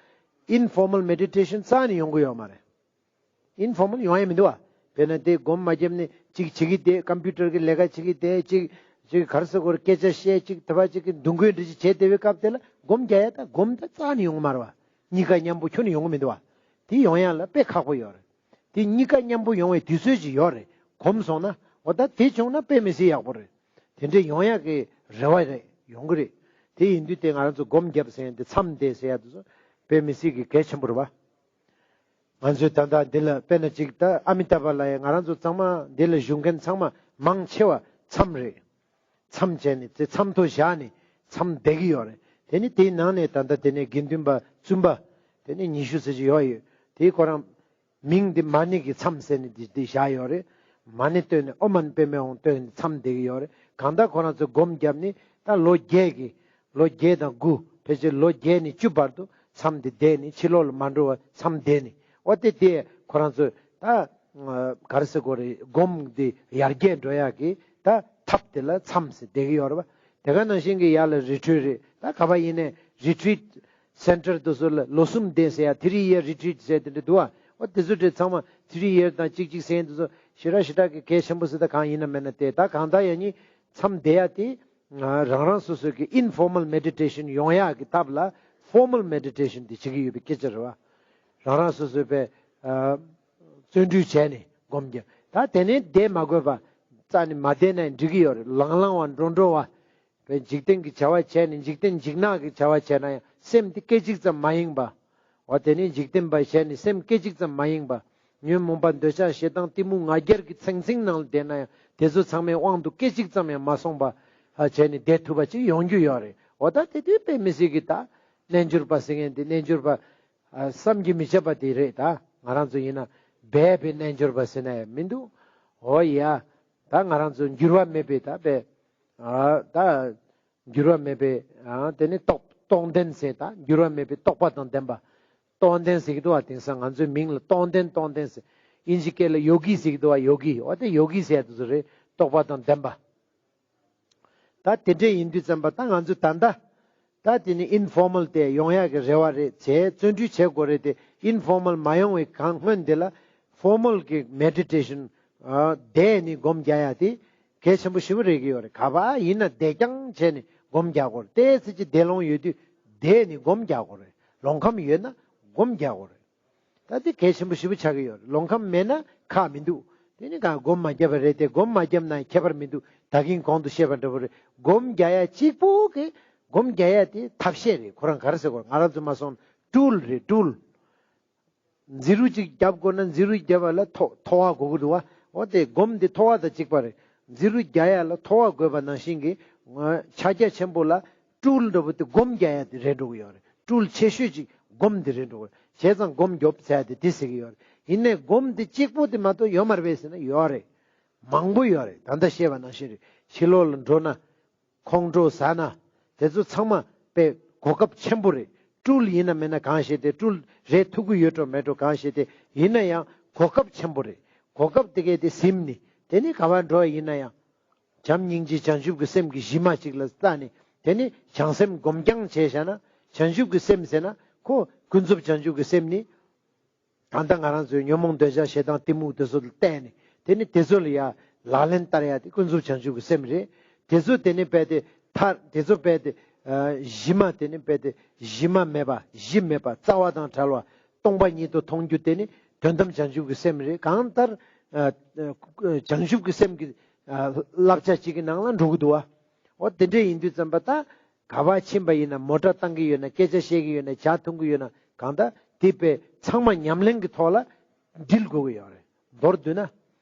ཨིན་ཕོར་མལ་མེ་ཌི་ཊེ་ཤན་རྩ་ནས་ཡོང་གི་ཡོད་མ་རེད། ཨིན་ཕོར་མལ་ཡོང་ཡ་མི་འདུག་བ། དཔེར་ན་དེ་སྒོམ་མ་བརྒྱབ་ནས་ཅིག་བྱེད་ཀྱི་བསྡད། ཀམ་པུ་ཊར་གྱི་ལས་ཀ་བྱེད་ཀྱི་བསྡད། ཅིག་ཅིག་ག་རེ་ཟེར་དགོས་རེད། སྐད་ཆ་བཤད། ཅིག་དེ་བ་ཅིག་གི་འདུ་འགོད་འདྲ་ཅིག་བྱེད་བསྡད་པའི་སྐབས་དེ་ལ་སྒོམ་རྒྱག་ཡ་ད་སྒོམ་ད་རྩ་ནས་ཡོང་གི་མ་རེད་བ། གཉིས་ཀ་མཉམ་པོ་ཁྱོན་ནས་ཡོང་གི་མི་འདུག་བ། དེ་ཡོང་ཡ་ལ་དཔེ་ཁག་པོ་ཡོད་རེད། དེ་གཉིས་ཀ་མཉམ་པོ་ཡོང་བའི་དུས་ཚོད་ཅིག་ཡོད་རེད། གོམས་སོང་ན་འོ་ད་དེ་བྱུང་ན་དཔེ་མི་སྲིད་ཡག་པོ་རེད། དེ་འདྲ་ཡོང་ཡ་གི་རེ་བ་རེད། ཡོང་གི་རེད། དེ་ཡིན་དུས་དེ་ང་རང་ཚོ་སྒོམ་རྒྱབ་ཟེར་ཡ་དེ་མཚམས་བསྡད་ཟེར་ཡ་དེ་ཚོ་དཔེ་མི་སྲིད་ཀྱི་གལ་ཆེན་པོ་རེད་བ། ང་ཚོས་ད་ལྟ་འདི་ལ་དཔེར་ན་ཅིག་ད་ཨ་མི་ཏཱ་བ་ལ་ཡང་ང་རང་ཚོ་ཚང་མ་འདི་ལ་བཞུགས་མཁན་ཚང་མ་མང་ཆེ་བ་མཚམས་རེད། མཚམས་བྱས་ནས་དེ་མཚམས་ཐོ་བཞག་ནས་མཚམས་བསྡད་ཀྱི་ཡོད་རེད། དེ་ནི་དེའི་ནང་ནས་ད་ལྟ་དེ་ནས་དགེ་འདུན་པ་བཙུན་པ་དེ་ནི་ཉི་ཤུ་ཙམ་ཅིག་ཡོད་ཡོད། དེའི་ཁོ་རང་མིང་འདི་མ་ཎི་གི་མཚམས་ཟེར་ནས་འདི་འདི་བཞག་ཡོད་རེད། མ་ཎི་བཏོན་ནས་ཨོཾ་མ་ཎི་པདྨེ་ཧཱུྃ་བཏོན་ནས་མཚམས་བསྡད་ཀྱི་ཡོད་རེད། གང་ལྟར་ཁོ་རང་ཚོ་སྒོམ་བརྒྱབ་ནས་ད་ལོ་བརྒྱད་ཀྱི་ལོ་བརྒྱད་དང་དགུ་ཕལ་ཆེར་ལོ་བརྒྱད་ནས་བཅུ་བར་དུ་མཚམས་འདི་བསྡད་ནས་ཕྱི་ལོགས་ལ་མ་འགྲོ་བར་མཚམས་བསྡད་ནས་འོ་དེ་དེ་ཁོ་རང་ཚོས་ད་ག་རེ་ཟེར་དགོས་རེད། སྒོམ་འདི་ཡར་རྒྱས་འགྲོ་ཡག་གི་ད་ཐབས་དེ་ལ་མཚམས་ཟེར་བསྡད་ཀྱི་ཡོད་རེད་བ། དེ་ག་ནང་བཞིན་གྱི་ཡར་ལ་རི་ཊི་རིཊ་རེད། ད་ག་པར་ཡིན་ནའི་རི་ཊི་རིཊ་སེན་ཊར་དེ་ཚོ་ལ་ལོ་གསུམ་བསྡད་ཟེར་ཡ་ཐི་རི་ཡར་རི་ཊི་རིཊ་ཟེར་དེ་འདྲ་འདུག་བ། འོ་དེ་ཚོ་དེ་ཚང་མ་ཐི་རི་ཡར་དང་གཅིག་གཅིག་ཟེར་དེ་ཚོ་ཞེ་དྲག་ཞེ་དྲག་གི་གལ་ཆེན་པོ་ཟེར། ད་གང་ཡིན་ན་མེད་ན་དེ་ད་གང་ལྟར་ཡང་ནི་མཚམས་བསྡད་ཡ་དེ། རང་རང་སོ་སོ་གི་ཨིན་ཕོར་མལ་མེ་ཌི་ཊེ་ཤན་ཡོང་ཡག་གི་ཐབས་ལ་ཕོར་མལ་མེ་ཌི་ཊེ་ཤན་དེ་བྱེད་ཀྱི་ཡོད་པའི་སྐད་ཆ་རེད་བ། རང་རང་སོ་སོའི་པའི་ཨ་བརྩོན་འགྲུས་བྱས་ནས་སྒོམ་རྒྱབ། ད་དེ་ནས་བསྡད་མ་དགོས་པ་རྩ་ནས་མ་བསྡད་ན་འགྲིག་གི་ཡོད་རེད། ལང་ལང་བ་འགྲོ་འགྲོ་བ་པའི་འཇིག་རྟེན་གྱི་བྱ་བ་བྱས་ནས་འཇིག་རྟེན་འཇིགས་སྣང་གི་བྱ་བ་བྱས་ན་ཡང་སེམས་དེ་སྐད་ཅིག་ཙམ་མ་ཡེངས་པ། འོ་དེ་ནས་འཇིག་རྟེན་པ་བྱས་ནས་སེམས་སྐད་ཅིག་ཙམ་མ་ཡེངས་པ། ཉོན་མོངས་པ་འདོད་ཆགས་ཞེ་སྡང་གཏི་མུག་ང་རྒྱལ་གྱི་ཚང་ཚིང་ནང་ལ་བསྡད་ན་ཡང་དེ་ཚོ་ཚང་མའི་དབང་དུ་སྐད་ཅིག་ཙམ་ཡང་མ་སོང་བ་བྱས་ནས་བསྡད་ཐུབ་པ་ཅིག་ཡོང་རྒྱུ་ཡོད་རེད། འོ་ད་དེ་དུས་དཔེ་མི་སྲིད་ཀྱི་ད་རྣལ་འབྱོར་པ་ཟེར་མཁན་དེ་རྣལ་འབྱོར་པ་བསམ་གྱིས་མི་ཁྱབ་པ་དེ་རེད། ད་ང་རང་ཚོ་ཡིན་ན་སྦས་པའི་རྣལ་འབྱོར་པ་ཟེར་ན་ཡང་མི་འདུག་འོ་ཡ། ད་ང་རང་ཚོ་འགྱུར་བ་མེད་པའི་ད་དཔེ་ད། འགྱུར་བ་མེད་པའི་ཨ་དེ་ནི་རྟོགས་རྟོགས་ལྡན་ཟེར། ད་འགྱུར་བ་མེད་པའི་རྟོགས་པ་དང་ལྡན་པ། རྟོགས་ལྡན་ཟེར་གྱི་འདུག་བ། དེང་སང་ང་ཚོའི་མིང་ལ་རྟོགས་ལྡན་རྟོགས་ལྡན་ཟེར། དབྱིན་ཇི་སྐད་ལ་ཡོ་གི་ཟེར་གྱི་འདུག་བ། ཡོ་གི། འོ་དེ་ཡོ་གི་ཟེར་ཡ་དེ་ཚོ་རེད། རྟོགས་པ་དང་ལྡན་པ། ད་དེ་འདྲས་ཡིན་དུས་ཙམ་པ་ད་ང་ཚོས་ད་ལྟ་ད་དེ་ནི་ཨིན་ཕོར་མལ་དེ་ཡོང་ཡག་གི་རེ་བ་རེད། བྱས་བརྩོན་འགྲུས་བྱེད་དགོས་རེད་དེ། ཨིན་ཕོར་མལ་མ་ཡོང་བའི་གང་སྔོན་དེ་ལ་ཕོར་མལ་གྱི་མེ་ཌི་ཊེ་ཤན་བསྡད་ནས་སྒོམ་རྒྱག་ཡ་དེ་གལ་ཆེན་པོ་ཞེ་པོ་རེད་ཀྱི་ཡོད་རེད། ག་པར་ཡིན་ན་བསྡད་རྐྱང་བྱས་ནས་སྒོམ་རྒྱག་དགོས་རེད། ཏོག་ཙམ་ཅིག་བསྡད་ལོང་ཡོད་དུས་བསྡད་ནས་སྒོམ་རྒྱག་དགོས་རེད། ལོང་ཁམས་ཡོད་ན་སྒོམ་རྒྱག་དགོས་རེད། ད་དེ་གལ་ཆེན་པོ་ཞེ་པོ་ཆགས་ཀྱི་ཡོད་རེད། ལོང་ཁམས་མེད་ན་ཁག་མི་འདུག་དེ་ནི་གང་སྒོམ་མ་བརྒྱབ་པ་རེད་དེ། སྒོམ་མ་བརྒྱབ་ན་ཁྱད་པར་མི་འདུག་ད་གིན་གོང་དུ་བཤད་པ་འདྲ་པོ་རེད། སྒོམ་རྒྱག་ཡ་གཅིག་པོ་གི་སྒོམ་རྒྱག་ཡ་དེ་ཐབས་ཤེས་རེད། ཁོ་རང་ག་རེ་ཟེར་དགོས། ང་རང་ཚོ་མ་སོང་ཊུལ་རེད། ཊུལ། ཛི་རུ་གཅིག་རྒྱབ་དགོས་ན་ཛི་རུ་རྒྱབ་པ་ལ་ཐོ་ཐོ་བ་དགོས་ཀྱི་འདུག་བ། འོ་དེ་སྒོམ་དེ་ཐོ་བ་དང་གཅིག་པ་རེད། ཛི་རུ་རྒྱག་ཡ་ལ་ཐོ་བ་དགོས་པ་ནང་བཞིན་གྱི་ཕྱག་རྒྱ་ཆེན་པོ་ལ་ཊུལ་འདྲ་པོ་དེ་སྒོམ་རྒྱག་ཡ་དེ་རེད་འགྲོ་གི་ཡོད་རེད། ཊུལ་ཆེ་ཤོས་ཅིག་སྒོམ་དེ་རེད་འགྲོ་གི་རེད། བྱས་ཙང་སྒོམ་རྒྱོབ་ཟེར་ཡ་དེ་དེ་ཟེར་གྱི་ཡོད་རེད། ཡིན་ནའི་སྒོམ་དེ་གཅིག་པོ་དེ་མ་གཏོགས་ཡོད་མ་རེད་པས་ཟེར་ན་ཡོད་རེད། མང་པོ་ཡོད་རེད། ད་ལྟ་བཤད་པ་ནང་བཞིན་རེད། ཕྱི་ལོགས་ལ་འགྲོ་ན། ཁོང་ཁྲོ་ཟ་ན། དེ་ཚོ་ཚང་མ་ པའི་གོ་སྐབས་ཆེན་པོ་རེད། སྤྲུལ་ཡིན་ན་མིན་ན་གང་ཤེས་ཏེ། སྤྲུལ་རེད་ཐུབ་ཀྱི་ཡོད་འགྲོ་མེད་འགྲོ་གང་ཤེས་ཏེ། ཡིན་ན་ཡང་གོ་སྐབས་ཆེན་པོ་རེད། གོ་སྐབས་དེ་གས་དེ་ཟིན་ནི་དེ་ནི་ག་བར་འགྲོ་བ་ཡིན་ན་ཡང་། བྱམས་སྙིང་རྗེ་བྱང་ཆུབ་ཀྱི་སེམས་ཀྱི་གཞི་མ་གཅིག་ལ་བལྟས་ནས། དེ་ནི་བྱང་སེམས་སྒོམ་རྐྱང་བྱས་བཞག་ན། བྱང་ཆུབ་ཀྱི་སེམས་ཟེར་ན་ཁོ་ཀུན་རྫོབ་བྱང་ཆུབ་ཀྱི་སེམས་ནི། གང་ལྟར་ང་རང་ཚོའི་ཉོན་མོངས་འདོད་ཆགས་ཞེ་སྡང་གཏི་མུག་དེ་ཚོ་ལ་བལྟས་ནས། དེ་ནི་དེ་ཚོ་ལ་ཡ་ལག་ལེན་བསྟར་ཡ་དེ་ཀུན་རྫོབ་བྱང་ཆུབ་ཀྱི་སེམས་རེད། དེ་ཚོ་དེ་ནི་རྦད་དེ་མཐར་དེ་ཚོ་རྦད་དེ་གཞི་མ་དེ་ནི་རྦད་དེ་གཞི་མ་མེད་པ། གཞི་མེད་པ། རྩ་བ་དང་བྲལ་བ། སྟོང་པ་ཉིད་དུ་མཐོང་རྒྱུ་དེ་ནི་དོན་དམ་བྱང་ཆུབ་ཀྱི་སེམས་རེད། གང་ལྟར་བྱང་ཆུབ་ཀྱི་སེམས་ཀྱི་བསླབ་བྱ་གཅིག་གི་ནང་ལ་འགྲོ་གི་འདུག་བ། འོ་དེ་འདྲ་ཡིན་དུས་ཙམ་པ་ད། ག་པར་ཕྱིན་པ་ཡིན་ན། མོ་ཊ་བཏང་གི་ཡོད་ན། སྐད་ཆ་བཤད་ཀྱི་ཡོད་ན། ཇ་འཐུང་གི་ཡོད་ན། གང་ལྟར་དེ་དཔེ་ཚང་མ་ཉམས་ལེན་གྱི་ཐོག་ལ་འགྲིལ་དགོས་ཀྱི་ཡོད་རེད། མདོར་བསྡུས་ན།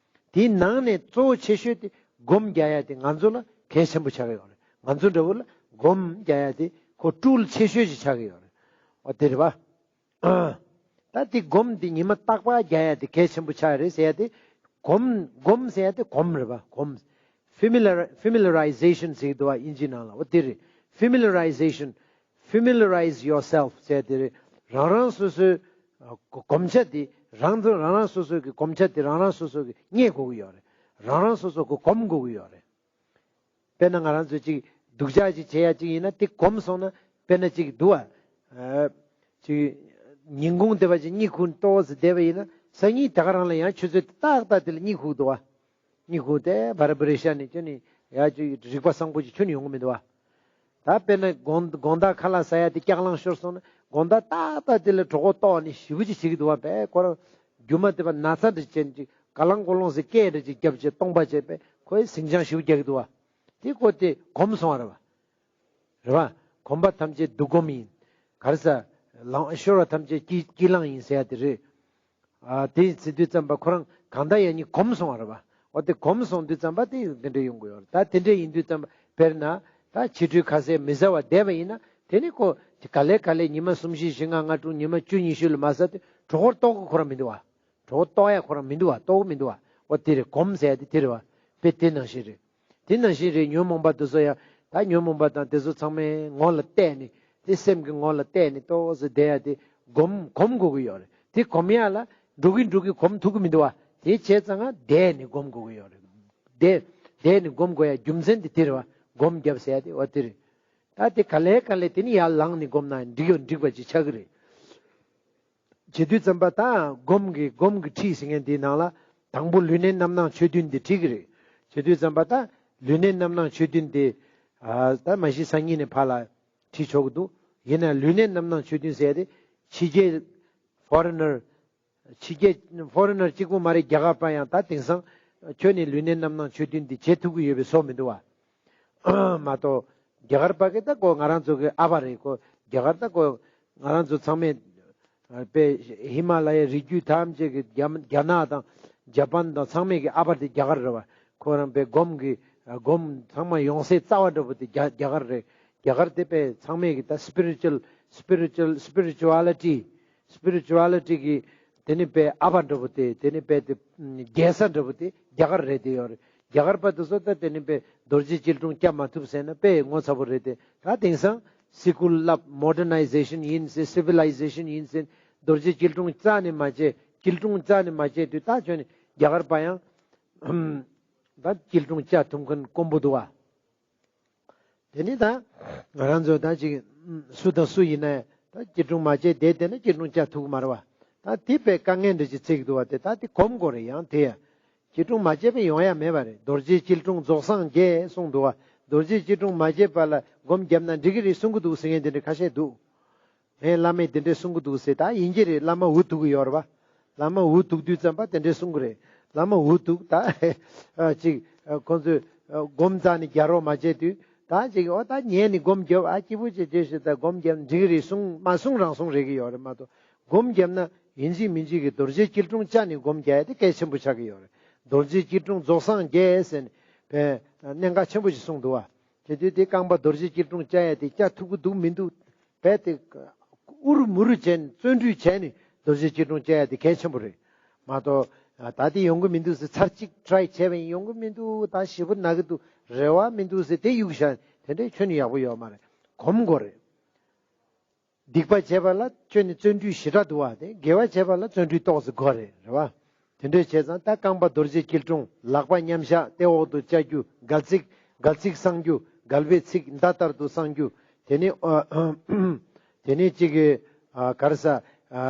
དེའི་ནང་ནས་གཙོ་བོ་ཆེ་ཤོས་དེ་སྒོམ་རྒྱག་ཡ་དེ་ང་ཚོ་ལ་གལ་ཆེན་པོ་ཆགས་ཀྱི་ཡོད་རེད། ང་ཚོ་འདྲ་བོ་ལ་སྒོམ་རྒྱག་ཡ་དེ་ཁོ་སྤྲུལ་ཆེ་ཤོས་ཅིག་ཆགས་ཀྱི་ཡོད་རེད། འོ་དེ་རེད་པ། ད་དེ་སྒོམ་དེ་ཉི་མ་རྟག་པར་རྒྱག་ཡ་དེ་གལ་ཆེན་པོ་ཆགས་རེད་ཟེར་ཡ་དེ། སྒོམ་སྒོམ་ཟེར་ཡ་དེ་སྒོམ་རེད་པ། སྒོམ། Familiar- familiarization ཟེར་གྱི་འདུག་བ། དབྱིན་ཇིའི་ནང་ལ། འོ་དེ་རེད། Familiarization. Familiarize yourself ཟེར་ཡ་དེ་རེད། རང་རང་སོ་སོའི་ཨ་གོ- གོམས་ཆ་དེ། རང་ཚོ་རང་རང་སོ་སོའི་གི་གོམས་ཆ་དེ་རང་རང་སོ་སོ་གི་རྙེད་དགོས་ཀྱི་ཡོད་རེད། རང་རང་སོ་སོ་གི་སྒོམ་དགོས་ཀྱི་ཡོད་རེད། དཔེར་ན་ང་རང་ཚོས་ཅིག་སྡུག་ཅག་ཅིག་བྱེད་ཡ་ཅིག་ཡིན་ན། དེ་གོམས་སོང་ན། དཔེར་ན་ཅིག་འདུག་བ། ཨ་ཅིག་ཉིན་གུང་དེ་བ་ཅིག་གཉིད་ཁུག་ཏོག་ཙམ་བསྡད་པ་ཡིན་ན། སང་ཉིན་དེ་ག་རང་ལ་ཡང་ཆུ་ཚོད་ཏག་ཏག་དེ་ལ་གཉིད་ཁུག་འདུག་བ། གཉིད་ཁུག་སྟེ་བར་བར་ཤ་ནི་ཁྱོད་ནི་ཡ་ཅིག་རིག་པ་བཟང་པོ་ཅིག་ཁྱོན་ནས་ཡོང་གི་མི་འདུག་བ། ད་དཔེར་ན་དགོང་དགོང་དག་ཁ་ལག་ཟ་ཡ་དེ་སྐྱག་ལང་ཤོར་སོང་ན། དགོང་དག་ཏག་ཏག་དེ་ལ་གྲོད་ཁོག་ལྟོགས་ནས་ཞེ་པོ་ཅིག་བྱེད་ཀྱི་འདུག་བ། པས་ཁོ་རང་རྒྱུ་མ་དེ་བ་ན་ཚ་འདྲ་བྱས་ནས་ཅིག་ག་ལང་གོ་ལོང་ཟེར་སྐད་འདྲ་ཅིག་བརྒྱབ་བྱས་སྟོང་པ་བྱས། པས་ཁོས་ཟིང་ཆང་ཞེ་པོ་རྒྱག་གི་འདུག་བ། དེ་ཁོ་དེ་གོམས་སོང་བ་རེད་བ། རེད་བ། གོམས་པ་ཐམས་ཅད་སྡུག་གོམས་ཡིན། ག་རེ་ཟ། ལང་ཤོར་བ་ཐམས་ཅད་སྐྱིད་སྐྱིད་ལང་ཡིན་ཟེར་ཡ་དེ་རེད། ཨ་དེ་ཟེར་དུས་ཙམ་པ་ཁོ་རང་གང་ལྟར་ཡང་ཉིད་གོམས་སོང་བ་རེད་བ། འོ་དེ་གོམས་སོང་དུས་ཙམ་པ་དེ་དེ་འདྲ་ཡོང་གི་ཡོད་རེད། ད་དེ་འདྲ་ཡིན་དུས་ཙམ་པ་དཔེར་ན་ད་ཕྱི་དྲོའི་ཁ་ཟས་མི་ཟ་བར་བསྡད་པ་ཡིན་ན། དེ་ནི་ཁོ་ག་ལེ་ག་ལེ་ཉི་མ་གསུམ་བཞི་བཞི་ལྔ་ལྔ་དྲུག་ཉི་མ་བཅུ་ཉི་ཤུ་ལ་མ་ཟ་དུས་གྲོད་ཁོག་ལྟོགས་ཀྱི་ཁོ་རང་མི་འདུག་བ། གྲོད་ཁོག་ལྟོགས་ཡ་ཁོ་རང་མི་འདུག་བ། ལྟོགས་ཀྱི་མི་འདུག་བ། འོ་དེ་རེད། གོམས་ཟེར་ཡ་དེ་དེ་རེད་བ། དཔེ་དེ་ནང་བཞིན་རེད། དེ་ནང་བཞིན་རེད། ཉོན་མོངས་པ་དེ་ཚོ་ཡང་། ད་ཉོན་མོངས་པ་དང་དེ་ཚོ་ཚང་མའི་ངོ་ལ་བལྟས་ནས། དེ་སེམས་ཀྱི་ངོ་ལ་བལྟས་ནས་ཏོག་ཙམ་བསྡད་ཡ་དེ་གོམས་གོམས་དགོས་ཀྱི་ཡོད་རེད། དེ་གོམས་ཡ་ལ་འགྲོ་གི་འགྲོ་གི་གོམས་ཐུབ་ཀྱི་མི་འདུག་བ། དེ་བྱས་ཙང་ང་བསྡད་ནས་གོམས་དགོས་ཀྱི་ཡོད་རེད། བསྡད་བསྡད་ནས་གོམས་དགོས་ཡ་རྒྱུ་མཚན་དེ་དེ་རེད་བ། སྒོམ་བརྒྱབ་ཟེར་ཡ་དེ་འོ་དེ་རེད། ད་དེ་ག་ལེ་ག་ལེ་དེ་ནི་ཡར་ལངས་ནས་སྒོམ་ན་འགྲིག་ཡོད་འགྲིག་པ་ཅིག་ཆགས་ཀྱི་རེད། བྱེད་དུས་ཙམ་པ་དང་སྒོམ་གྱི་སྒོམ་གྱི་ཁྲིད་ཟེར་མཁན་དེའི་ནང་ལ། དང་པོ་ལུས་གནད་རྣམ་སྣང་ཆོས་བདུན་དེ་ཁྲིད་ཀྱི་རེད། བྱེད་དུས་ཙམ་པ་ད་ལུས་གནད་རྣམ་སྣང་ཆོས་བདུན་དེ། ཨ་ད་མ་གཞི་སང་ཉིན་ནས་ཕར་ལ་ཁྲིད་ཆོག་གི་འདུག་ཡིན་ན་ལུས་གནད་རྣམ་སྣང་ཆོས་བདུན་ཟེར་ཡ་དེ་ཕྱི་རྒྱལ་ཕོ་རེ་ནར། ཕྱི་རྒྱལ་ཕོ་རེ་ནར་གཅིག་པུ་མ་རེད། རྒྱ་གར་པ་ཡང་ད་དེང་སང་ཁྱོད་ནས་ལུས་གནད་རྣམ་སྣང་ཆོས་བདུན་འདི་བྱེད་ཐུབ་ཀྱི་ཡོད་པའི་བཟོ་མི་འདུག་བ། མ་གཏོགས་རྒྱ་གར་པ་གི་ད་ཁོ་ང་རང་ཚོ་གི་ཨ་ཕ་རེད། ཁོ་རྒྱ་གར་ད་ཁོ་ང་རང་ཚོ་ཚང་མས་ཨ་དཔེ་ཧི་མ་ལ་ཡའི་རི་རྒྱུད་ཐམས་ཅད་ཀྱི་རྒྱ་རྒྱ་ནག་དང་ཇ་པན་དང་ཚང་མས་ཀྱི་ཨ་ཕ་དེ་རྒྱ་གར་རེད་བ། ཁོ་རང་དཔེ་སྒོམ་གི་སྒོམ་ཚང་མ་ཡོང་སའི་རྩ་བ་འདྲ་པོ་དེ་རྒྱ་རྒྱ་གར་རེད། རྒྱ་གར་དེ་དཔེ་ཚང་མས་ཀྱི་ད་སི་པི་རི་ཅུ་ཨལ་སི་པི་རི་ཅུ་ཨལ་སི་པི་རི་ཅུ་ཨ་ལི་ཊི་སི་པི་རི་ཅུ་ཨ་ལི་ཊི་གི་དེ་ནི་དཔེ་ཨ་ཕ་འདྲ་པོ་དེ། དེ་ནི་དཔེ་དེ་རྒྱལ་ས་འདྲ་པོ་དེ་རྒྱ་གར་རེད། དེ་ཡོད་རེད། རྒྱ་གར་པ་དེ་ཚོ་ད་དེ་ནི་དཔེ་རྡོ་རྗེ་སྐྱིལ་ཀྲུང་བཅའ་མ་ཐུབ་ཟེར་ན་དཔེ་ངོ་ཚ་པོ་རེད་དེ། ད་དེང་སང་སི་ཀུལ་བསླབ། མོ་ཌར་ནའི་ཟེ་ཤན་ཡིན་ཟེར། སི་ཝི་ལའི་ཟེ་ཤན་ཡིན་ཟེར། རྡོ་རྗེ་སྐྱིལ་ཀྲུང་རྩ་ནས་མ་བྱས། སྐྱིལ་ཀྲུང་རྩ་ནས་མ་བྱས་དུས་ད་ཁྱོད་ནི་རྒྱ་གར་པ་ཡང་ད་སྐྱིལ་ཀྲུང་བཅའ་ཐུབ་མཁན་དཀོན་པོ་འདུག་བ། དེ་ནི་ད་ང་རང་ཚོ་ད་ཅིག་སུ་དང་སུ་ཡིན་ན་ད་སྐྱིལ་ཀྲུང་མ་བྱས་བསྡད་བསྡད་ན་སྐྱིལ་ཀྲུང་བཅའ་ཐུབ་ཀྱི་མ་རེད་བ། ད་དེ་དཔེ་དཀའ་ངལ་འདྲ་ཅིག་འཚོལ་གྱི་འདུག་བ། དེ་ད་དེ་གོམས་དགོས་རེད། ཡང་དེ་ཡ་སྐྱིལ་ཀྲུང་མ་བྱས་པས་ཡོང་ཡ་མེད་པ་རེད། རྡོ་རྗེ་སྐྱིལ་ཀྲུང་རྫོགས་སངས་རྒྱས་གསུངས་འདུག་བ། རྡོ་རྗེ་སྐྱིལ་ཀྲུང་མ་བྱས་པ་ལ་སྒོམ་བརྒྱབ་ན་འགྲིག་གི་རེད་གསུང་གི་འདུག་ཟེར་མཁན་དེ་འདྲ་ཁ་ཤས་འདུག་ངས་བླ་མས་དེ་འདྲས་གསུང་གི་འདུག་ཟེར། ད་ཡིན་གྱི་རེད། བླ་མ་འུ་ཐུག་གི་ཡོད་རེད་བ། བླ་མ་འུ་ཐུག་དུས་ཙམ་པ་དེ་འདྲས་གསུང་གི་རེད། བླ་མ་འུ་ཐུག་ད་ཅིག་ཁོང་ཚོས་སྒོམ་རྩ་ནས་རྒྱག་རོགས་མ་བྱས་དུས། ད་ཅིག་འོ་ད་ཉལ་ནས་སྒོམ་རྒྱོབ། ཨ་སྐྱིད་པོ་བྱས་བྱས་ཞེས་ད་སྒོམ་རྒྱབ་འགྲིག་གི་རེད་གསུང་མ་གསུང་རང་གསུང་རེད་ཀྱི་ཡོད་རེད་མ་གཏོགས། སྒོམ་རྒྱབ་ན་ཡིན་གཅིག་མིན་གཅིག་གི་རྡོ་རྗེ་སྐྱིལ་ཀྲུང་བཅའ་ནས་སྒོམ་རྒྱག་ཡ་དེ་གལ་ཆེན་པོ་ཆགས་ཀྱི་ཡོད་རེད། རྡོ་རྗེ་སྐྱིལ་ཀྲུང་རྫོགས་སངས་རྒྱས་ཟེར་ནས་པའི་གནད་འགག་ཆེན་པོ་ཞིག་གསུངས་འདུག་བ། དེ་དུས་དེ་རྐང་པ་རྡོ་རྗེ་སྐྱིལ་ཀྲུང་བཅའ་ཡ་དེ་བཅའ་ཐུབ་ཀྱི་འདུག་མི་འདུག་རྦད་དེ་ཨུ་རུ་མུ་རུ་བྱས་ནས་བརྩོན་འགྲུས་བྱས་ནས་རྡོ་རྗེ་སྐྱིལ་ཀྲུང་བཅའ་ཡ་དེ་གལ་ཆེན་པོ་རེད་མ་གཏོགས། ད་དེ་ཡོང་གི་མི་འདུག་ཟེར། ཚར་གཅིག་ཊི་རའི་བྱས་པ་ཡིན། ཡོང་གི་མི་འདུག་ད་ཞེ་པོ་ན་གི་འདུག་རེ་བ་མི་འདུག་ཟེར་དེ་གཡུག་བཞག་དེ་འདྲའི་ཁྱོན་ནས་ཡག་པོ་ཡོད་མ་རེད། གོམས་དགོས་རེད། སྡིག་པ་བྱས་པ་ལ་ཁྱོད་ནི་བརྩོན་འགྲུས་ཞེ་དྲག་འདུག་བ། དེ་དགེ་བ་བྱས་པ་ལ་བརྩོན་འགྲུས་ཏོག་ཙམ་དགོས་རེད། རེད་བ། དེ་འདྲས་བྱས་ཙང་ད་རྐང་པ་རྡོ་རྗེ་སྐྱིལ་ཀྲུང་། ལག་པ་མཉམ་བཞག་ལྟེ་འོག་ཏུ་བཅའ་རྒྱུ། སྒལ་ཚིགས་སྒལ་ཚིགས་བསྲང་རྒྱུ། སྒལ་པའི་ཚིགས་མདའ་ལྟར་དུ་བསྲང་རྒྱུ། དེ་ནི་ཨ་དེ་ནི་གཅིག་གི་ཨ་ག་རེ་ཟ། ཨ་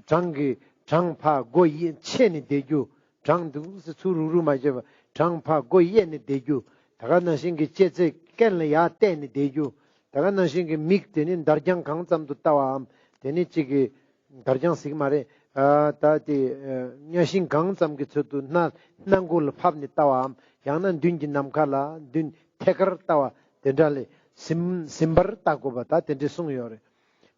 བྲང་གི་བྲང་ཕར་སྒོ་ཕྱེ་ནས་བསྡད་རྒྱུ། བྲང་འདུག་སེ་ཚུར་རུག་རུག་མ་བྱེད་པ། བྲང་ཕར་སྒོ་གཡས་ནས་བསྡད་རྒྱུ། ད་ག་ནང་བཞིན་གྱི་ལྕེ་རྩེ་སྐེད་ལ་ཡར་གཏད་ནས་བསྡད་རྒྱུ། ད་ག་ནང་བཞིན་གྱི་མིག་དེ་ནི་འདར་རྒྱང་གང་ཙམ་དུ་ལྟ་བའམ། དེ་ནི་གཅིག་གི་འདར་རྒྱང་ཟིག་མ་རེད། ཨ་ད་དེ་ཨ་གཉའ་ཤིང་གང་ཙམ་གྱི་ཚུལ་དུ་སྣ་སྣ་མགོ་ལ་ཕབ་ནས་ལྟ་བའམ། ཡང་ན་མདུན་གྱི་ནམ་མཁའ་ལ་མདུན་ཐད་ཀར་ལྟ་བ་དེ་འདྲ་ལས་ཟིམ་ཟིམ་པར་ལྟ་དགོས་པ་ད་དེ་འདྲས་གསུངས་ཡོད་རེད།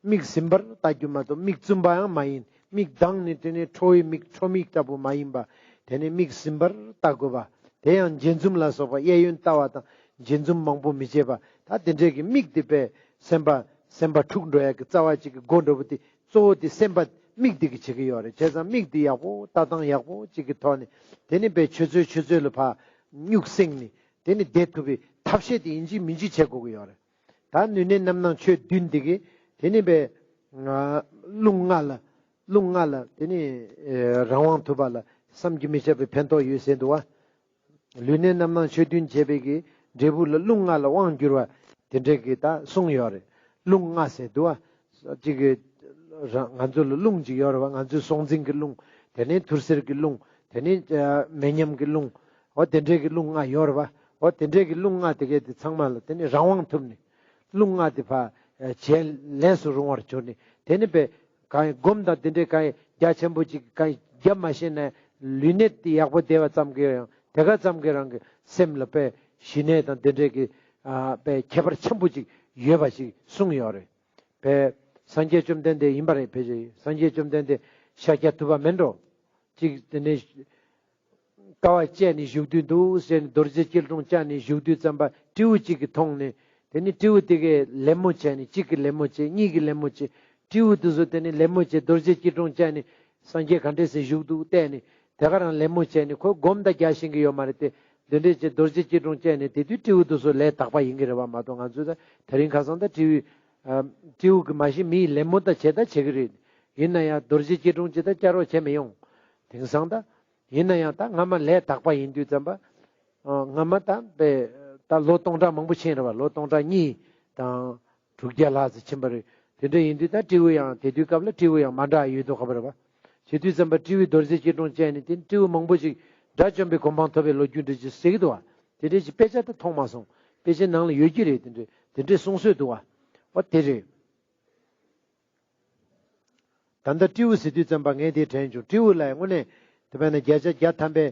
མིག་ཟིམ་པར་ལྟ་རྒྱུ་མ་གཏོགས་མིག་བཙུམ་པའང་མ་ཡིན། མིག་གདངས་ནས་དེ་ནས་ཁྲོ་བོའི་མིག་ཁྲོ་མིག་ལྟ་བུ་མ་ཡིན་པ། དེ་ནས་མིག་ཟིམ་པར་ལྟ་དགོས་པ། དེ་ཡང་འབྱེད་འཛུམ་ལ་སོགས་པ་གཡས་གཡོན་ལྟ་བ་དང་འབྱེད་འཛུམ་མང་པོ་མི་བྱེད་པ། ད་དེ་འདྲས་ཀྱི་མིག་དེ་པས་སེམས་པ་སེམས་པ་འཁྲུག་འགྲོ་ཡ་གི་རྩ་བ་གཅིག་གི་སྒོ་འགྲོ་བ་དེ་གཙོ་བོ་དེ་སེམས་པ་མིག་དེ་གི་བྱེད་ཀྱི་ཡོད་རེད། བྱས་ཙང་མིག་དེ་ཡག་པོ་ལྟ་སྟངས་ཡག་པོ་གཅིག་གི་ཐོག་ནས་དེ་ནས་པས་ཆུ་ཚོད་ཆུ་ཚོད་ལ་ཕར་སྨྱུག་སེང་ནས་དེ་ནས་བསྡད་ཐུབ་པའི་ཐབས་ཤེས་དེ་ཡིན་གཅིག་མིན་གཅིག་བྱེད་དགོས་ཀྱི་ཡོད་རེད། ད་ནུས་གནས་རྣམ་སྣང་ཆོས་བདུན་འདི་གིས་དེ་ནི་པའི་རླུང་ལྔ་ལ་རླུང་ལྔ་ལ་དེ་ནི་རང་དབང་ཐོབ་པ་ལ་བསམ་གྱིས་མི་ཁྱབ་པའི་ཕན་ཐོགས་ཡོད་ཟེར་འདུག་བ། ལུས་གནས་རྣམ་སྣང་ཆོས་བདུན་བྱས་པའི་གི་འབྲས་བུ་ལ་རླུང་ལྔ་ལ་དབང་བསྒྱུར་བ་དེ་འདྲའི་གི་ད་གསུངས་ཡོད་རེད། རླུང་ལྔ་ཟེར་འདུག་བ། གཅིག་གི་རང་ང་ཚོ་ལ་རླུང་གཅིག་ཡོད་རེད་བ། ང་ཚོའི་སྲོག་འཛིན་གྱི་རླུང་། དེ་ནས་ཐུར་སེལ་གྱི་རླུང་། དེ་ནས་མེ་མཉམ་གྱི་རླུང་། འོ་དེ་འདྲའི་གི་རླུང་ལྔ་ཡོད་རེད་བ། འོ་དེ་འདྲའི་གི་རླུང་ལྔ་དེ་གས་དེ་ཚང་མ་ལ་དེ་ནས་རང་དབང་ཐོབ་ནས་རླུང་ལྔ་དེ་ཕར་བྱས་ལས་སུ་རུང་བར་གྱུར་ནས་དེ་ནས་པས་གང་སྒོམ་དང་དེ་འདྲའི་གང་རྒྱ་ཆེན་པོ་ཅིག་གང་རྒྱབ་མ་ཤེས་ན་ལུས་གནད་དེ་ཡག་པོ་བསྡད་པ་ཙམ་གྱིས་ཡང་དེ་ག་ཙམ་གྱིས་རང་གི་སེམས་ལ་པས་ཞི་གནས་དང་དེ་འདྲའི་གི་པས་ཁྱད་པར་ཆེན་པོ་ཅིག་ཡོད་པ་ཞིག་གསུངས་ཡོད་རེད། པས་སངས་རྒྱས་བཅོམ་ལྡན་འདས་ཡིན་པ་རེད། ཕལ་ཆེར་སངས་རྒྱས་བཅོམ་ལྡན་འདས་ཤཱཀྱ་ཐུབ་པ་མིན་འགྲོ། གཅིག་དེ་ནས་དཀའ་བ་སྤྱད་ནས་བཞུགས་དུས་འདུག་ཟེར་ནས་རྡོ་རྗེ་སྐྱིལ་ཀྲུང་བཅའ་ནས་བཞུགས་དུས་ཙམ་པ་སྤྲེའུ་གཅིག་གིས་མཐོང་ནས་དེ་ནས་སྤྲེའུ་དེ་གས་ལད་མོ་བྱས་ནས་གཅིག་གིས་ལད་མོ་བྱས་གཉིས་ཀྱིས་ལད་མོ་བྱས་སྤྲེའུ་དེ་ཚོ་དེ་ནས་ལད་མོ་བྱས་རྡོ་རྗེ་སྐྱིལ་ཀྲུང་བཅའ་ནས་སངས་རྒྱས་ག་འདྲས་སེ་བཞུགས་འདུག་བལྟས་ནས་དེ་ག་རང་ལད་མོ་བྱས་ནས་ཁོ་སྒོམ་དང་རྒྱག་ཤེས་ཀྱི་ཡོད་མ་རེད་དེ། འདི་འདྲས་བྱས་རྡོ་རྗེ་སྐྱིལ་ཀྲུང་བཅའ་ནས་དེ་དུས་སྤྲེའུ་དེ་ཚོ་ལས་དག་པ་ཡིན་གྱི་རེད་བ། མ་གཏོགས་ང་ཚོས་ད་དེ་རིང་ཁ་སང་ད་སྤྲེའུ་སྤྲེའུ་གི་མ་གཞི་མི་ཡི་ལད་མོ་ད་བྱས་ད་བྱེད་ཀྱི་རེད། ཡིན་ན་ཡང་རྡོ་རྗེ་སྐྱིལ་ཀྲུང་ཅི་ད་བཅའ་རོགས་བྱས་མི་ཡོང་། དེང་སང་ད། ཡིན་ན་ཡང་ད་སྔ་མ་ལས་དག་པ་ཡིན་དུས་ཙམ་པ། ཨ་སྔ་མ་ད་པའི་ད་ལོ་སྟོང་ཕྲག་མང་པོ་ཕྱིན་རེད་བ། ལོ་སྟོང་ཕྲག་གཉིས་དང་དྲུག་བརྒྱ་ལྷག་ཙམ་ཕྱིན་པ་རེད། དེ་འདྲ་ཡིན་དུས་ད་སྤྲེའུ་ཡང་དེ་དུས་སྐབས་ལ་སྤྲེའུ་ཡང་མ་འདྲ་ཡོད་དོ་ཁ་པ་རེད་བ། བྱེད་དུས་ཙམ་པ་སྤྲེའུའི་རྡོ་རྗེ་སྐྱིལ་ཀྲུང་བཅས་ནས་དེ་སྤྲེའུ་མང་པོ་ཞིག་དགྲ་བཅོམ་པའི་གོ་འཕང་ཐོབ་པའི་ལོ་རྒྱུས་འདྲ་ཅིག་ཟེར་གི་འདུག་བ། དེ་འདྲའི་ཅིག་དཔེ་ཆ་ད་མཐོང་མ་སོང་། དཔེ་ཆའི་ནང་ལ་ཡོད་ཀྱི་རེད། དེ་འདྲའི་དེ་འདྲའི་གསུང་སྲོལ་འདུག་བ། འོ་དེ་རེད། ད་ལྟ་སྤྲེའུ་ཟེར་དུས་ཙམ་པ་ངས་དེ་དྲན་བྱུང་། སྤྲེའུ་ལ་དངོས་གནས་དེ་བས་ན་བརྒྱ་ཆ་བརྒྱ་ཐམ་པས་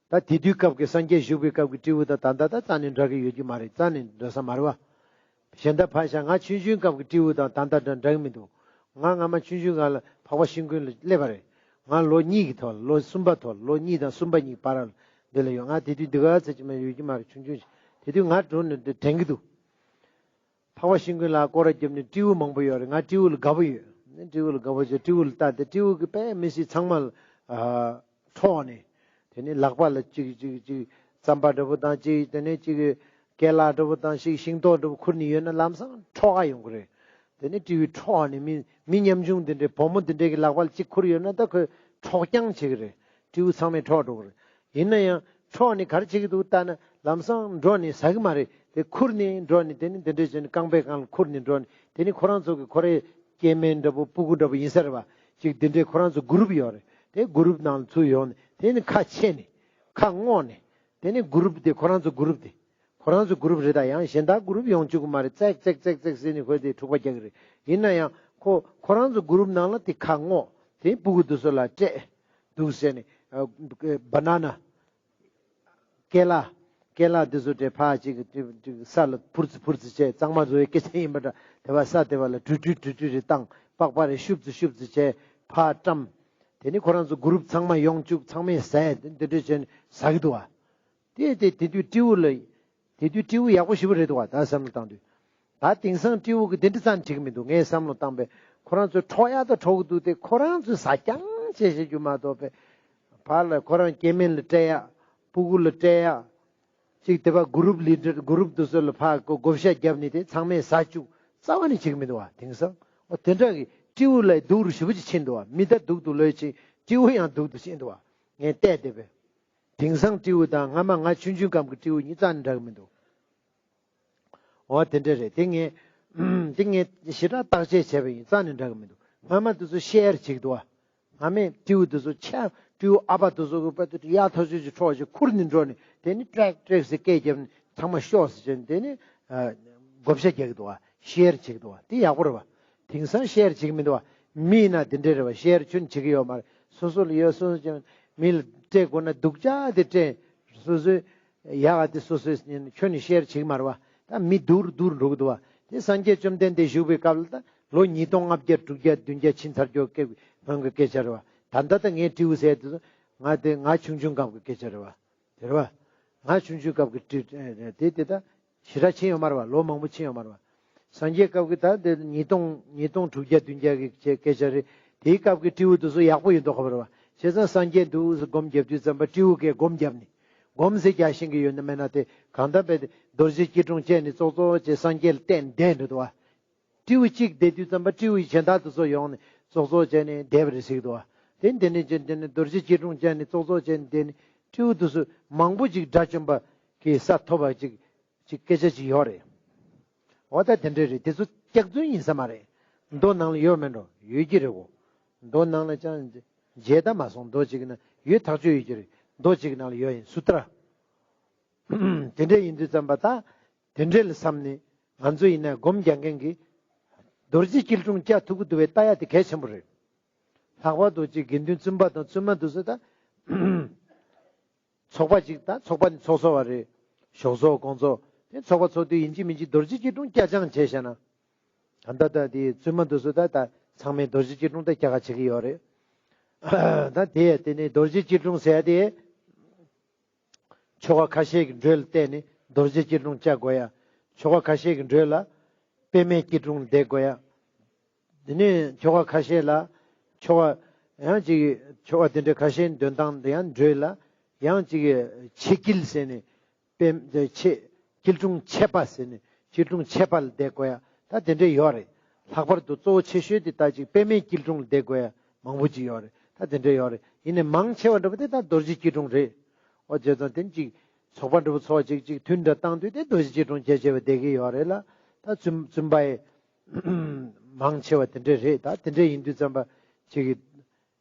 ད་དེ་དུས་སྐབས་ཀྱི་སངས་རྒྱས་བཞུགས་པའི་སྐབས་ཀྱི་སྤྲེའུ་དང་ད་ལྟ་ད་རྩ་ནས་འདྲ་གི་ཡོད་ཀྱི་མ་རེད། རྩ་ནས་འདྲ་ས་མ་རེད་བ། གཞན་དག་ཕར་བཞག་ང་ཆུང་ཆུང་སྐབས་ཀྱི་སྤྲེའུ་དང་ད་ལྟ་འདྲ་འདྲ་གི་མི་འདུག་ང་སྔ་མ་ཆུང་ཆུང་སྒང་ལ་འཕགས་པ་ཤིང་ཀུན་ལ་སླེབས་པ་རེད། ང་ལོ་གཉིས་ཀྱི་ཐོག་ལ་ལོ་གསུམ་པ་ཐོག་ལ་ལོ་གཉིས་དང་གསུམ་པ་གཉིས་བར་ལ་འདི་ལ་ཡོད། ང་དེ་དུས་འདི་ག་ཚོད་ཅིག་མ་ཡོད་ཀྱི་མ་རེད། ཆུང་ཆུང་ཞིག་དེ་དུས་ང་འགྲོ་ནས་འདི་དྲན་གི་འདུག་འཕགས་པ་ཤིང་ཀུན་ལ་སྐོར་ར་བརྒྱབ་ནས་སྤྲེའུ་མང་པོ་ཡོད་རེད། ང་སྤྲེའུ་ལ་དགའ་པོ་ཡོད། སྤྲེའུ་ལ་དགའ་པོ་བྱས་སྤྲེའུ་ལ་ལྟ་སྟེ་སྤྲེའུ་གི་དཔེ་མི་སྲིད་ཚང་མ་ལ་ཨ་འཕྲོག་ནས་དེ་ནས་ལག་པ་ལ་ཅིག་ཅིག་ཅིག་རྩམ་པ་འདྲ་པོ་དང་ཅིག་དེ་ནས་ཅིག་ཀལ་ལག་འདྲ་པོ་དང་ཞིག་ཤིང་ཏོག་འདྲ་པོ་ཁུར་ནས་ཡོད་ན་ལམ་སང་འཕྲོག་ག་ཡོང་གི་རེད། དེ་ནས་སྤྲེའུས་འཕྲོག་ནས་མི་མི་ཉམ་ཆུང་དེ་འདྲའི་བུ་མོ་དེ་འདྲའི་གི་ལག་པ་ལ་ཅིག་ཁུར་ཡོད་ན་ད་ཁོས་འཕྲོག་རྐྱང་བྱེད་ཀྱི་རེད། སྤྲེའུ་ཚང་མས་འཕྲོག་འགྲོ་གི་རེད། ཡིན་ན་ཡང་འཕྲོག་ནས་ག་རེ་བྱེད་ཀྱི་འདུག་ལྟ་ན་ལམ་སང་འགྲོ་ནས་ཟ་གི་མ་རེད། དེ་ཁུར་ནས་འགྲོ་ནས་དེ་ནི་དེ་འདྲས་བྱས་ནས་རྐང་པའི་སྒང་ལ་ཁུར་ནས་འགྲོ་ནས་དེ་ནི་ཁོ་རང་ཚོ་གི་ཁོ་རའི་སྐྱེ་དམན་འདྲ་པོ་སྤུ་གུ་འདྲ་པོ་ཡིན་ས་རེད་བ། ཅིག་དེ་འདྲས་ཁོ་རང་ཚོ་གུ་རུབ་ཡོད་རེད། དེ་གུ་རུབ་ནང་ལ་ཚུར་ཡོང་ནས་དེ་ནི་ཁ་ཕྱེ་ནས་ཁ་སྔོག་ནས་དེ་ནི་གུ་རུབ་དེ་ཁོ་རང་ཚོ་གུ་རུབ་དེ་ཁོ་རང་ཚོ་གུ་རུབ་རེད། ད་ཡང་གཞན་དག་གུ་རུབ་ཡོང་བཅུག་གི་མ་རེད། ཙེག་ཙེག་ཙེག་ཙེག་ཟེར་ནས་ཁོས་དེ་འཁྲུག་པ་རྒྱག་གི་རེད། ཡིན་ན་ཡང་ཁོ་ཁོ་རང་ཚོ་གུ་རུབ་ནང་ལ་དེ་ཁ་སྔོག་དེ་སྤུ་གུ་དེ་ཚོ་ལ་སྤྲད་འདུག་ཟེར་ནས་ཨ་བ་ན་ན། ཀལ་ལག་ཀལ་ལག་འདི་ཚོ་དེ་ཕར་ཅིག་ཅིག་ཅིག་ས་ལ་ཕུར་ཙི་ཕུར་ཙི་བྱས། གཙང་མ་བཟོ་བའི་སྐད་ཆ་ཡིན་པ་འདྲ། དེ་བ་ས་དེ་བ་ལ་དྲུད་དྲུད་དྲུད་དྲུད་རེ་བཏང་། པགས་པ་རེ་ཤུབ་ཙི་ཤུབ་ཙི་བྱས། ཕར་བཀྲམ། དེ་ནི་ཁོ་རང་ཚོ་གུ་རུབ་ཚང་མ་ཡོང་བཅུག་ཚང་མས་ཟས་འདི་འདྲ་བྱས་ནས་ཟ་གི་འདུག་བ། དེ་དེ་དེ་དུས་སྤྲེའུ་ལ་དེ་དུས་སྤྲེའུ་ཡག་པོ་ཞེ་པོ་རེད་འདུག་བ། ད་བསམ་བློ་བཏང་དུས། ད་དེང་སང་སྤྲེའུ་གི་དེ་འདྲ་ཙམ་འགྲིག་གི་མི་འདུག་ངས་བསམ་བློ་བཏང་པས་ཁོ་རང་ཚོས་འཕྲོག་ཡག་ད་འཕྲོག་གི་འདུག་སྟེ་ཁོ་རང་ཚོས་ཟ་རྐྱང་བྱས་བྱེད་རྒྱུ་མ་གཏོགས་པས་ཕར་ལ་ཁོ་རང་སྐྱེ་དམན་ལ་སྤྲད་ཡག་སྤུ་གུ་ལ་སྤྲད་ཡག་གཅིག་དེ་བ་གུ་རུབ་ལི་ཌར་གུ་རུབ་དེ་ཚོ་ལ་ཕར་བགོ་བཤའ་བརྒྱབ་ནས་དེ་ཚང་མས་ཟ་བཅུག་རྩ་བ་ནས་བྱེད་ཀྱི་མི་འདུག་བ། དེང་སང་འོ་དེ་འདྲ་གི་སྤྲེའུ་ལ་སྡུག་རུ་ཞེ་པོ་ཅིག་ཕྱིན་འདུག་བ། མི་ད་སྡུག་ཏུ་ལོས་ཕྱིན། སྤྲེའུ་ཡང་སྡུག་ཏུ་ཕྱིན་འདུག་བ། ངས་བལྟས་བསྡད་པས། དེང་སང་སྤྲེའུ་དང་སྔ་མ་ང་ཆུང་ཆུང་སྐབས་ཀྱི་སྤྲེའུ་གཉིས་རྩ་ནས་འདྲ་གི་མི་འདུག་འོ་དེ་འདྲ་རེད། དེ་ངས་དེ་ངས་ཞེ་དྲག་བརྟག་དཔྱད་བྱས་པ་ཡིན། རྩ་ནས་འདྲ་གི་མི་འདུག་སྔ་མ་དེ་ཚོ་ཤེར་བྱེད་ཀྱི་འདུག་བ། སྔ་མས་སྤྲེའུ་དེ་ཚོ་ཆ་སྤྲེའུ་ཨ་ཕ་དེ་ཚོ་གི་པ་དེ་གཡག་ཐོ་ཅོ་ཅིག་འཕྲོག་ཅིག་ཁུར་ནས་འགྲོ་ནས་དེ་ནི་ཀྲེག་ཀྲེག་ཟེར་སྐད་བརྒྱབ་ནས་ཚང་མ་ཤོག་ཟེར་བྱས་ནས་དེ་ནི་ཨ་བགོ་བཤའ་རྒྱག་གི་འདུག་བ། ཤེར་བྱེད་ཀྱི་འདུག་བ། དེ་ཡག་པོ་རེད་བ། དེང་སང་ཤེར་བྱེད་ཀྱི་མི་འདུག་བ། མི་ཡིན་ན་དེ་འདྲ་རེད་བ། ཤེར་ཁྱོན་བྱེད་ཀྱི་ཡོད་མ་རེད། སོ་སོ་ལ་ཡོད་སོ་སོ་ཅན་མི་ལ་སྤྲད་དགོས་ན་སྡུག་ཅག་དེ་སྤྲད། སོ་སོའི་ཡག་ག་དེ་སོ་སོའི་ཁྱོན་ནས་ཤེར་བྱེད་ཀྱི་མ་རེད་བ། ད་མི་སྡུག་རུ་སྡུག་རུ་འགྲོ་གི་འདུག་བ། དེ་སངས་རྒྱས་བཅོམ་ལྡན་འདས་བཞུགས་པའི་སྐབས་ལ་ད་ལོ་ཉིས་སྟོང་ལྔ་བརྒྱ་དྲུག་བརྒྱ་བདུན་བརྒྱ་ཕྱིན་ཚར་རྒྱུ་སྐབས་སྔོན་གྱི་སྐད་ཆ་རེད་བ། ད་ལྟ་ད་ངས་སྤྲེའུ་ཟེར་དུས་ང་དེ་ང་ཆུང་ཆུང་སྐབས་ཀྱི་སྐད་ཆ་རེད་བ། དེ་རེད་བ། ང་ཆུང་ཆུང་སྐབས་ཀྱི་སྤྲེའུ་དེ་དེ་ད་ཞེ་དྲག་ཕྱིན་ཡོད་མ་རེད་བ། ལོ་མང་པོ་ཕྱིན་ཡོད་མ་རེད་བ། སངས་རྒྱས་སྐབས་ཀྱི་ད་དེ་ཉིས་སྟོང་ཉིས་སྟོང་དྲུག་བརྒྱ་བདུན་བརྒྱ་གི་སྐད་ཆ་རེད། དེའི་སྐབས་ཀྱི་སྤྲེའུ་དེ་ཚོ་ཡག་པོ་ཡོད་མདོག་ཁ་པོ་རེད་བ། བྱས་ཙང་སངས་རྒྱས་འདུག་སྒོམ་རྒྱབ་དུས་ཙམ་པ་སྤྲེའུ་གས་སྒོམ་རྒྱབ་ནས་སྒོམ་ཟེར་རྒྱག་ཤེས་ཀྱི་ཡོད་ན་མེད་ན་དེ་གང་ལྟར་བས་རྡོ་རྗེ་སྐྱིལ་ཀྲུང་བཅས་ནས་ཙོག་ཙོག་བྱས་སངས་རྒྱས་ལ་བསྟན་བསྡད་འགྲོ་འདུག་བ། སྤྲེའུ་གཅིག་བསྡད་དུས་ཙམ་པ་སྤྲེའུ་ཡི་གཞན་དག་དེ་ཚོ་ཡོང་ནས་ཙོག་ཙོག་བྱས་ནས་བསྡད་པ་རེད་ཟེར་གྱི་འདུག་བ། དེ་འདི་ནས་ཅི་འདི་ནས་རྡོ་རྗེ་སྐྱིལ་ཀྲུང་བཅས་ནས་ཙོག་ཙོག་བྱས་ནས་བསྡད་ནས་སྤྲེའུ་དེ་ཚོ་མང་པོ་ཅིག་དགྲ་བཅོམ་པ་གི་ས་ཐོབ་པ་ཅིག་ཅིག་སྐད་ཆ་ཅིག་ཡོད་རེད། འོ་ད་དེ་འདྲ་རེད། དེ་ཚོ་སྐྱག་རྫུན་ཡིན་ས་མ་རེད། མདོ་ནང་ལ་ཡོད་མེད་འགྲོ། ཡོད་ཀྱི་རེད་གོ། མདོ་ནང་ལ་ཅང་བརྗེད་ད་མ་སོང་། མདོ་གཅིག་ན་ཡོད་ཐག་ཆོད་ཡོད་ཀྱི་རེད། མདོ་གཅིག་ནང་ལ་ཡོད་ཡིན། སུ་ཏྲ། དེ་འདྲ་ཡིན་དུས་ཙམ་པ་ད་དེ་འདྲ་ལ་བསམ་ནས་ང་ཚོ་ཡིན་ན་སྒོམ་རྒྱག་མཁན་གྱི་རྡོ་རྗེ་སྐྱིལ་ཀྲུང་བཅའ་ཐུབ་ཀྱི་འདུག་བས་ལྟ་ཡ་དེ་གལ་ཆེན་པོ་རེད། ལྷག་པར་དུ་ཅིག་དགེ་འདུན་བཙུན་པ་དང་བཙུན་མ་དེ་ཚོ་ད་ཚོགས་པ་ཅིག་ད་ཚོགས་པ་ནི་ཚོགས་གཙོ་བ་རེད། ཞོགས་ཚོགས་དགོང་ཚོགས་དེ་ཚོགས་པ་ཚོགས་དུས་ཡིན་གཅིག་མིན་གཅིག་རྡོ་རྗེ་སྐྱིལ་ཀྲུང་བསྐྱར་སྦྱང་བྱས་བཞག་ན། ད་ལྟ་ད་དེ་བཙུན་མ་དེ་ཚོ་ད་ད་ཚང་མས་རྡོ་རྗེ་སྐྱིལ་ཀྲུང་ད་བསྐྱར་ག་བྱེད་ཀྱི་ཡོད་རེད། ད་དེ་དེ་ནས་རྡོ་རྗེ་སྐྱིལ་ཀྲུང་ཟེར་ཡ་དེ། ཆོ་ག་ཁ་ཤས་ཀྱི་འགྲོས་ལ་བརྟེན་ནས་རྡོ་རྗེ་སྐྱིལ་ཀྲུང་བཅའ་དགོས་ཡ། ཆོ་ག་ཁ་ཤས་ཀྱི་འགྲོས་ལ་པདྨའི་སྐྱིལ་ཀྲུང་ལ་བསྡད་དགོས་ཡ། དེ་ནས་ཆོ་ག་ཁ་ཤས་ལ་ཆོ་ག་ཡང་ཅིག་ཆོ་ག་དེ་འདྲ་ཁ་ཤས་འདོན་སྟངས་དེ་ཡང་འགྲོས་ལ་ཡང་ཅིག་ཕྱེད་སྐྱིལ་ཟེར་ནས་པདྨ་ཕྱེད་སྐྱིལ་ཀྲུང་ཕྱེད་པ་ཟེར་ནས་སྐྱིལ་ཀྲུང་ཕྱེད་པ་ལ་བསྡད་དགོས་ཡ་ད་དེ་འདྲ་ཡོད་རེད། ལྷག་པར་དུ་གཙོ་བོ་ཆེ་ཤོས་དེ་ད་ཅིག་པདྨའི་སྐྱིལ་ཀྲུང་ལ་བསྡད་དགོས་ཡ་མང་པོ་ཅིག་ཡོད་རེད། ད་དེ་འདྲ་ཡོད་རེད། ཡིན་ནའི་མང་ཆེ་བ་འདྲ་པོ་དེ་ད་རྡོ་རྗེ་སྐྱིལ་ཀྲུང་རེད། འོ་བྱས་ཙང་དེ་ཅིག་ཚོགས་པ་འདྲ་པོ་ཚོགས་ཅིག་ཅིག་མཐུན་སྒྲིལ་བཏང་དུས་དེ་རྡོ་རྗེ་སྐྱིལ་ཀྲུང་བྱས་བྱས་པ་བསྡད་ཀྱི་ཡོད་རེད་ལ། ད་བཙུན་བཙུན་པ་ཡི་མང་ཆེ་བ་དེ་འདྲ་རེད། ད་དེ་འདྲ་ཡིན་དུས་ཙམ་པ་ཅིག་གི་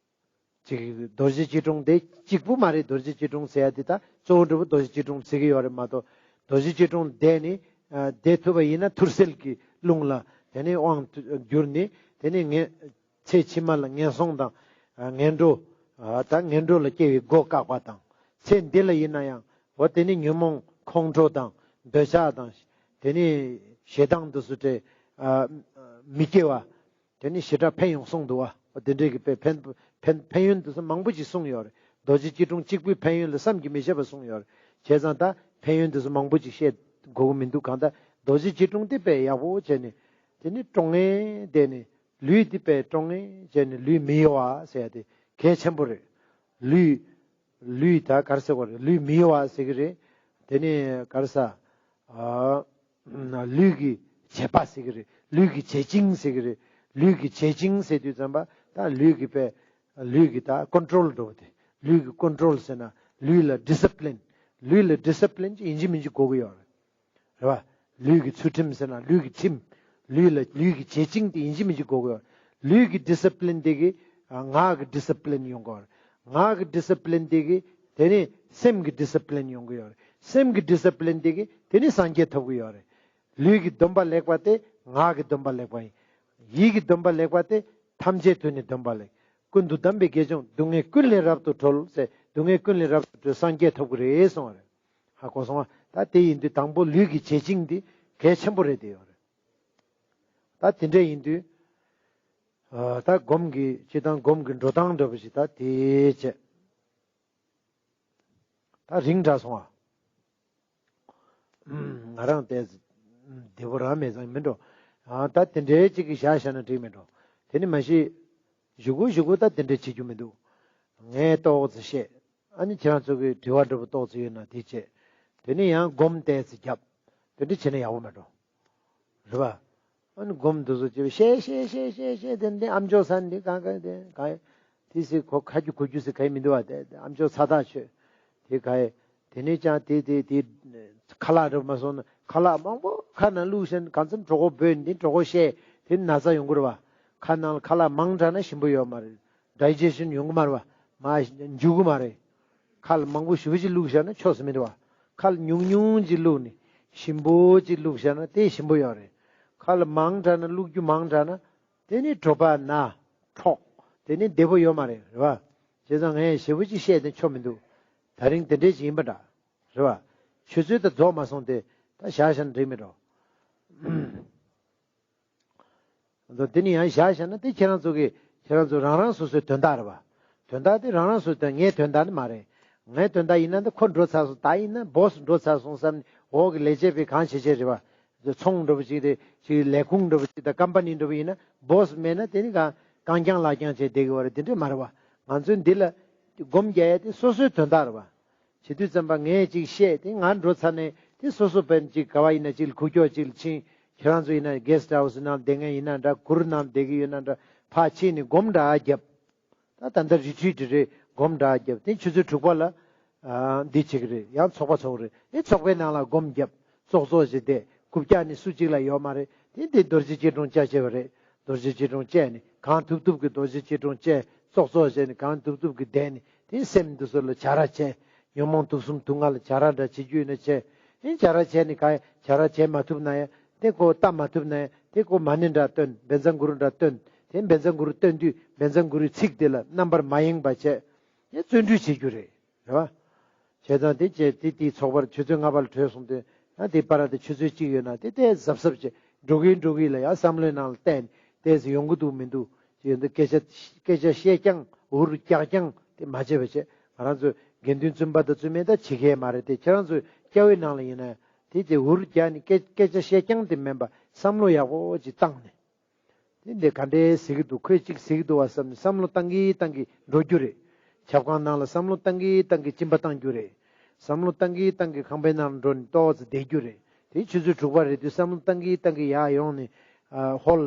ཅིག་རྡོ་རྗེ་སྐྱིལ་ཀྲུང་དེ་གཅིག་པུ་མ་རེད། རྡོ་རྗེ་སྐྱིལ་ཀྲུང་ཟེར་ཡ་དེ་ད་གཙོ་བོ་འདྲ་པོ་རྡོ་རྗེ་སྐྱིལ་ཀྲུང་ཟེར་གྱི་ཡོད་རེད་མ་གཏོགས། རྡོ་རྗེ་སྐྱིལ་ཀྲུང་བསྡད་ནས་ཨ་བསྡད་ཐུབ་པ་ཡིན་ན་ཐུར་སེལ་གྱི་རླུང་ལ་དེ་ནས་དབང་བསྒྱུར་ནས་དེ་ནས་ངན་ཚེ་ཕྱི་མ་ལ་ངན་སོང་དང་ཨ་ངན་འགྲོ་ཨ་ད་ངན་འགྲོ་ལ་སྐྱེ་བའི་སྒོ་བཀག་པ་དང་། ཚེ་འདི་ལ་ཡིན་ན་ཡང་འོ་དེ་ནས་ཉོན་མོངས་ཁོང་ཁྲོ་དང་འདོད་ཆགས་དང་དེ་ནས་ཞེ་སྡང་འདི་ཚོ་དེ་ཨ་མི་སྐྱེ་བ། དེ་ནི་ཞེ་དྲག་ཕན་ཡོན་གསུངས་འདུག་བ། དེ་འདྲའི་གི་དཔེ་ཕན་ཕན་ཕན་ཡོན་དེ་ཚོ་མང་པོ་ཅིག་གསུངས་ཡོད་རེད། རྡོ་རྗེ་སྐྱིལ་ཀྲུང་གཅིག་པུའི་ཕན་ཡོན་ལ་བསམ་གྱིས་མི་ཁྱབ་པ་གསུངས་ཡོད་རེད། བྱས་ཙང་ད་ཕན་ཡོན་དེ་ཚོ་མང་པོ་ཅིག་བཤད་དགོས་ཀྱི་མི་འདུག་གང་ལྟར་རྡོ་རྗེ་སྐྱིལ་ཀྲུང་དེ་དཔེ་ཡག་པོ་བྱས་ནས་དེ་ནི་ཀྲུང་ངེ་བསྡད་ནས་ལུས་དེ་དཔེ་ཀྲུང་ངེ་བྱས་ནས་ལུས་མི་གཡོ་བ་ཟེར་ཡ་དེ་གལ་ཆེན་པོ་རེད། ལུས་ལུས་ད་ག་རེ་ཟེར་དགོས་རེད། ལུས་མི་གཡོ་བ་ཟེར་གྱི་རེད། དེ་ནི་ག་རེ་ཟ། ཨ། ལུས་ཀྱི་བྱེད་པ་ཟེར་གྱི་རེད། ལུས་ཀྱི་བྱེད་བཅིངས་ཟེར་གྱི་རེད། ལུས་ཀྱི་བྱེད་བཅིངས་ཟེར་དུས་ཙམ་པ་ད་ལུས་ཀྱི་པའི་ལུས་ཀྱི་ད་ཀོན་ཀྲོལ་འགྲོ་བ་དེ། ལུས་ཀྱི་ཀོན་ཀྲོལ་ཟེར་ན་ལུས་ལ་ཌི་སི་པི་ལིན། ལུས་ལ་ཌི་སི་པི་ལིན་ཅིག་ཡིན་གཅིག་མིན་གཅིག་དགོས་ཀྱི་ཡོད་རེད། རེད་བ། ལུས་ཀྱི་ཚུལ་ཁྲིམས་ཟེར་ན་ལུས་ཀྱི་ཁྲིམས། ལུས་ལ་ལུས་ཀྱི་བྱེད་བཅིངས་དེ་ཡིན་གཅིག་མིན་གཅིག་དགོས་ཀྱི་ཡོད་རེད། ལུས་ཀྱི་ཌི་སི་པི་ལིན་དེ་གི་ཨ་ངག་གི་ཌི་སི་པི་ལིན་ཡོང་གི་ཡོད་རེད། ངག་གི་ཌི་སི་པི་ལིན་དེ་གི་དེ་ནི་སེམས་ཀྱི་ཌི་སི་པི་ལིན་ཡོང་གི་ཡོད་རེད། སེམས་ཀྱི་ཌི་སི་པི་ལིན་དེ་གི་དེ་ནི་སངས་རྒྱས་ཐོབ་ཀྱི་ཡོད་རེད། ལུས་ཀྱི་སྡོམ་པ་ལེགས་པ་དེ་ངག་གི་སྡོམ་པ་ལེགས་པ་ཡིན། ཡིད་ཀྱི་སྡོམ་པ་ལེགས་པ་དེ་ཐམས་ཅད་དུ་ནི་སྡོམ་པ་ལེགས། ཀུན་ཏུ་སྡོམ་པའི་དགེ་སྦྱོང་། སྡུག་བསྔལ་ཀུན་ལས་རབ་ཏུ་གྲོལ་ཟེར། སྡུག་བསྔལ་ཀུན་ལས་རབ་ཏུ་གྲོལ་སངས་རྒྱས་ཐོབ་ཀྱི་རེད་གསུངས་པ་རེད། ཧ་གོ་སོང་ང་། ད་དེ་ཡིན་དུས་དང་པོ་ལུས་ཀྱི་བྱེད་བཅིངས་འདི་གལ་ཆེན་པོ་རེད་དེ་ཡོད་རེད། ད་དེ་འདྲ་ཡིན་དུས། ཨ་ད་སྒོམ་གྱི་སྤྱི་དང་སྒོམ་གྱི་འགྲོ་སྟངས་འདྲ་པོ་ཞིག་ད་དེ་བྱས། ད་རིང་དྲགས་སོང་ང་། ང་རང་ལྟས་བདེ་པོ་རང་མེད་ཙང་མིན་འགྲོ། ཨ་ད་དེ་འདྲའི་གཅིག་གིས་བཞག་བཞག་ན་འགྲིག་མི་འགྲོ། དེ་ནི་མ་གཞི་གཞུག་གུ་གཞུག་གུ་ད་དེ་འདྲ་བྱེད་རྒྱུ་མི་འདུག་ངས་ཏོག་ཙམ་བཤད། ཨ་ནི་ཁྱེད་རང་ཚོ་གི་དྲི་བ་འདྲ་པོ་ཏོག་ཙམ་ཡོད་ན་དེ་བྱས། དེ་ནས་ཡང་སྒོམ་ཏོག་ཙམ་བརྒྱབ། དེ་འདྲ་བྱས་ན་ཡག་པོ་མེད་འགྲོ། རེད་པ། ཨ་ནི་སྒོམ་འདི་ཚོ་བྱས་པ་བཤད་བཤད་བཤད་བཤད་བཤད་དེ་འདི་ཨ་མཆོག་ས་འདི་གང་ག་དེ་གང་དེ་སི་གོ་ཁ་རྒྱུ་གོ་རྒྱུ་སི་ག་ཡི་མི་འདུག་བ། དེ་ཨ་མཆོག་ས་ཐག་ཆོད་དེ་ག་ཡི། དེ་ནས་ཀྱང་དེ་དེ་དེ་ཁ་ལག་འགྲོ་མ་སོང་ན་ཁ་ལག་མང་པོ་ཁ་ནང་བླུགས་ཤིང་གང་འཚམ་གྲོད་ཁོག་སྦོས་འདི་གྲོད་ཁོག་བཤལ་དེ་ན་ཚ་ཡོང་གི་རེད་པ། ཁ་ནང་ལ་ཁ་ལག་མང་དྲགས་ན་ཞིམ་པོ་ཡོད་མ་རེད། ཌའི་ཇེ་ཤན་ཡོང་གི་མ་རེད་པ། མ་འཇུ་གི་མ་རེད། ཁ་ལ་མང་པོ་ཞེ་པོ་ཅིག་བླུགས་བཞག་ན་ཆོག་ས་མི་འདུག་བ། ཁ་ལ་ཉུང་ཉུང་ཅིག་བླུགས་ནས་ཞིམ་པོ་ཅིག་བླུགས་བཞག་ན་དེ་ཞིམ་པོ་ཡོད་རེད། ཁ་ལ་མང་དྲགས་ན་བླུགས་རྒྱུ་མང་དྲགས་ན་དེ་ནི་གྲོད་པ་ན་འཁྲོག་དེ་ནི་བདེ་པོ་ཡོད་མ་རེད། རེད་པ། བྱས་ཙང་ངས་ཞེ་པོ་ཅིག་བཤད་དེ་ཆོག་མི་འདུག་ད་རིང་དེ་འདྲས་ཅིག་ཡིན་པ་འདྲ། རེད་པ། ཆུ་ཚོད་ད་རྫོགས་མ་སོང་སྟེ་ད་བཞག་བཞག་ན་འགྲིག་མི་འགྲོ། འདི་ནི་ཡང་བཞག་བཞག་ན་དེ་ཁྱེད་རང་ཚོ་གི་ཁྱེད་རང་ཚོ་རང་རང་སོ་སོའི་དོན་དག་རེད་པ། དོན་དག་དེ་རང་རང་སོ་སོའི་དོན་ངའི་དོན་དག་ནི་མ་རེད། ངའི་དོན་དག་ཡིན་ན་འདི་ཁོ་འགྲོ་ཚར་སོང་། ད་ཡིན་ན་བོ་སི་འགྲོ་ཚར་སོང་བསམ་ནས་འོག་གི་ལས་བྱེད་པས་གང་བྱེད་བྱེད་རེད་པ། ཚོང་འགྲོ་བ་ཅིག་རེད་ཅིག་ལས་ཁུངས་འགྲོ་བ་ཅིག་དང་ཀམ་པ་ནི་འགྲོ་བ་ཡིན་ན་བོ་སི་མེད་ན་དེ་ནི་གང་རྐྱང་ལག་རྐྱང་བྱས་བསྡད་ཀྱི་ཡོད་རེད། དེ་འདྲས་མ་རེད་པ། ང་ཚོས་འདི་ལ་སྒོམ་རྒྱག་ཡ་དེ་སོ་སོའི་དོན་དག་རེད་པ། བྱེད་དུས་ཙམ་པ་ངས་ཅིག་བཤད་དེ་ང་འགྲོ་ཚར་ནས་དེ་སོ་སོ་བན་ཅིག་ག་བ་ཡིན་ན་ཅིག་ལ་ཁུག་ཀྱོག་ཅིག་ལ་ཕྱིན། ཁྱེད་རང་ཚོ་ཡིན་ན་གེ་སི་ཊི་ཧའུ་སི་ནང་བསྡད་མཁན་ཡིན་ན་འདྲ། གུར་ནང་བསྡད་ཀྱི་ཡོད་ན་འདྲ། ཕར་ཕྱིན་ནས་སྒོམ་འདྲ་རྒྱབ། ད་ད་ལྟ་རི་ཊི་རིཊ་རེད། སྒོམ་འདྲ་རྒྱབ་དེ་ཆུ་ཚོད་དྲུག་པ་ལ་ཨ་འདི་བྱེད་ཀྱི་རེད། ཡང་ཚོགས་པ་ཚོགས་རེད། དེ་ཚོགས་པའི་ནང་ལ་སྒོམ་རྒྱབ། ཙོག་ཙོག་བྱས་ཏེ་རྐུབ་བཀྱག་ནི་སུ་གཅིག་ལ་ཡོད་མ་རེད། དེ་འདི་རྡོ་རྗེ་སྐྱིལ་ཀྲུང་བཅའ་བྱས་པ་རེད། རྡོ་རྗེ་སྐྱིལ་ཀྲུང་བཅས་ནས་གང་ཐུབ་ཐུབ་ཀྱི་རྡོ་རྗེ་སྐྱིལ་ཀྲུང་བཅས། ཙོག་ཙོག་བྱས་ནས་གང་ཐུབ་ཐུབ་ཀྱི་བསྡད་ནས་དེ་སེམས་འདི་ཚོ་ལ་བྱ་ར་བྱས། ཉོན་མོངས་དུག་གསུམ་དུག་ལྔ་ལ་བྱ་ར་འདྲ་བྱེད་རྒྱུ་ཡིན་ན་བྱས། ཨེ་བྱ་ར་བྱས་ནས་གང་བྱ་ར་བྱས་མ་ཐུབ་ན་ཡང་དེ་ཁོ་ལྟ་མ་ཐུབ་ན་ཡང་དེ་ཁོ་མ་ཎི་འདྲ་བཏོན། བཛྲ་གུ་རུ་འདྲ་བཏོན། དེ་བཛྲ་གུ་རུ་བཏོན་དུས་བཛྲ་གུ་རུའི་ཚིག་དེ་ལ་རྣམ་པར་མ་ཡེངས་པ་བྱས། དེ་བརྩོན་འགྲུས་བྱེད་རྒྱུ་རེད། རེད་བ། བྱས་ཙང་དེ་བྱས་དེ་དེའི་ཚོགས་པར་ཆུ་ཚོད་ལྔ་པ་ལ་གྲོལ་སོང་སྟེ་ཡང་དེ་བར་དུ་ཆུ་ཚོད་གཅིག་ཡོད་ན་དེ་དེ་གཟབ་གཟབ་བྱས་འགྲོ་གིན་འགྲོ་གིན་ལ་ཡང་བསམ་བློའི་ནང་ལ་བལྟས་ནས་ཏོག་ཙམ་ཡོང་གི་འདུག་མི་འདུག་ཅེས་འདི་སྐད་ཆ་སྐད་ཆ་བཤད་རྐྱང་འུར་རྒྱག་རྐྱང་དེ་མ་བྱས་པ་བྱས། ང་རང་ཚོ་དགེ་འདུན་བཙུན་པ་དང་བཙུན་མ་ད་བྱེད་མཁན་མ་རེད་དེ། ཁྱེད་རང་ཚོ་སྐྱ་བོའི་ནང་ལ་ཡིན་ན་དེ་དེ་འུར་རྒྱག་ནས་སྐད་སྐད་ཆ་བཤད་རྐྱང་དེ་མིན་པ་བསམ་བློ་ཡག་པོ་ཅིག་བཏང་ནས། དེ་འདི་ག་འདྲས་ཟེར་གྱི་འདུག་ཁོས་ཅིག་ཟེར་གྱི་འདུག་བ་བསམ་ནས་བསམ་བློ་བཏང་གིན་བཏང་གིན་འགྲོ་རྒྱུ་རེད། ཆབ་ཁང་ནང་ལ་བསམ་བློ་བཏང་གིན་བཏང་གིན་གཅིན་པ་བཏང་རྒྱུ་རེད། བསམ་བློ་བཏང་གིན་བཏང་གིན་ཁང་པའི་ནང་ལ་འགྲོ་ནས་ཏོག་ཙམ་བསྡད་རྒྱུ་རེད། དེ་ཆུ་ཚོད་དྲུག་པ་རེད་དུས་བསམ་བློ་བཏང་གིན་བཏང་གིན་ཡར་ཡོང་ནས་ཨ་ཧོལ་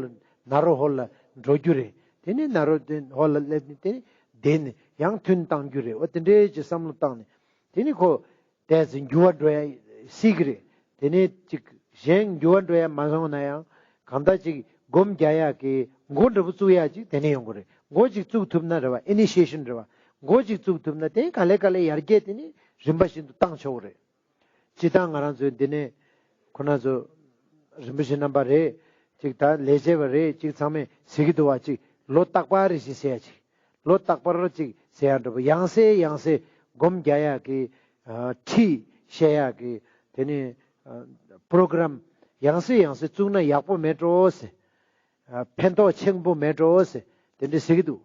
ནཱ་རོ་ཧོལ་ལ་འགྲོ་རྒྱུ་རེད། དེ་ནས་ནཱ་རོ་དེ་ཧོལ་ལ་སླེབས་ནས་དེ་ནས་བསྡད་ནས་ཡང་ཐུན་བཏང་རྒྱུ་རེད། འོ་དེ་འདྲའི་ཅིག་བསམ་བློ་བཏང་ནས་དེ་ནས་ཁོ། ཏོག་ཙམ་འགྱུར་བ་འགྲོ་ཡ་སྲིད་ཀྱི་རེད། དེ་ནས་ཅིག་གཞན་འགྱུར་བ་འགྲོ་ཡ་མ་སོང་ན་ཡང་གང་ལྟར་ཅིག་སྒོམ་རྒྱག་ཡ་གི་འགོ་འདྲ་པོ་བཙུགས་ཡ་ཅིག་དེ་ནས་ཡོང་གི་རེད། འགོ་ཅིག་བཙུགས་ཐུབ་ན་རེད་བ། ཨི་ནི་ཤི་ཡེ་ཤན་རེད་བ། འགོ་ཅིག་བཙུགས་ཐུབ་ན་དེ་ག་ལེ་ག་ལེ་ཡར་རྒྱས་དེ་ནི་རིམ་པ་བཞིན་དུ་བཏང་ཆོག་གི་རེད། སྤྱིར་བཏང་ང་རང་ཚོའི་འདི་ནས་ཁོ་ན་ཚོ་རིན་པོ་ཆེ་རྣམ་པ་རེད། ཅིག་ད་ལས་བྱེད་པ་རེད། ཅིག་ཚང་མས་ཟེར་གྱི་འདུག་བ། ཅིག་ལོ་རྟག་པར་རེ་བཞིན་ཟེར་ཡ་ཅིག་ལོ་རྟག་པར་ཅིག་ཟེར་ཡ་འདྲ་པོ། ཡང་སེ་ཡང་སེ་སྒོམ་རྒྱག་ཡག་གི་ཨ་ཁྲིད་བཤད་ཡག་གི་དེ་ནི་ཨ་པྲོ་གྲམ་ཡང་སེ་ཡང་སེ་བཙུགས་ན་ཡག་པོ་མེད་འགྲོ་ཟེར། ཨ་ཕན་ཐོགས་ཆེན་པོ་མེད་འགྲོ་ཟེར་དེ་འདྲ་ཟེར་གྱི་འདུག་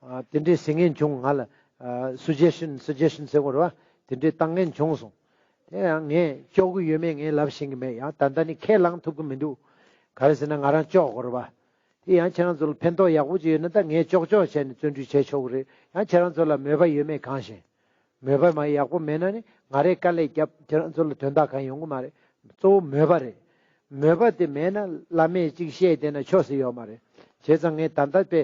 ཨ་དེ་འདྲ་ཟེར་མཁན་བྱུང་། ང་ལ་ཨ་སུ་ཇེ་ཤན་སུ་ཇེ་ཤན་ཟེར་དགོས་རེད་བ། དེ་འདྲ་བཏང་མཁན་བྱུང་སོང་། དེ་ཡང་ངས་ལྕོགས་ཀྱི་ཡོད་མེད་ངས་ལབ་ཤེས་ཀྱི་མེད། ཡང་ད་ལྟ་ནི་ཁས་བླངས་ཐུབ་ཀྱི་མི་འདུག་ག་རེ་ཟེར་ན་ང་རང་ལྕོགས་དགོས་རེད་བ། དེ་ཡང་ཁྱེད་རང་ཚོ་ལ་ཕན་ཐོགས་ཡག་པོ་ཅིག་ཡོད་ན་ད་ངས་ལྕོགས་ལྕོགས་བྱས་ནས་བརྩོན་འགྲུས་བྱས་ཆོག་གི་རེད། ཡང་ཁྱེད་རང་ཚོ་ལ་མོས་པ་ཡོད་མེད་གང་ཤེས། མོས་པ་མ་ཡག་པོ་མེད་ན་ནི་ང་རས་དཀའ་ལས་བརྒྱབ་ཁྱེད་རང་ཚོ་ལ་དོན་དག་གང་ཡོང་གི་མ་རེད། གཙོ་བོ་མོས་པ་རེད། མོས་པ་དེ་མེད་ན་བླ་མས་ཅིག་བཤད་བསྡད་ན་ཆོག་ས་ཡོད་མ་རེད། བྱས་ཙང་ངས་ད་ལྟ་དཔེ་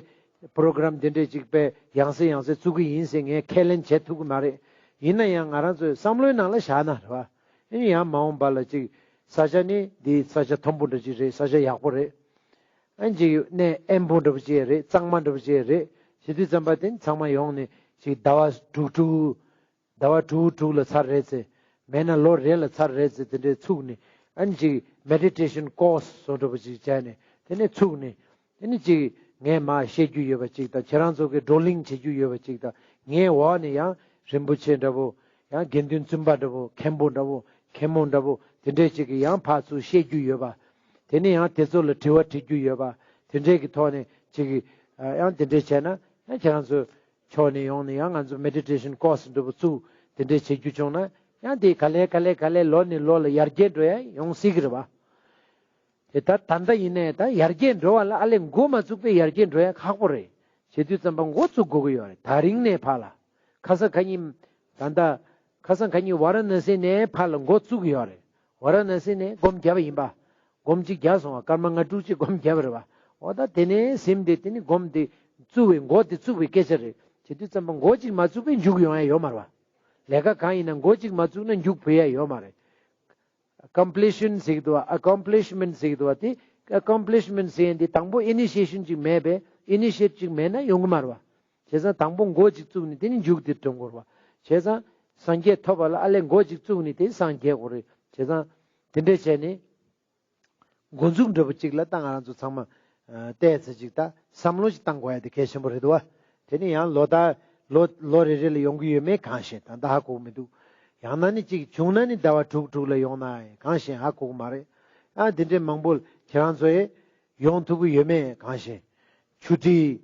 པྲོ་གྲམ་འདི་འདྲས་ཅིག་དཔེ་ཡང་སེ་ཡང་སེ་བཙུགས་ཀྱི་ཡིན་ཟེར་ངས་ཁས་ལེན་བྱེད་ཐུབ་ཀྱི་མ་རེད། ཡིན་ན་ཡང་ང་རང་ཚོའི་བསམ་བློའི་ནང་ལ་བཞག་ན་རེད་བ། ཨེ་ཡང་མ་འོངས་པ་ལ་ཅིག་ས་ཆ་ནི་འདི་ས་ཆ་མཐོན་པོ་འདྲ་ཅིག་རེད། ས་ཆ་ཡག་པོ་རེད། ཨ་ཅིག་གནས་དབེན་པོ་འདྲ་པོ་ཅིག་རེད། གཙང་མ་འདྲ་པོ་ཅིག་རེད། བྱེད་དུས་ཙམ་པ་དེ་ཚང་མ་ཡོང་ནས་ཅིག་ཟླ་བ་དྲུག་དྲུག་ཟླ་བ་དྲུག་དྲུག་ལ་ཚར་རེ་ཙམ། མེད་ན་ལོ་རེ་ལ་ཚར་རེ་ཙམ་དེ་འདྲས་ཚུགས་ནས་ཨ་ཅིག་མེ་ཌི་ཊེ་ཤན་ཀོར་སི་བཟོ་འདྲ་པོ་ཅིག་བྱས་ནས་དེ་ནས་ཚུགས་ནས། དེ་ནི་ཅིག་ངས་མར་བཤད་རྒྱུ་ཡོད་པ་ཅིག་དང་ཁྱེད་རང་ཚོ་གིས་བགྲོ་གླེང་བྱེད་རྒྱུ་ཡོད་པ་ཅིག་དང་། ངའི་འོག་ནས་ཡང་རིན་པོ་ཆེ་འདྲ་པོ། ཡང་དགེ་འདུན་བཙུན་པ་འདྲ་པོ། མཁན་པོ་འདྲ་པོ། མཁན་མོ་འདྲ་པོ། དེ་འདྲས་ཅིག་གིས་ཡང་ཕར་ཚུར་བཤད་རྒྱུ་ཡོད་པ། དེ་ནས་ཡང་དེ་ཚོ་ལ་དྲི་བ་དྲི་རྒྱུ་ཡོད་པ། དེ་འདྲས་ཀྱི་ཐོག་ནས་ཅིག་གིས་ཡང་དེ་འདྲས་བྱས་ན་ཡང་ཁྱེད་རང་ཚོ་ཕྱོགས་ནས་ཡོང་ནས་ཡང་ང་ཚོ་མེ་ཌི་ཊེ་ཤན་ཀོར་སི་འདྲ་པོ་བཙུགས་དེ་འདྲས་བྱེད་རྒྱུ་བྱུང་ན་ཡང་དེ་ག་ལེ་ག་ལེ་ག་ལེ་ལོ་ནས་ལོ་ལ་ཡར་རྒྱས་འགྲོ་ཡ་ཡོང་སྲིད་ཀྱི་རེད་པ། དེ་ད་ད་ལྟ་ཡིན་ནའི་ད་ཡར་རྒྱས་འགྲོ་བ་ལ་ཨ་ལས་འགོ་མ་བཙུགས་པའི་ཡར་རྒྱས་འགྲོ་ཡ་ཁག་པོ་རེད། བྱེད་དུས་ཙམ་པ་འགོ་བཙུགས་དགོས་ཀྱི་ཡོད་རེད། ད་རིང་ནས་ཕར་ལ་ཁ་ས་ཁ་ཉིན་ད་ལྟ་ ཁ་སང་ཁ་ཉིན་ཝཱ་ར་ཎ་སི་ནས་ཕར་ལ་འགོ་བཙུགས་ཡོད་རེད། ཝཱ་ར་ཎ་སི་ནས་སྒོམ་བརྒྱབ་པ་ཡིན་པ། སྒོམ་གཅིག་བརྒྱབ་སོང་བ། སྐར་མ་ལྔ་དྲུག་ཅིག་སྒོམ་བརྒྱབ་པ་རེད་བ། འོ་ད་དེ་ནས་ཟིན་ཏེ་དེ་ནི་སྒོམ་དེ་བཙུགས་པའི་འགོ་དེ་བཙུགས་པའི་སྐད་ཆ་རེད། བྱེད་དུས་ཙམ་པ་འགོ་གཅིག་མ་བཙུགས་པའི་མཇུག་ཡོང་ཡ་ཡོད་མ་རེད་བ། ལས་ཀ་གང་ཡིན་ན་འགོ་གཅིག་མ་བཙུགས་ན་མཇུག་ཕུད་ཡ་ཡོད་མ་རེད། ཨ་ཀོམ་པི་ལི་ཤན་ཟེར་གི་འདུག་བ། ཨ་ཀོམ་པི་ལི་ཤི་མེན་ཊི་ཟེར་གི་འདུག་བ། དེ་ཨ་ཀོམ་པི་ལི་ཤི་མེན་ཊི་ཟེར་ཡ་འདི་དང་པོ་ཨི་ནི་ཤི་ཡེ་ཤན་ཅིག་མེད་པས། ཨི་ནི་ཤི་ཡེ་ཊི་ཅིག་མེད་ན་ཡོང་གི་མ་རེད་བ། བྱས་ཙང་དང་པོ་འགོ་གཅིག་བཙུགས་ནས་དེ་ནི་མཇུག་དེ་འདོན་དགོས་རེད་བ། བྱས་ཙང་སངས་རྒྱས་ཐོབ་པ་ལ་ཨ་ལས་འགོ་གཅིག་བཙུགས་ནས་དེ་སངས་རྒྱས་དགོས་རེད། བྱས་ཙང་དེ་འདྲ་བྱས་ནས་འགོ་འཛུགས་འདྲ་པོ་གཅིག་ལ་ད་ང་རང་ཚོ་ཚང་མ་ཨ་བལྟས་ཚེ་གཅིག་ད་བསམ་བློ་ཞིག་བཏང་དགོས་ཡ་དེ་གལ་ཆེན་པོ་རེད་འདུག་བ། དེ་ནི་ཡང་ལོ་ཟླ་ལོ་ལོ་རེ་རེ་ལ་ཡོང་གི་ཡོད་མེད་གང་ཤེས། ད་ལྟ་ཧ་གོ་གི་མི་འདུག། ཡང་ན་ནི་གཅིག་བྱུང་ན་ནི་ཟླ་བ་དྲུག་དྲུག་ལ་ཡོང་ན་གང་ཤེས་ཧ་གོ་གི་མ་རེད། ཨ་འདི་འདྲའི་མང་པོ་ཁྱེད་རང་ཚོ་ཡི་ཡོང་ཐུབ་ཀྱི་ཡོད་མེད་གང་ཤེས། ཆུ་ཊི།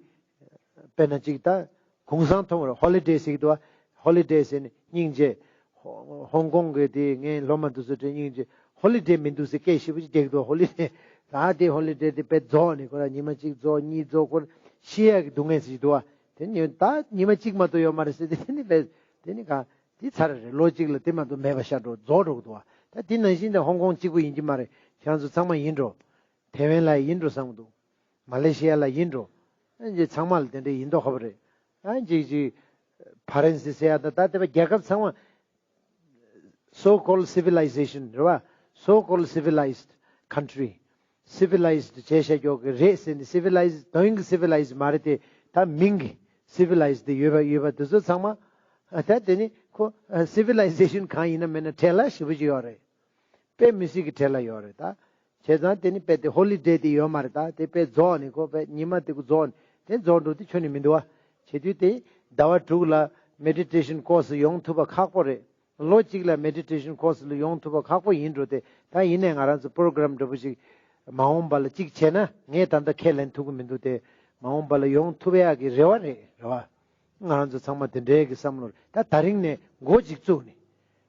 དཔེར་ན་གཅིག་ད་གུང་སེང་ཐོབ་པར་ཧོ་ལི་ཌེ་ཟེར་གྱི་འདུག་བ། ཧོ་ལི་ཌེ་ཟེར་ནས་སྙིང་རྗེ། ཧོ་ཧོང་ཀོང་གི་དེ་ངའི་སློབ་མ་འདུག་ཟེར་དྲན་སྙིང་རྗེ། ཧོ་ལི་ཌེ་མི་འདུག་ཟེར་སྐད་ཞེ་པོ་ཅིག་རྒྱག་གི་འདུག་ཧོ་ལི་ཌེ། ད་དེ་ཧོ་ལི་ཌེ་དེ་དཔེ་རྫོགས་ནས་ཁོ་ར་ཉི་མ་གཅིག་རྫོགས་གཉིས་རྫོགས་ཁོ་ར་ཤི་ཡག་གི་སྡུག་བསྔལ་ཟེར་གྱི་འདུག་བ། དེ་ནི་ད་ཉི་མ་གཅིག་མ་གཏོགས་ཡོད་མ་རེད་ཟེར་ཏེ་དེ་ནི་དཔེ་དེ་ནི་ག་དེ་ཚར་རེད། ལོ་གཅིག་ལ་དེ་མ་གཏོགས་མེད་པ་ཤར་འགྲོ་རྫོགས་འགྲོ་གི་འདུག་བ། ད་དེ་ནང་བཞིན་དེ་ཧོང་ཀོང་གཅིག་པུ་ཡིན་གྱི་མ་རེད། ཁྱེད་རང་ཚོ་ཚང་མ་ཡིན་འགྲོ། ཐེ་ཝན་ལ་ཡིན་འགྲོ་བསམ་གྱི་འདུག། མ་ལེ་ཤི་ཡ་ལ་ཡིན་འགྲོ། ཨ་ཅེ་ཚང་མ་ལ་དེ་འདྲ་ཡིན་མདོག་ཁ་པོ་རེད། ཨ་ཅིག་ཅིག་ཕ་རན་སི་ཟེར་ཡ་ད་ད་དེ་བ་རྒྱལ་ཁབ་ཚང་མ་so called civilization རེད་བ། So called civilized country. Civilized བྱས་བཤད་ཀྱོག་གི་རེད་ཟེར་ནས། སི་བི་ལའི་ཛི་དོན་གྱི་སི་བི་ལའི་ཛི་མ་རེད་དེ། ད་མིང་གི་སི་བི་ལའི་ཛི་དེ་ཡོད་པ་ཡོད་པ་དེ་ཚོ་ཚང་མ། ཨ་ད་དེ་ནི་ཁོ་སི་བི་ལའི་ཛེ་ཤན་གང་ཡིན་ན་མིན་ན་བྲེལ་བ་ཞེ་པོ་ཅིག་ཡོད་རེད། དཔེ་མི་སྲིད་ཀྱི་བྲེལ་བ་ཡོད་རེད་ད། བྱས་ཙང་དེ་ནི་དཔེ་དེ་ཧོ་ལི་ཌེ་དེ་ཡོད་མ་རེད་ད། དེ་དཔེ་རྫོགས་ནས་ཁོ་དཔེ་ཉི་མ་དེ་གུ་རྫོགས་ནས་དེ་རྫོགས་འགྲོ་དུས་ཁྱོན་ནས་མི་འདུག་བ། བྱེད་དུས་དེ་ཟླ་བ་དྲུག་ལ་མེ་ཌི་ཊེ་ཤན་ཀོར་སི་ཡོང་ཐུབ་པ་ཁག་པོ་རེད། ལོ་གཅིག་ལ་མེ་ཌི་ཊེ་ཤན་ཀོར་སི་ལ་ཡོང་ཐུབ་པ་ཁག་པོ་ཡིན་འགྲོ་དེ། ད་ཡིན་ནའི་ང་རང་ཚོ་པོ་རོ་གྷ་རམ་འདྲ་པོ་ཞིག་མ་འོངས་པ་ལ་གཅིག་བྱས་ན། ངས་ད་ལྟ་ཁས་ལེན་ཐུབ་ཀྱི་མི་འདུག་སྟེ། མ་འོངས་པ་ལ་ཡོང་ཐུབ་ཡག་གི་རེ་བ་རེད། རེ་བ། ང་རང་ཚོ་ཚང་མ་དེ་འདྲའི་གི་བསམ་བློ་རེད། ད་ད་རིང་ནས་འགོ་གཅིག་བཙུགས་ནས།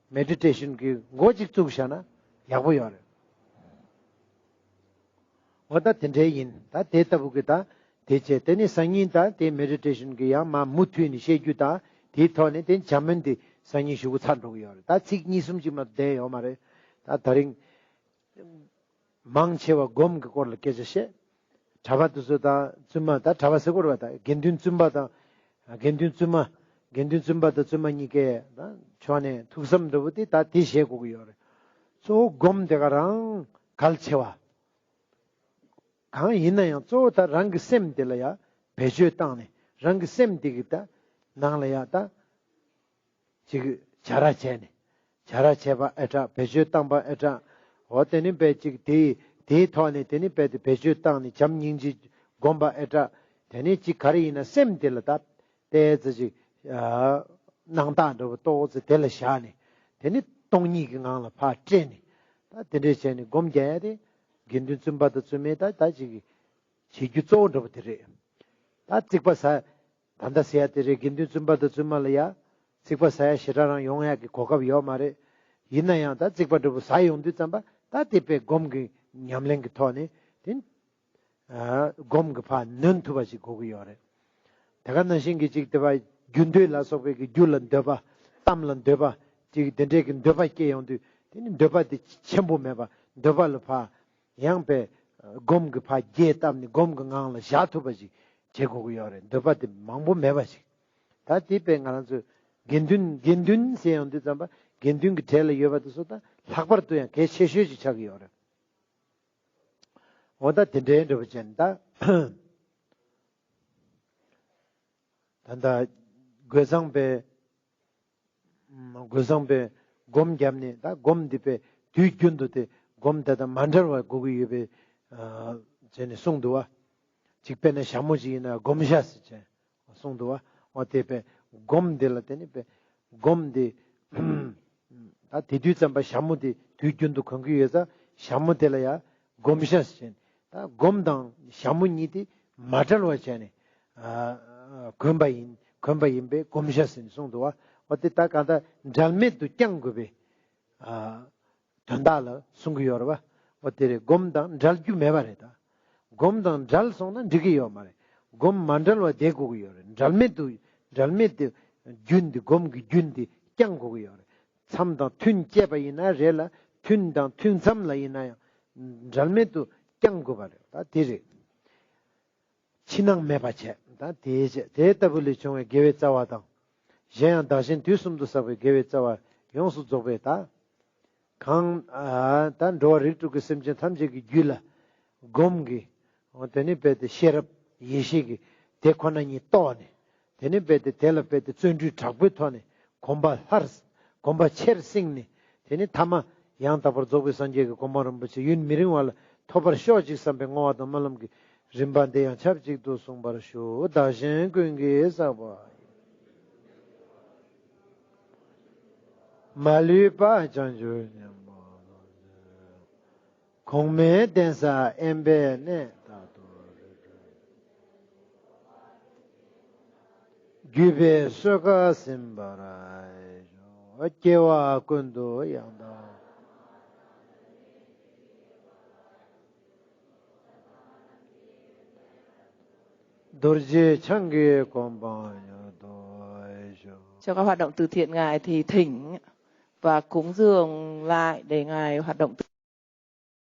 མེ་ཌི་ཊེ་ཤན་གྱི་འགོ་གཅིག་བཙུགས་བཞག་ན་ཡག་པོ་ཡོད་རེད། འོ་ད་དེ་འདྲའི་ཡིན། ད་དེ་ལྟ་བུ་གི་ད་དེ་བྱས། དེ་ནི་སང་ཉིན་ད་དེ་མེ་ཌི་ཊེ་ཤན་གྱི་ཡང་མ་མུ་མཐུད་ནས་བཤད་རྒྱུ་ད་དེའི་ཐོག་ནས་དེ་བྱམས་སྨོན་དེ་སང་ཉིན་ཞུ་དགོས་ཚར་འགྲོ་གི་ཡོད་རེད། ད་ཚིག་གཉིས་གསུམ་ཅིག་མ་གཏོགས་བསྡད་ཡོད་མ་རེད། ད་ད་རིང་མང་ཆེ་བ་སྒོམ་གྱི་སྐོར་ལ་སྐད་ཆ་བཤད། གྲྭ་པ་དེ་ཚོ་དང་བཙུན་མ། ད་གྲྭ་པ་ཟེར་དགོས་རེད་པ། ད་དགེ་འདུན་བཙུན་པ་དང་། དགེ་འདུན་བཙུན་མ། དགེ་འདུན་བཙུན་པ་དང་བཙུན་མ་གཉིས་ཀའི་ད་ཕྱོགས་ནས་ཐུགས་བསམ་འདྲ་པོ་དེ་ད་དེ་བཞེས་དགོས་ཀྱི་ཡོད་རེད། གཙོ་བོ་སྒོམ་དེ་ག་རང་གལ་ཆེ་བ། གང་ཡིན་ན་ཡང་གཙོ་བོ་ད་རང་གི་སེམས་དེ་ལ་ཡ་བེད་སྤྱོད་བཏང་ནས། རང་གི་སེམས་དེ་གི་ད་ནང་ལ་ཡ་ད་ཅིག་བྱ་ར་བྱས་ནས། བྱ་ར་བྱས་པ་ཨེ་དྲག། བེད་སྤྱོད་བཏང་པ་ཨེ་དྲག། འོ་དེ་ནི་དཔེ་ཅིག་དེའི་དེའི་ཐོག་ནས་དེ་ནི་དཔེ་དེ་བེད་སྤྱོད་བཏང་ནས་བྱམས་སྙིང་རྗེ་སྒོམ་པ་ཨེ་དྲག། དེ་ནི་ཅིག་ག་རེ་ཡིན་ན་སེམས་དེ་ལ་ད་ཏོག་ཙམ་ཅིག་ཨ་སྣང་དག་འདྲ་པོ་ཏོག་ཙམ་དེ་ལ་བཞག་ནས། དེ་ནི་སྟོང་ཉིད་ཀྱི་ངང་ལ་ཕར་སྤྲད་ནས། ད་དེ་འདྲས་བྱས་ནས་སྒོམ་རྒྱག་ཡ་དེ་དགེ་འདུན་བཙུན་པ་དང་བཙུན་མའི་ད་ད་ཅིག་བྱེད་རྒྱུ་གཙོ་བོ་འདྲ་པོ་དེ་རེད། ད་རྩིག་པ་ཟ། ད་ལྟ་ཟེར་ཡ་དེ་རེད། དགེ་འདུན་བཙུན་པ་དང་བཙུན་མ་ལ་ཡ་རྩིག་པ་ཟ་ཡ་ཞེ་དྲག་རང་ཡོང་ཡ་གི་གོ་སྐབས་ཡོད་མ་རེད། ཡིན་ན་ཡང་ད་རྩིག་པ་འདྲ་པོ་ཟ་ཡོང་དུས་ཙམ་པ་ད་དེ་དཔེ་སྒོམ་གྱི་ཉམས་ལེན་གྱི་ཐོག་ནས་དེ་ཨ་སྒོམ་གྱི་ཕར་ནོན་ཐུབ་པ་ཞིག་དགོས་ཀྱི་ཡོད་རེད། དེ་ག་ནང་བཞིན་གྱི་ཅིག་དེ་བ་རྒྱུ་འདོད་ལ་སོགས་པའི་གི་རྒྱུ་ལ་འདོད་པ། གཏམ་ལ་འདོད་པ། ཅིག་དེ་འདྲས་ཀྱི་འདོད་པ་སྐྱེ་ཡོང་དུས་དེ་ནི་འདོད་པ་དེ་ཆེན་པོ་མེད་པ། འདོད་པ་ལ་ཕར་ཡང་པའི་སྒོམ་གྱི་ཕར་རྒྱས་བཏབ་ནས་སྒོམ་གྱི་ངང་ལ་བཞག་ཐུབ་པ་ཞིག་བྱེད་དགོས་ཀྱི་ཡོད་རེད། འདོད་པ་དེ་མང་པོ་མེད་པ་ཞིག། ད་དེ་དཔེ་ང་རང་ཚོས་དགེ་འདུན་དགེ་འདུན་ཟེར་ཡོང་དུས་ཙམ་པ་དགེ་འདུན་གྱི་གྲས་ལ་ཡོད་པ་དེ་ཚོ་ད་ལྷག་པར་དུ་ཡང་གལ་ཆེ་ཤོས་ཅིག་ཆགས་ཀྱི་ཡོད་རེད། འོ་ད་དེ་འདྲའི་འདྲ་པོ་ཅན་ད། ད་ལྟ་རྒོད་ཚང་པའི་རྒོད་ཚང་པའི་སྒོམ་བརྒྱབ་ནས། ད་སྒོམ་འདི་པའི་དུས་རྒྱུན་དུ་དེ་སྒོམ་དེ་དང་མ་འབྲལ་བར་དགོས་ཀྱི་ཡོད་པའི་ཨ་བྱས་ནས་གསུངས་འདུག་བ། གཅིག་དཔེར་ན་ཞྭ་མོ་ཅིག་ཡིན་ན་སྒོམ་ཞྭ་ཟེར་བྱས་གསུངས་འདུག་བ། འོ་དེ་པའི་སྒོམ་འདི་ལ་དེ་ནི་པའི་སྒོམ་འདི་ད་དེ་དུས་ཙམ་པ་ཞྭ་མོ་དེ་དུས་རྒྱུན་དུ་གོན་གྱི་ཡོད་ཙང་ཞྭ་མོ་དེ་ལ་ཡ་སྒོམ་ཞྭ་ཟེར། ད་སྒོམ་དང་ཞྭ་མོ་གཉིས་དེ་མ་བྲལ་བ་བྱས་ནས་ཨ་གོན་པ་ཡིན། གོན་པ་ཡིན་པས་སྒོམ་ཞྭ་ཟེར་ནས་གསུངས་འདུག་བ། འོ་དེ་ད་གང་ལྟར་འབྲལ་མེད་དུ་བརྐྱང་དགོས་པའི་ཨ་དོན་དག་ལ་གསུང་གི་ཡོད་རེད་བ། འོ་དེ་རེད། སྒོམ་དང་འབྲལ་རྒྱུ་མེད་པ་རེད་ད། སྒོམ་དང་འབྲལ་སོང་ན་འགྲིག་གི་ཡོད་མ་རེད། སྒོམ་མ་འབྲལ་བ་བསྡད་དགོས་ཀྱི་ཡོད་རེད། འབྲལ་མེད་དུ་འབྲལ་མེད་དུ་རྒྱུན་འདི་སྒོམ་གྱི་རྒྱུན་འདི་བརྐྱང་དགོས་ཀྱི་ཡོད་རེད། མཚམས་དང་མཐུན་བཅད་པ་ཡིན་ན་རེད་ལ། མཐུན་དང་མཐུན་མཚམས་ལ་ཡིན་ན་ཡང་འབྲལ་མེད་དུ་བསྐྱང་དགོས་པ་རེད། ད་དེ་རེད། ཕྱི་ནང་མེད་པ་བྱས། ད་དེའི་ཆེད་དེ་ལྟ་བུ་ལས་བྱུང་བའི་དགེ་བའི་རྩ་བ་དང་། གཞན་ཡང་བདག་གཞན་དུས་གསུམ་དུ་བསགས་པའི་དགེ་བའི་རྩ་བ་ཡོངས་སུ་རྫོགས་པའི་ད། གང་ཨ་ད་འགྲོ་བ་རིགས་དྲུག་གི་སེམས་ཅན་ཐམས་ཅད་ཀྱི་རྒྱུད་ལ་སྒོམ་གྱི། འོ་དེ་ནི་རྦད་དེ་ཤེས་རབ་ཡེ་ཤེས་ཀྱི་དེ་ཁོ་ན་ཉིད་རྟོགས་ནས། དེ་ནི་རྦད་དེ་དེ་ལ་རྦད་དེ་བརྩོན་འགྲུས་དྲག་པོའི་ཐོག་ནས་གོམས་པ་སླར། གོམས་པ་ཆེར་བསྲིངས་ནས། དེ་ནི་ཐ་མ་ཡང་དག་པར་རྫོགས་པའི་སངས་རྒྱས་ཀྱི་གོ་འཕང་རིན་པོ་ཆེ་ཡུན་མི་རིང་བ་ལ་ཐོབ་པར་ཤོག་ཅིག་བསམ་པའི་བསྔོ་བ་དང་སྨོན་ལམ་གྱི་རིམ་པ་འདི་ཡང་ཆབས་ཅིག་ཏུ་གསུངས་པར་ཞུ། བདག་གཞན་ཀུན་གྱིས་བསགས་པ། མ་ལུས་པ་བྱང་ཆུབ་ཉིད་དུ། གོང་མའི་གདན་ས་དབེན་པའི་གནས་དག་ཏུ། བརྒྱུད་པའི་གསོལ་ཁ་ཟིན་པར་ཤོག། སྐྱེ་བ་ཀུན་ཏུ་ཡང་དག་རྡོ་རྗེ་འཆང་གི་གོ་འཕང་མྱུར་ཐོབ་ཤོག། Cho các hoạt động từ thiện ngài thì thỉnh và cúng dường lại để ngài hoạt động từ